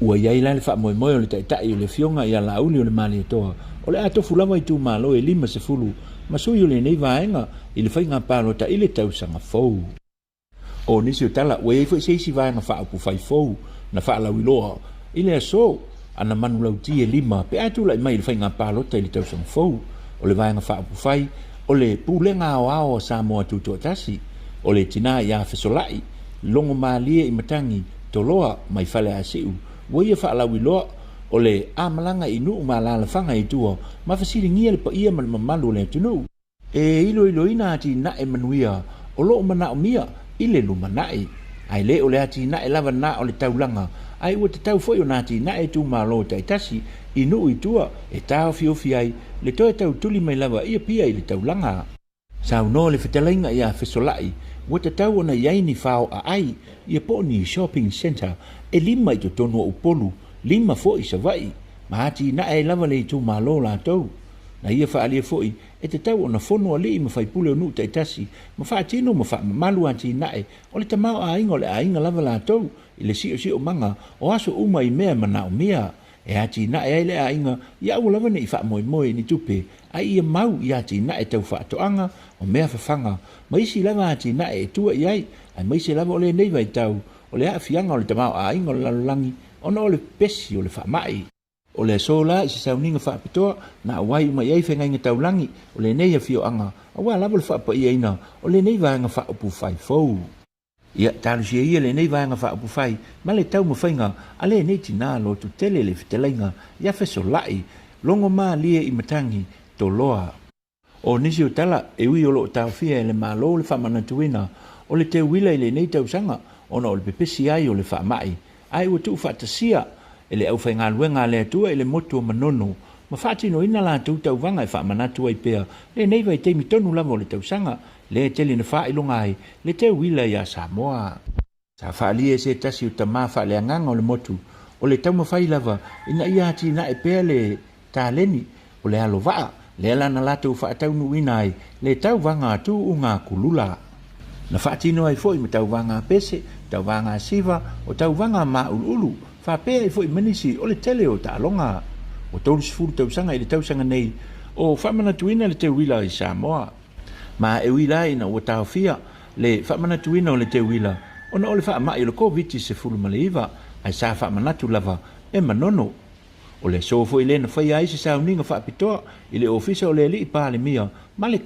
[SPEAKER 6] Ua i ai la le faamoemoe o le Taitai o le Afioga ia Laauli o le Malietoa, o le a tofu lava itumalo e 50 ma sui o lenei vaega i le faiga palota i le tausaga fou. O nisi o tala, ua i ai foi se isi vaega faaupufai fou na faalauiloa i le aso a na manulauti e lima pe a tulai mai i le faiga palota i le tausaga fou. O le vaega faaupufai o le Pulega Aoao a Samoa Tutoatasi, o le tina ia Fesolai, Logomalie i Matagi, Toloa mai Faleasiu, ua ia faalauiloa o le a malaga i nuu ma alaalafaga i tua ma fesiligia le paia ma le mamalu o le atunuu. E iloiloina atinae manuia o lo o manaomia i le lumanai. Ae le o le atinae lava na o le taulaga, ae ua tatau foi ona atinae itumalo taitasi i nuu i tua e taofiofi ai le toe tau tuli mai lava i Apia i le taulaga. Saunoa le fetalaiga ia Fesolai, ua tatau ona i ai ni fao aai ia po o ni shopping centre e lima i totonu o Upolu, lima foi i Savaii, ma atinae ai lava le itumalo latou. Na ia faaalia foi E tatau ona fono alii ma faipule o nuu taitasi ma faatino ma faamamalu atinae o le tamaoaiga o le aiga lava latou i le siosiomaga o aso uma i mea e manaomia e atinae ai le aiga ia aua lava ne i faamoemoe i ni tupe ae ia mau i atinae tau faatoaga o mea fafaga ma isi lava atinae e tua i ai aemaise lava o lenei vaitau o le aafiaga o le tamaoaiga o le lalolagi ona o le pesi o le faamai. O le aso la i se sauniga faapitoa na auai uma i ai feagaiga taulagi o lenei afioaga aua lava le faapaiaina o lenei vaega faaupufai fou. Ia, talosia ia lenei Vaega Faaupufai ma le taumafaiga a lenei tinā lotu tele le fetalaiga ia fesolaʻi logomalie i matagi toloa. O nisi o tala e ui o lo o taofia e le Malo le faamanatuina o le teuila i lenei tausaga ona o le pepesi ai o le faamai, ae ua tuufaatasia e le aufaigaluega a le Atua i le motu o Manono ma faatinoina latou tauvaga e faamanatu ai pea lenei vaitaimi tonu lava o le tausaga lea e tele ina faailoga ai le teuila iā Samoa. Sa faaalia e se tasi o tama faaleagaga o le motu o le taumafai lava ina ia atinae pea le taleni o le alo vaa lea la na latou faataunuuina ai le tauvaga a tuuga kulula. Na faatino ai foi ma tauvaga a pese, tauvaga a siva, o tauvaga a māuluulu, faapea ai foi ma nisi o le tele o taaloga. Ua 30 tausaga i le tausaga nei o faamanatuina le teuila i Samoa. Ma e ui la ina ua taofia le faamanatuina o le teuila ona o le faamai o le Koviti-19, ae sa faamanatu lava e Manono. O le aso foi lea na faia ai se sauniga faapitoa i le Ofisa o le Alii Palemia ma le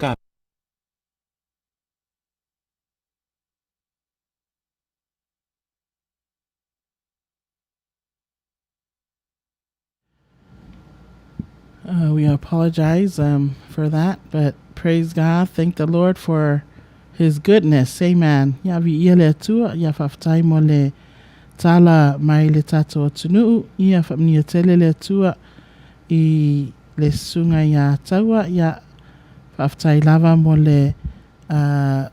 [SPEAKER 1] Uh, we apologize um, for that, but praise God. Thank the Lord for His goodness. Amen. Ia viia le Atua, ia faafetai mo le tala mai le tatou atunuu, ia faamanuia tele le Atua i le susuga iā Taua, ia faafetai lava mo le uh,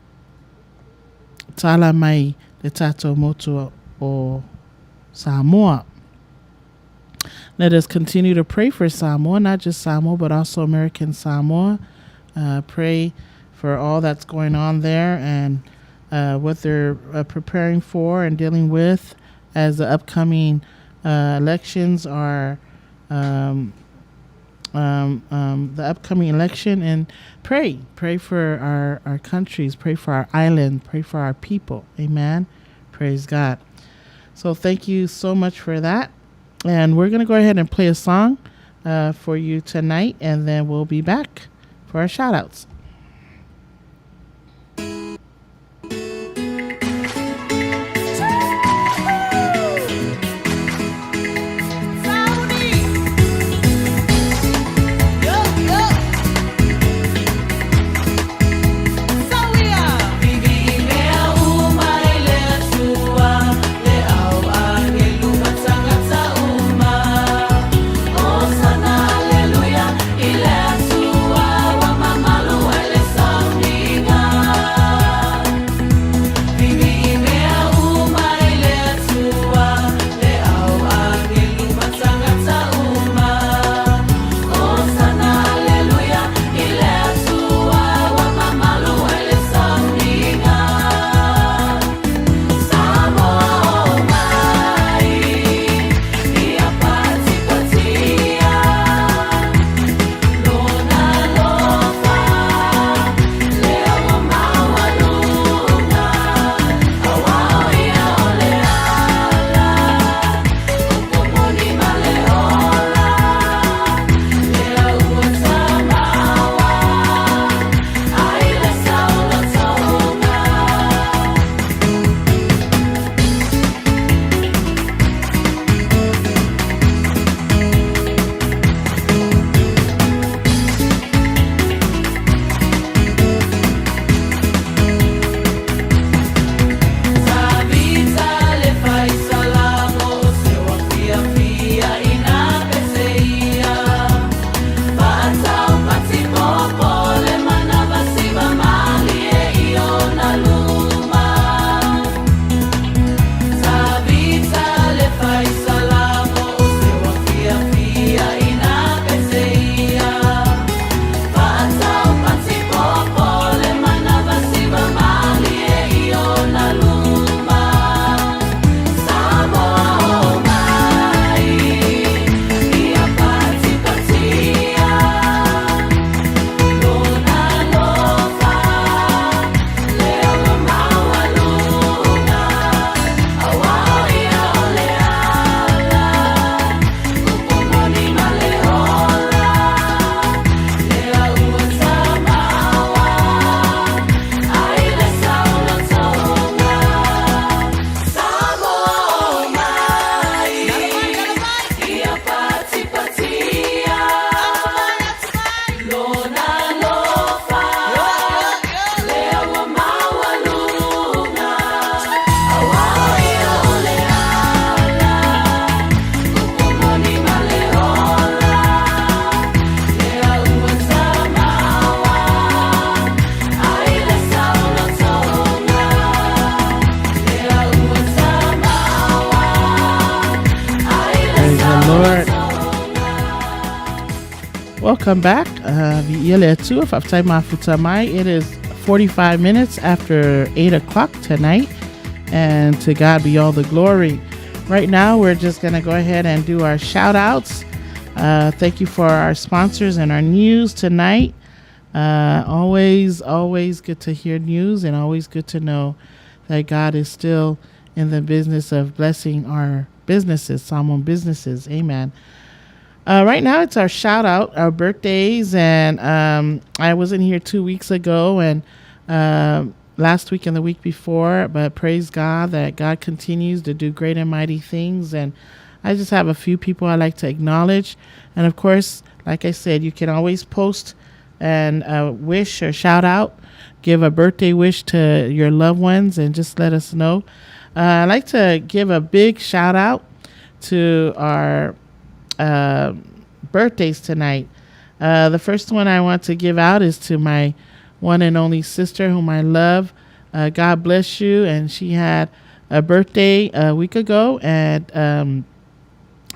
[SPEAKER 1] tala mai le tatou motu o Samoa. Let us continue to pray for Samoa, not just Samoa, but also American Samoa. Uh, pray for all that's going on there and uh, what they're uh, preparing for and dealing with as the upcoming uh, elections are. Um, um, um, the upcoming election and pray. Pray for our, our countries, pray for our island, pray for our people. Amen. Praise God. So thank you so much for that. And we're going to go ahead and play a song uh, for you tonight, and then we'll be back for our shout outs. Welcome back. Viia le Atua, faafetai mafuta mai. It is 45 minutes after 8 o'clock tonight, and to God be all the glory. Right now, we're just going to go ahead and do our shout outs. Thank you for our sponsors and our news tonight. Always, always good to hear news and always good to know that God is still in the business of blessing our businesses, Samoan businesses. Amen. Right now, it's our shout out, our birthdays, and I wasn't here 2 weeks ago and last week and the week before, but praise God that God continues to do great and mighty things. And I just have a few people I like to acknowledge. And of course, like I said, you can always post and wish or shout out, give a birthday wish to your loved ones, and just let us know. I'd like to give a big shout out to our birthdays tonight. The first one I want to give out is to my one and only sister, whom I love. God bless you. And she had a birthday a week ago, and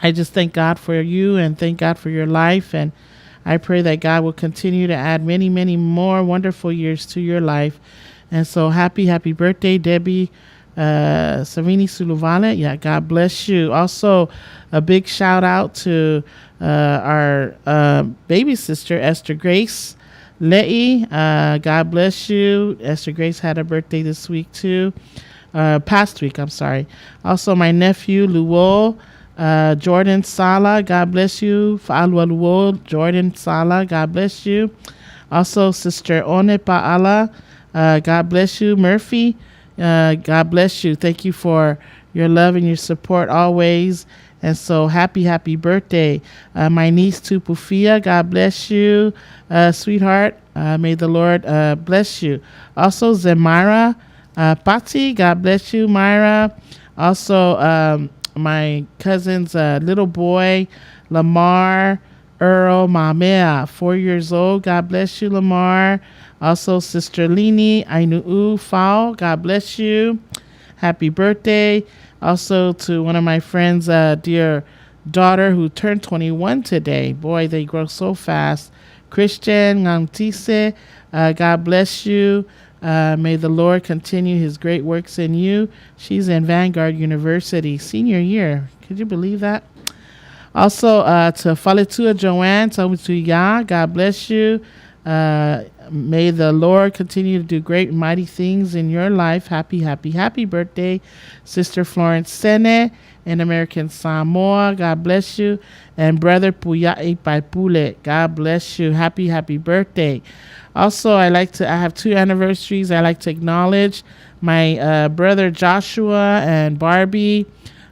[SPEAKER 1] I just thank God for you and thank God for your life. And I pray that God will continue to add many, many more wonderful years to your life. And so happy, happy birthday, Debbie Savini Suluvale. Yeah, God bless you. Also, a big shout out to our baby sister, Esther Grace Le'i. God bless you. Esther Grace had a birthday this week too. Past week, I'm sorry. Also, my nephew, Luo. Jordan Sala, God bless you. Fa'alua Luo, Jordan Sala, God bless you. Also, Sister One Pa'ala, God bless you. Murphy, God bless you. Thank you for your love and your support always. And so happy, happy birthday. My niece Tupufia, God bless you, sweetheart. May the Lord bless you. Also, Zemira Pati, God bless you, Myra. Also, my cousin's little boy, Lamar Earl Mamea, 4 years old. God bless you, Lamar. Also, Sister Lini Ainuu Fao, God bless you. Happy birthday. Also, to one of my friends' dear daughter who turned 21 today. Boy, they grow so fast. Christian Ngantise, God bless you. May the Lord continue his great works in you. She's in Vanguard University, senior year. Could you believe that? Also, to Faletua Joanne, Ya, God bless you. May the Lord continue to do great and mighty things in your life. Happy, happy, happy birthday, Sister Florence Sene in American Samoa. God bless you. And Brother Puya'i Paipule, God bless you. Happy, happy birthday. Also, I have two anniversaries I like to acknowledge. My brother Joshua and Barbie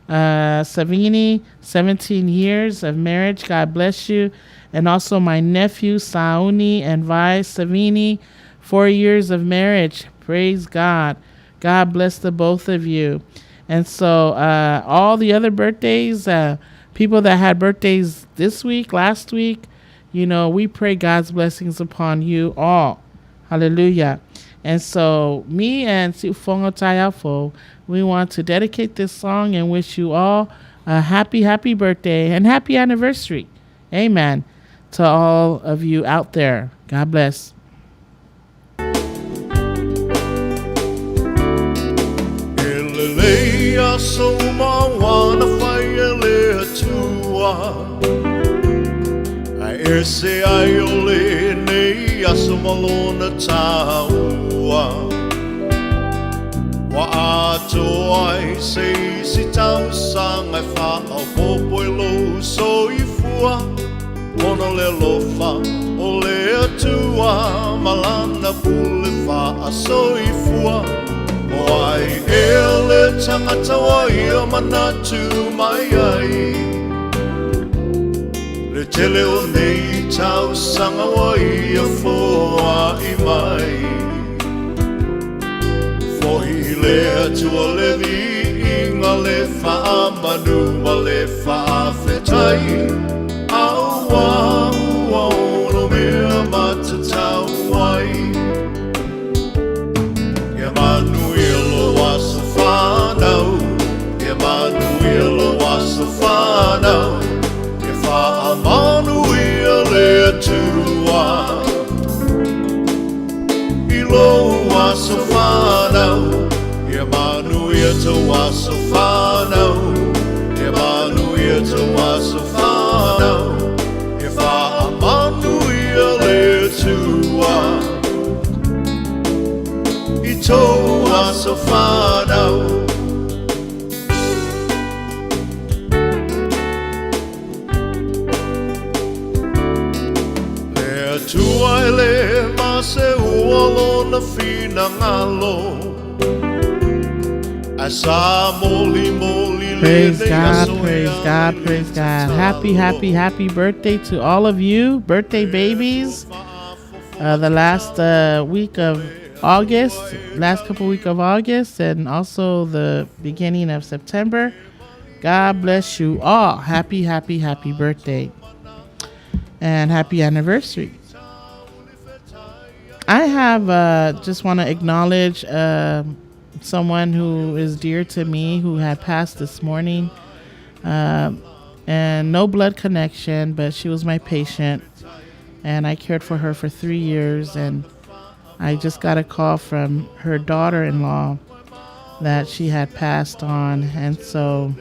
[SPEAKER 1] Savini, 17 years of marriage. God bless you. And also my nephew Sauni and Vi Savini, 4 years of marriage. Praise God. God bless the both of you. And so all the other birthdays, people that had birthdays this week, last week, we pray God's blessings upon you all. Hallelujah. And so, me and Siufongo Tayafo, we want to dedicate this song and wish you all a happy, happy birthday and happy anniversary. Amen. To all of you out there. God bless.
[SPEAKER 10] E lelei aso uma ua na fai e le Atua Ae ese ai o lenei aso ma lona taua Ua atoa ai se isi tausaga e faaopoopo i lou soifua Ona o le alofa o le Atua ma lana pule faasoifua O ai ea le tagata ua ia manatu mai ai Le tele o nei tausaga ua ia foai mai Fo'i i le Atua le viiga le faamanu ma le faafetai Auā ua onomea matatau ai Ia manuia lou aso fanau Ia manuia lou aso fanau Ia faamanuia le Atua. lou aso fanau, Ia manuia tou aso fanau, Ia manuia tou aso fanau, Ia faamanuia le Atua i tou aso fanau. Le Atua e le maseua lona finagalo, Ae sa molimoli
[SPEAKER 1] Praise
[SPEAKER 10] lenei
[SPEAKER 1] God,
[SPEAKER 10] aso e
[SPEAKER 1] praise God,
[SPEAKER 10] ale
[SPEAKER 1] praise God. Happy, happy, happy birthday to all of you, birthday babies. The last week of August, last couple week of August, and also the beginning of September. God bless you all. Happy, happy, happy birthday and happy anniversary. I have just want to acknowledge someone who is dear to me who had passed this morning. And no blood connection, but she was my patient, and I cared for her for 3 years. And I just got a call from her daughter-in-law that she had passed on. And so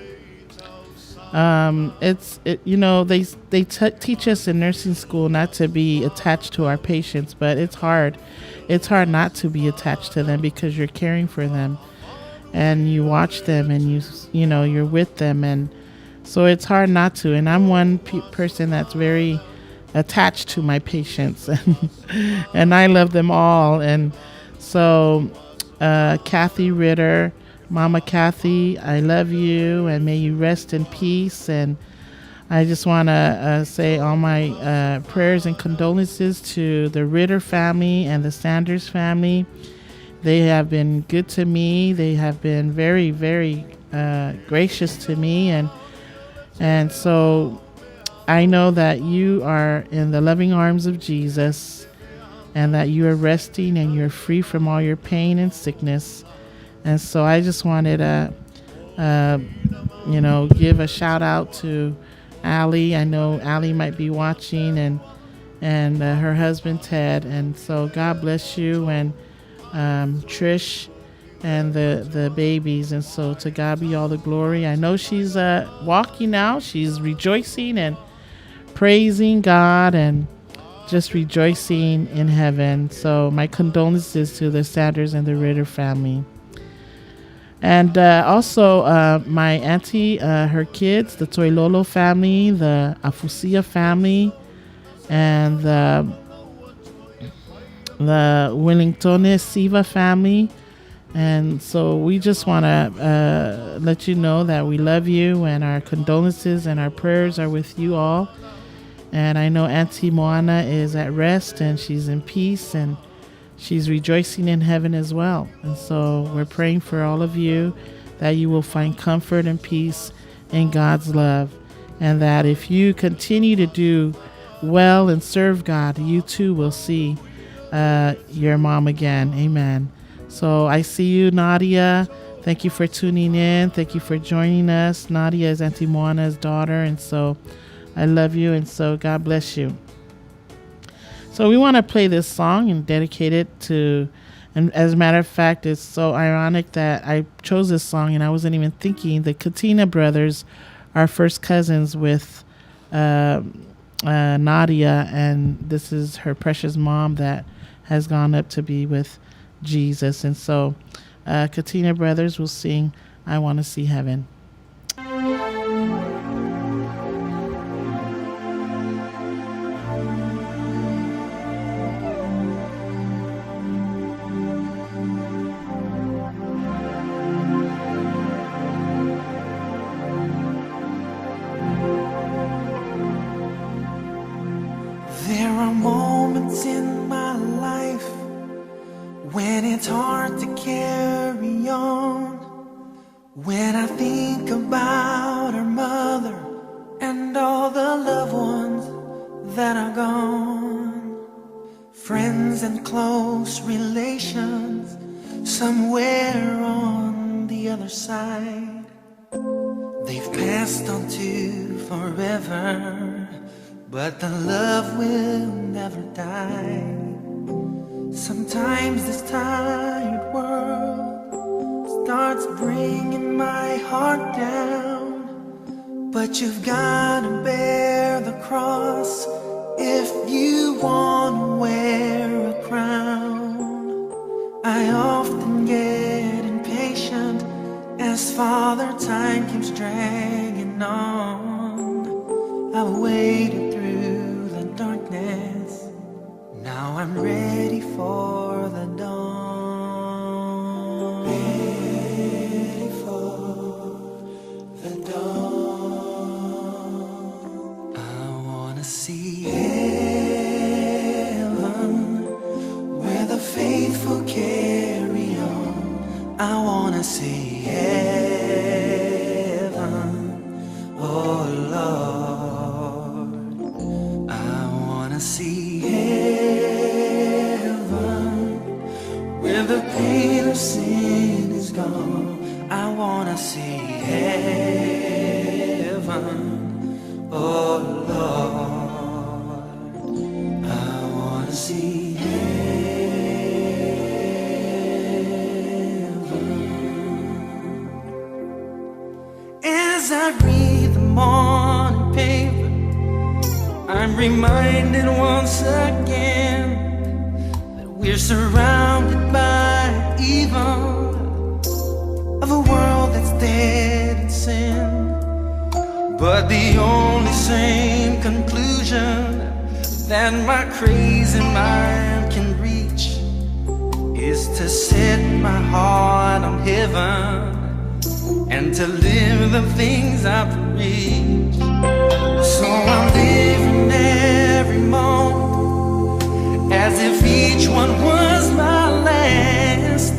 [SPEAKER 1] they teach us in nursing school not to be attached to our patients, but it's hard. It's hard not to be attached to them because you're caring for them and you watch them and you're with them. And so it's hard not to. And I'm one person that's very attached to my patients, and I love them all. And so Kathy Ritter, Mama Kathy, I love you, and may you rest in peace. And I just want to say all my prayers and condolences to the Ritter family and the Sanders family. They have been good to me. They have been very, very gracious to me. And so I know that you are in the loving arms of Jesus, and that you are resting and you're free from all your pain and sickness. And so I just wanted to give a shout out to Allie. I know Allie might be watching, and her husband, Ted. And so God bless you, and Trish and the babies. And so to God be all the glory. I know she's walking now. She's rejoicing and praising God and just rejoicing in heaven. So my condolences to the Sanders and the Ritter family. And also my auntie, her kids, the Toilolo family, the Afusia family, and the Wellingtone Siva family. And so we just want to let you know that we love you, and our condolences and our prayers are with you all. And I know Auntie Moana is at rest, and she's in peace, and she's rejoicing in heaven as well. And so we're praying for all of you that you will find comfort and peace in God's love, and that if you continue to do well and serve God, you too will see your mom again. Amen. So I see you, Nadia. Thank you for tuning in. Thank you for joining us. Nadia is Auntie Moana's daughter, and so I love you, and so God bless you. So we want to play this song and dedicate it to, and as a matter of fact, it's so ironic that I chose this song and I wasn't even thinking. The Katina brothers are first cousins with Nadia, and this is her precious mom that has gone up to be with Jesus. And so Katina Brothers will sing I Want to See Heaven.
[SPEAKER 11] There are moments in my life when it's hard to carry on, when I think about our mother and all the loved ones that are gone, friends and close relations somewhere on the other side. They've passed on to forever, but the love will never die. Sometimes this tired world starts bringing my heart down. But you've gotta bear the cross if you wanna wear a crown. I often get impatient as Father Time keeps dragging on. I've waited through the darkness. Now I'm ready for the dawn. Ready for the dawn. I wanna see heaven where the faithful carry on. I wanna see heaven, oh Lord. I wanna see heaven where the pain of sin is gone. I wanna see heaven, oh Lord. I wanna see heaven. As I read the morning paper, I'm reminded once again that we're surrounded by evil of a world that's dead in sin. But the only sane conclusion that my crazy mind can reach is to set my heart on heaven and to live the things I preach. So I'm living every moment as if each one was my last.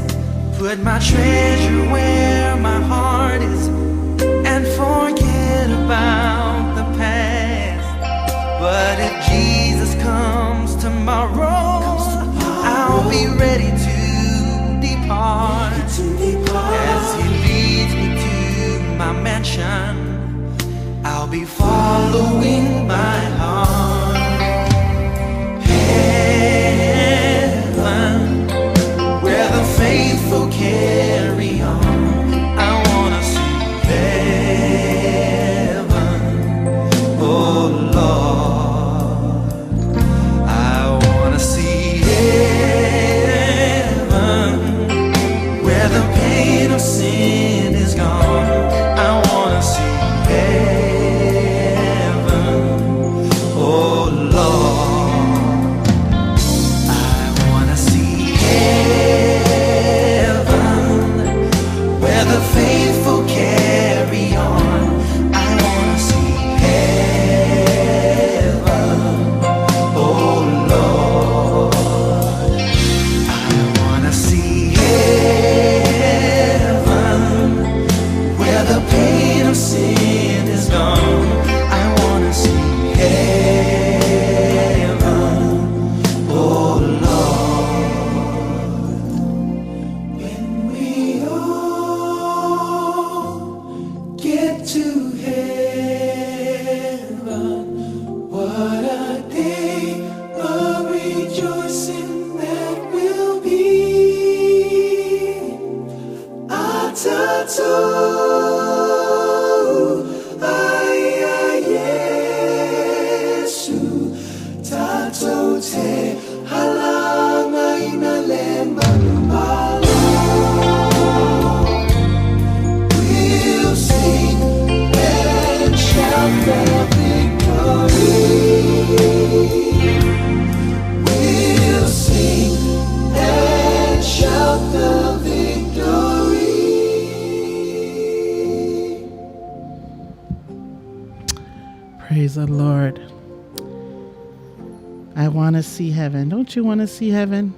[SPEAKER 11] Put my treasure where my heart is and forget about the past. But if Jesus comes tomorrow, I'll be ready to depart. As he leads me to my mansion, I'll be following my heart. Heaven, where the faithful carry on. I wanna see heaven, oh Lord. I wanna see heaven where the pain of sin is gone. I wanna see heaven, oh Lord. I wanna see heaven where the faithful carry on. I wanna see heaven, oh Lord. I wanna see heaven where the pain of sin is gone. I wanna see heaven, oh Lord. When we all get to heaven, what a day of rejoicing that will be. Atato, ai, Yesu, tato te halanga ina le manumalo. We'll sing and shout the victory. We'll sing and shout the victory.
[SPEAKER 1] Praise the Lord. I want to see heaven. Don't you want to see heaven?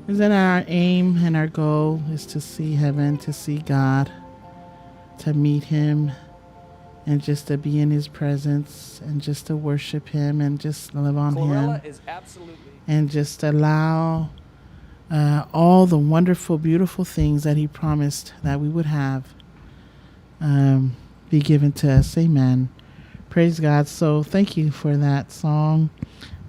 [SPEAKER 1] Isn't our aim and our goal is to see heaven, to see God, to meet him and just to be in his presence and just to worship him and just love on him and just allow uh, all the wonderful, beautiful things that he promised that we would have um, be given to us. Amen. Praise God. So thank you for that song.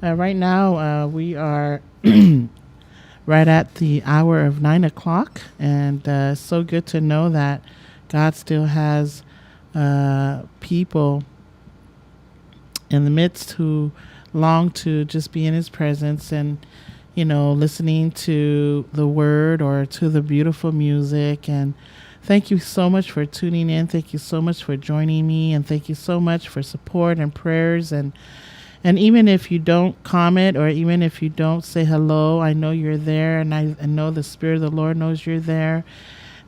[SPEAKER 1] Uh, right now, uh, we are right at the hour of 9 o'clock. And so good to know that God still has people in the midst who long to just be in his presence and, you know, listening to the word or to the beautiful music. And thank you so much for tuning in. Thank you so much for joining me. And thank you so much for support and prayers. And even if you don't comment or even if you don't say hello, I know you're there, and I know the Spirit of the Lord knows you're there.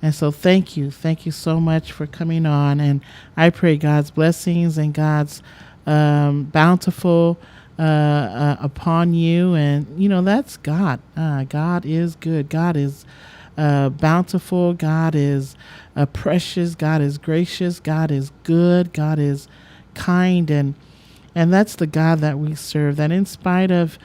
[SPEAKER 1] And so thank you. Thank you so much for coming on. And I pray God's blessings and God's bountiful upon you. And, you know, that's God. God is good. God is bountiful. God is precious. God is gracious. God is good. God is kind. And that's the God that we serve, that in spite of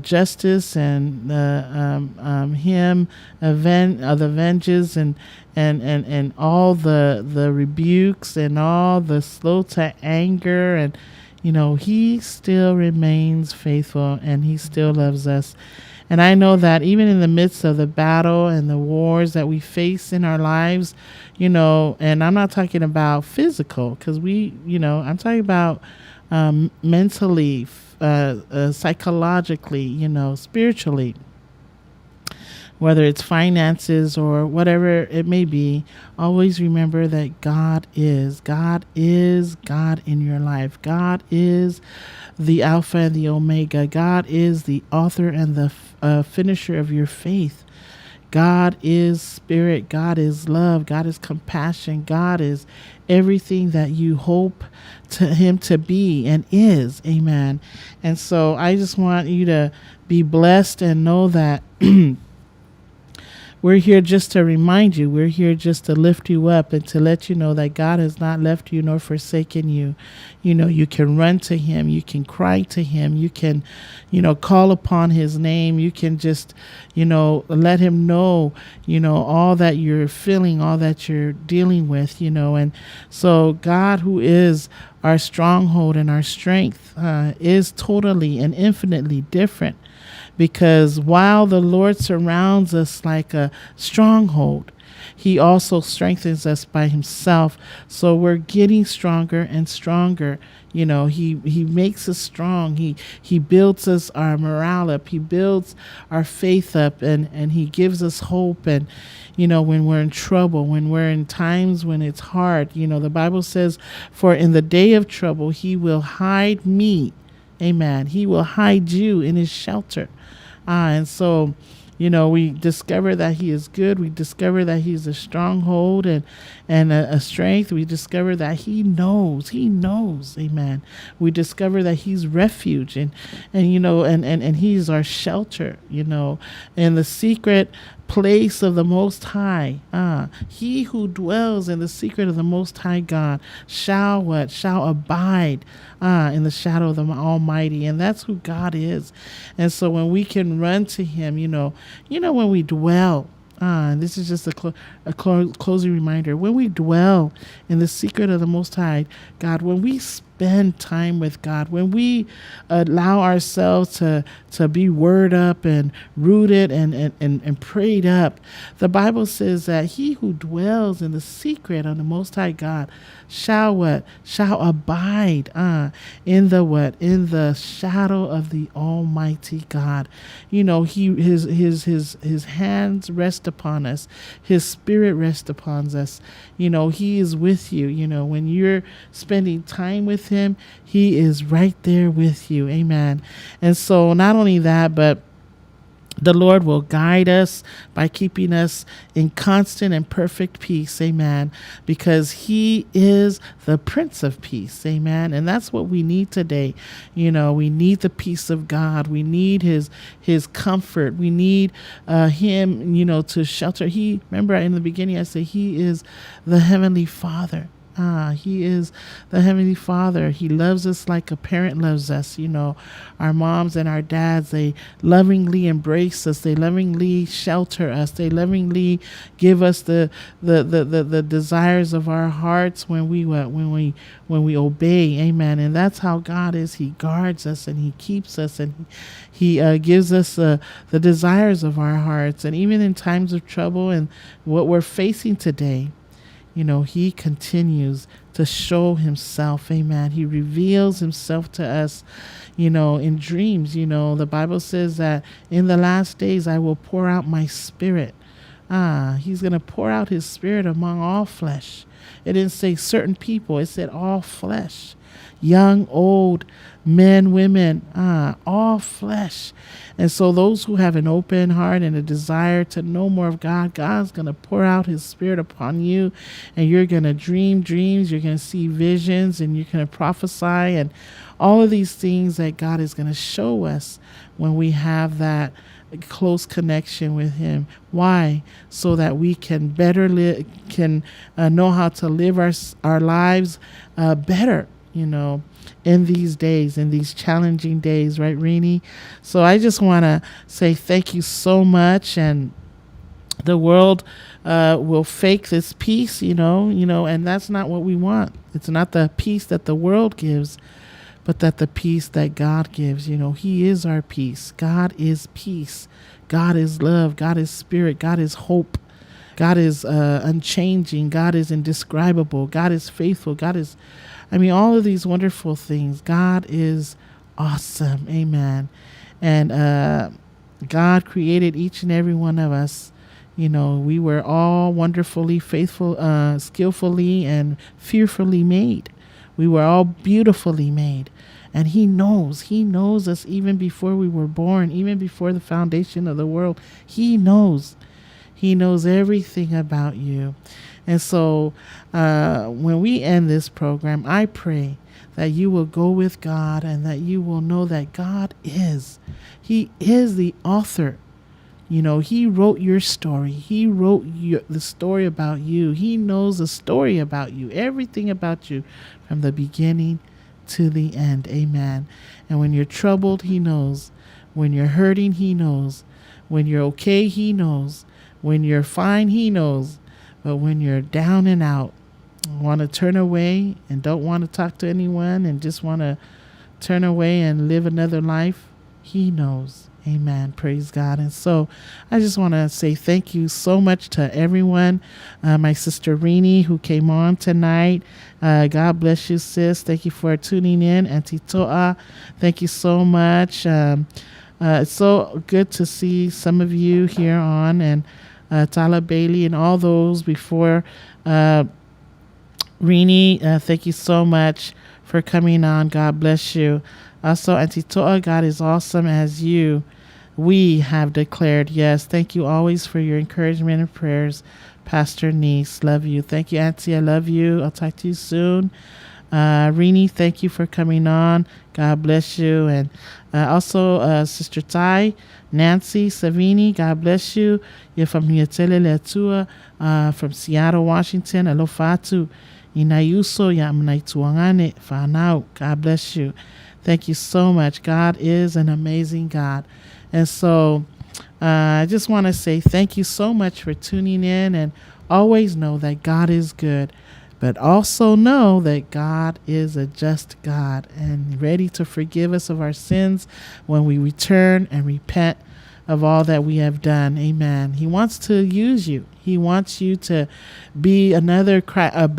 [SPEAKER 1] justice and the him the vengeance and all the rebukes and all the slow to anger, and you know, he still remains faithful and he still loves us. And I know that even in the midst of the battle and the wars that we face in our lives, you know, and I'm not talking about physical, because we, you know, I'm talking about mentally, psychologically, you know, spiritually, whether it's finances or whatever it may be, always remember that God is. God is God in your life. God is the Alpha and the Omega. God is the author and the finisher of your faith. God is spirit. God is love. God is compassion. God is everything that you hope to him to be and is. Amen. And so I just want you to be blessed and know that we're here just to remind you. We're here just to lift you up and to let you know that God has not left you nor forsaken you. You know, you can run to him. You can cry to him. You can, you know, call upon his name. You can just, you know, let him know, you know, all that you're feeling, all that you're dealing with, you know. And so God, who is our stronghold and our strength, is totally and infinitely different. Because while the Lord surrounds us like a stronghold, he also strengthens us by himself. So we're getting stronger and stronger. You know, he makes us strong. He builds us our morale up. He builds our faith up, and he gives us hope. And, you know, when we're in trouble, when we're in times when it's hard, you know, the Bible says, for in the day of trouble, he will hide me. Amen. He will hide you in his shelter. And so, you know, we discover that he is good. We discover that he's a stronghold and a strength. We discover that he knows. He knows. Amen. We discover that he's refuge and you know, and he's our shelter, you know, in the secret place of the Most High. He who dwells in the secret of the Most High God shall what? Shall abide in the shadow of the Almighty. And that's who God is. And so when we can run to him, you know, when we dwell, and this is just a closing reminder, when we dwell in the secret of the Most High God, when we spend time with God, when we allow ourselves to be word up and rooted and prayed up, the Bible says that he who dwells in the secret of the Most High God shall what? Shall abide in the what? In the shadow of the Almighty God. You know, his hands rest upon us. His spirit rests upon us. You know, he is with you. You know, when you're spending time with him, he is right there with you. Amen. And so not only that, but the Lord will guide us by keeping us in constant and perfect peace. Amen. Because he is the Prince of Peace. Amen. And that's what we need today. You know, we need the peace of God. We need his comfort. We need him, you know, to shelter. He, remember in the beginning, I said he is the Heavenly Father. He is the Heavenly Father. He loves us like a parent loves us. You know, our moms and our dads, they lovingly embrace us. They lovingly shelter us. They lovingly give us the desires of our hearts when we obey. Amen. And that's how God is. He guards us and He keeps us, and He gives us the desires of our hearts. And even in times of trouble and what we're facing today, you know, He continues to show Himself. Amen. He reveals Himself to us, you know, in dreams. You know, the Bible says that in the last days I will pour out my spirit. He's going to pour out His spirit among all flesh. It didn't say certain people. It said all flesh. Young, old, men, women, all flesh. And so those who have an open heart and a desire to know more of God, God's going to pour out His spirit upon you, and you're going to dream dreams, you're going to see visions, and you're going to prophesy, and all of these things that God is going to show us when we have that close connection with Him. Why? So that we can better can know how to live our lives better, you know, in these days, in these challenging days, right, Rini? So I just want to say thank you so much. And the world will fake this peace, and that's not what we want. It's not the peace that the world gives, but that the peace that God gives. You know, He is our peace. God is peace. God is love. God is spirit. God is hope. God is unchanging. God is indescribable. God is faithful. God is, I mean, all of these wonderful things. God is awesome. Amen. And God created each and every one of us. You know, we were all wonderfully, faithful, skillfully, and fearfully made. We were all beautifully made. And He knows. He knows us even before we were born, even before the foundation of the world. He knows. He knows everything about you. And so when we end this program, I pray that you will go with God and that you will know that God is. He is the author. You know, He wrote your story. He wrote the story about you. He knows the story about you, everything about you from the beginning to the end. Amen. And when you're troubled, He knows. When you're hurting, He knows. When you're okay, He knows. When you're fine, He knows. But when you're down and out, want to turn away and don't want to talk to anyone and just want to turn away and live another life, He knows. Amen. Praise God. And so I just want to say thank you so much to everyone. My sister Rini, who came on tonight. God bless you, sis. Thank you for tuning in. Auntie Toa, thank you so much. It's so good to see some of you here on, and Tala Bailey and all those before. Rini, thank you so much for coming on. God bless you. Also, Auntie Toa, God is awesome as you. We have declared yes. Thank you always for your encouragement and prayers, Pastor Niece. Love you. Thank you, Auntie. I love you. I'll talk to you soon. Rini, thank you for coming on. God bless you. And also, Sister Tai, Nancy Savini, God bless you. You're from Niatele Leatua, from Seattle, Washington. Alofa atu. Inayuso ya mnaituangane whanau. God bless you. Thank you so much. God is an amazing God. And so I just want to say thank you so much for tuning in, and always know that God is good, but also know that God is a just God and ready to forgive us of our sins when we return and repent of all that we have done. Amen. He wants to use you. He wants you to be another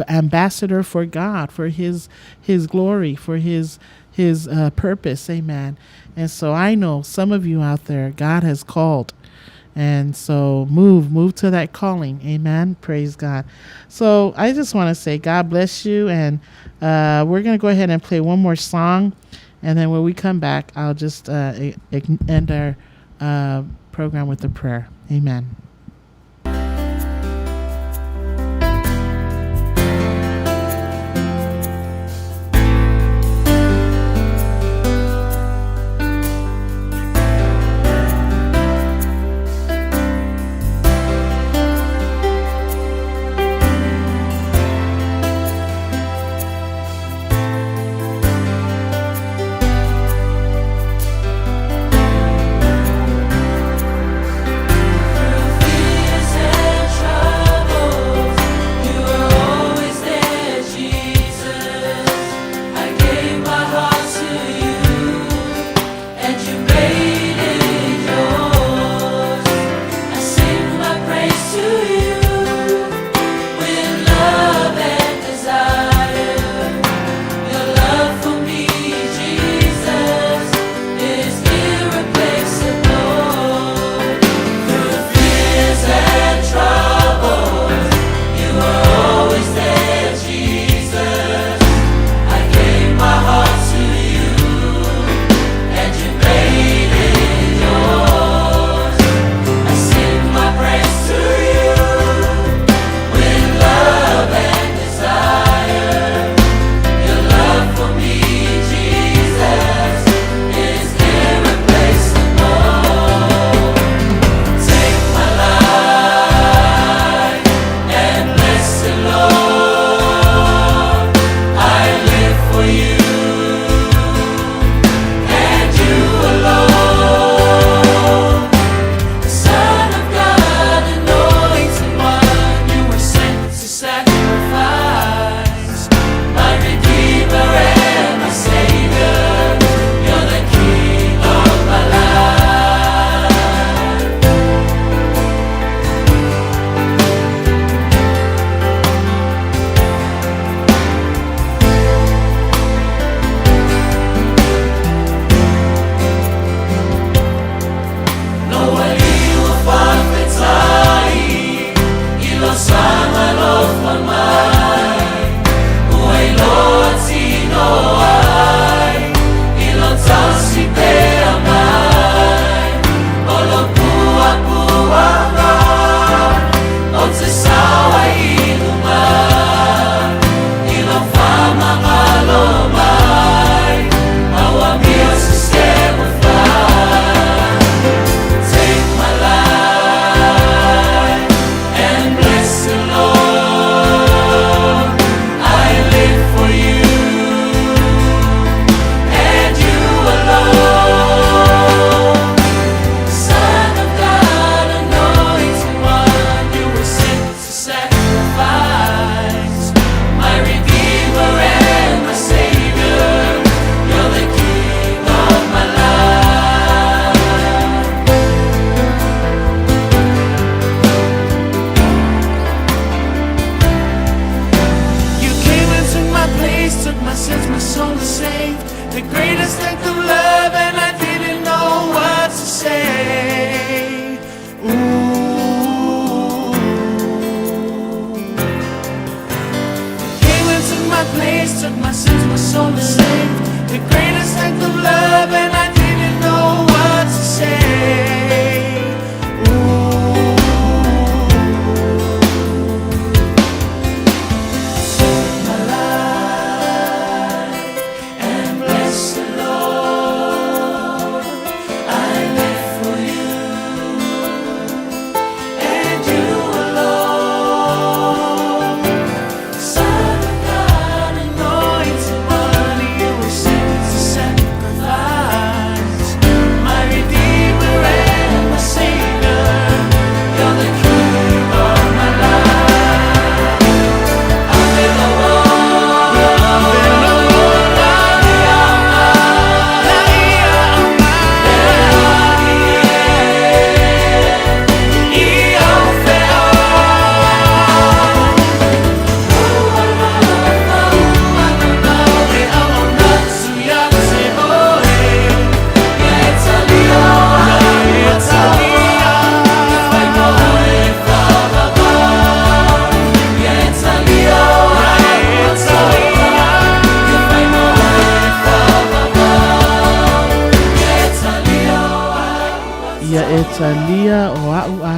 [SPEAKER 1] ambassador for God, for his glory, for his purpose. Amen. And so I know some of you out there, God has called. And so move to that calling. Amen. Praise God. So I just want to say God bless you. And we're going to go ahead and play one more song. And then when we come back, I'll just end our program with a prayer. Amen.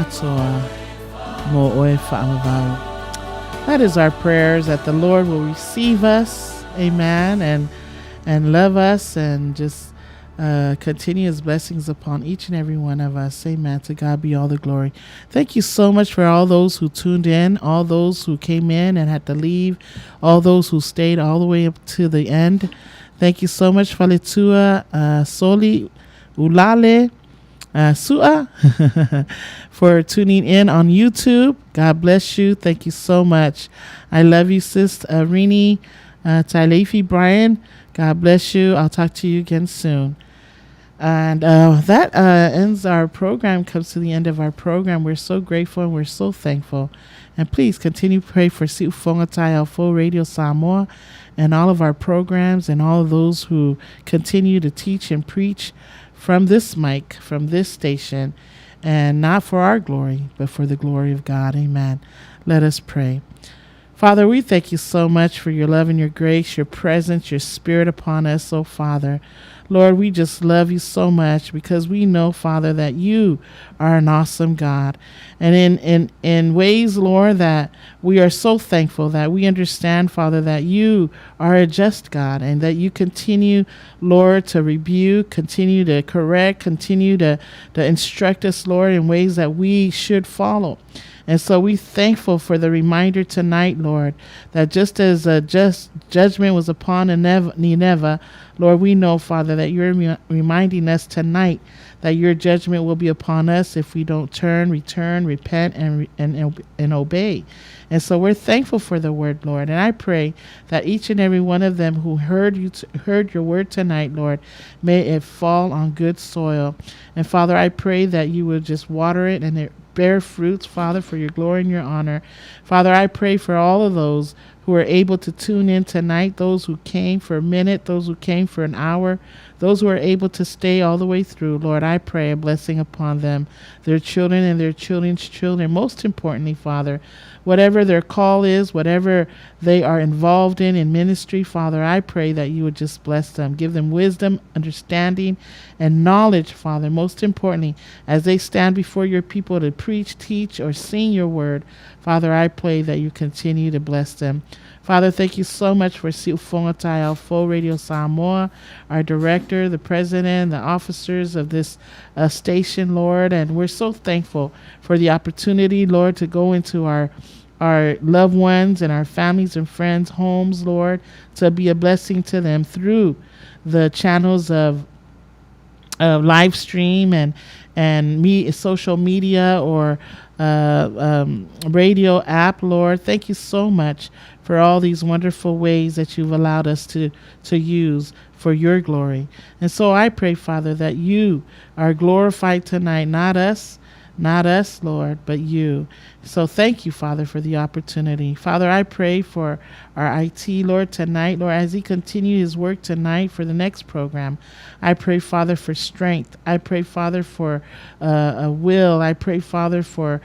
[SPEAKER 1] atoa mo oe faavavau. That is our prayers that the Lord will receive us, amen, and and love us and just uh, continue his blessings upon each and every one of us. Amen. To God be all the glory. Thank you so much for all those who tuned in, all those who came in and had to leave, all those who stayed all the way up to the end. Thank you so much, Faletua Soli Ulale Sua, for tuning in on YouTube. God bless you. Thank you so much. I love you, sis Rini Taeleifi Brian. God bless you. I'll talk to you again soon. And that ends our program, comes to the end of our program. We're so grateful and we're so thankful. And please continue to pray for Siufoga Taeao Radio Samoa and all of our programs and all of those who continue to teach and preach from this mic, from this station, and not for our glory, but for the glory of God. Amen. Let us pray. Father, we thank you so much for your love and your grace, your presence, your spirit upon us, oh Father. Lord, we just love you so much because we know, Father, that you are an awesome God. And in, in, in ways, Lord, that we are so thankful that we understand, Father, that you are a just God and that you continue, Lord, to rebuke, continue to correct, continue to, to instruct us, Lord, in ways that we should follow. And so we thankful for the reminder tonight, Lord, that just as a just judgment was upon Nineveh, Lord, we know, Father, that you're reminding us tonight that your judgment will be upon us if we don't turn, return, repent, and, and, and obey. And so we're thankful for the word, Lord. And I pray that each and every one of them who heard you heard your word tonight, Lord, may it fall on good soil. And Father, I pray that you will just water it and it bear fruits, Father, for your glory and your honor. Father, I pray for all of those who are able to tune in tonight, those who came for a minute, those who came for an hour, those who are able to stay all the way through. Lord, I pray a blessing upon them, their children and their children's children. Most importantly, Father, whatever their call is, whatever they are involved in ministry, Father, I pray that you would just bless them. Give them wisdom, understanding, and knowledge, Father. Most importantly, as they stand before your people to preach, teach, or sing your word, Father, I pray that you continue to bless them. Father, thank you so much for Siufonga Taeao Radio Samoa, our director, the president, the officers of this station, Lord. And we're so thankful for the opportunity, Lord, to go into our our loved ones and our families and friends' homes, Lord, to be a blessing to them through the channels of live stream and and me social media or radio app, Lord. Thank you so much for all these wonderful ways that you've allowed us to to use for your glory. And so I pray, Father, that you are glorified tonight, not us, not us, Lord, but you. So thank you, Father, for the opportunity. Father, I pray for our IT, Lord, tonight. Lord, as he continues his work tonight for the next program, I pray, Father, for strength. I pray, Father, for a will. I pray, Father, for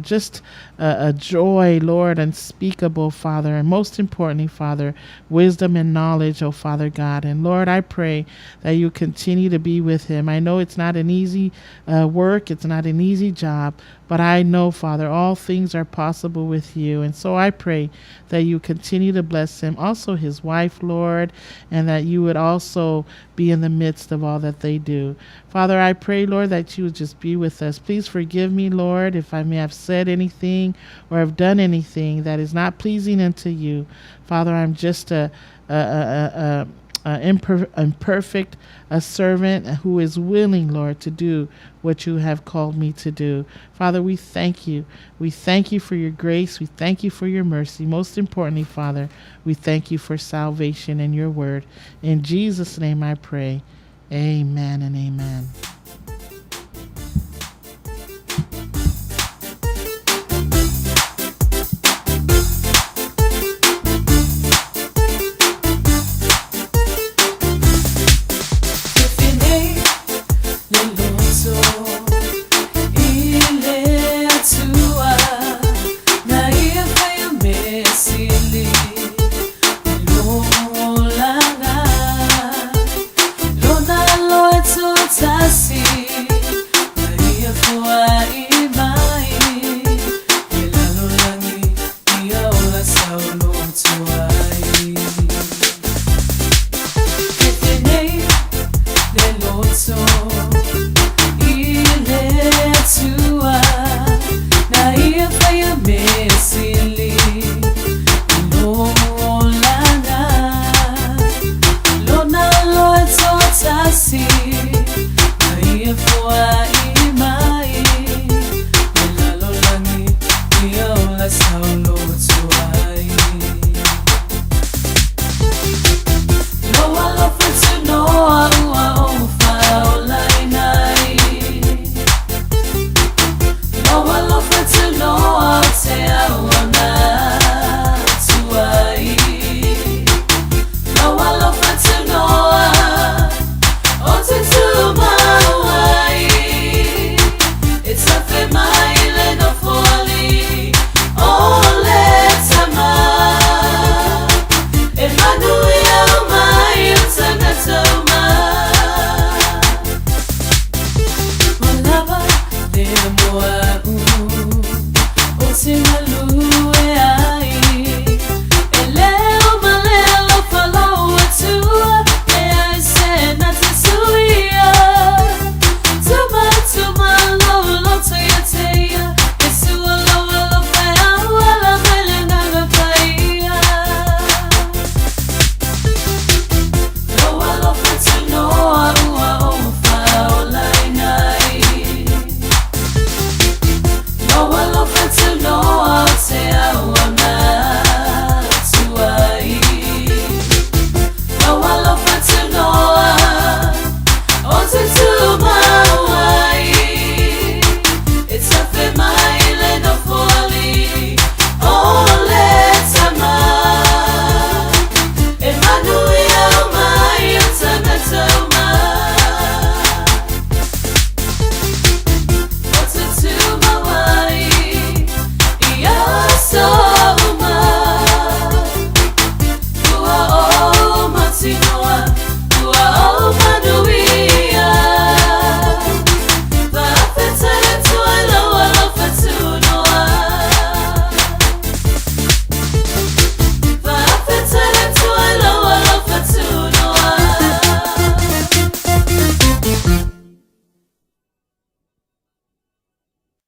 [SPEAKER 1] just a, a joy, Lord, unspeakable, Father. And most importantly, Father, wisdom and knowledge, oh Father God. And Lord, I pray that you continue to be with him. I know it's not an easy work, it's not an easy job, but I know, Father, all things are possible with you. And so I pray that you continue to bless him, also his wife, Lord, and that you would also be in the midst of all that they do. Father, I pray, Lord, that you would just be with us. Please forgive me, Lord, if I may have said anything or have done anything that is not pleasing unto you. Father, I'm just a, a, a, a, a imperfect a servant who is willing, Lord, to do what you have called me to do. Father, we thank you. We thank you for your grace. We thank you for your mercy. Most importantly, Father, we thank you for salvation and your word. In Jesus' name I pray. Amen and amen.
[SPEAKER 3] Lona a'u Ou te galue ai E le uma le alofa lou Atua Leai se na te suia Tuma tuma lou loto ia te ia Iesu o lou alofa e auala mai le Agaga Paia Lou alofa tunoa ua ou faaolaina ai Lou alofa tunoa o te auauna atu ai Lou alofa tunoa o te tumau ai E tafe mai le Nofoalii o le Tama E manuia uma ai o tagata uma O te tumau ai i aso uma Ua ou mautinoa.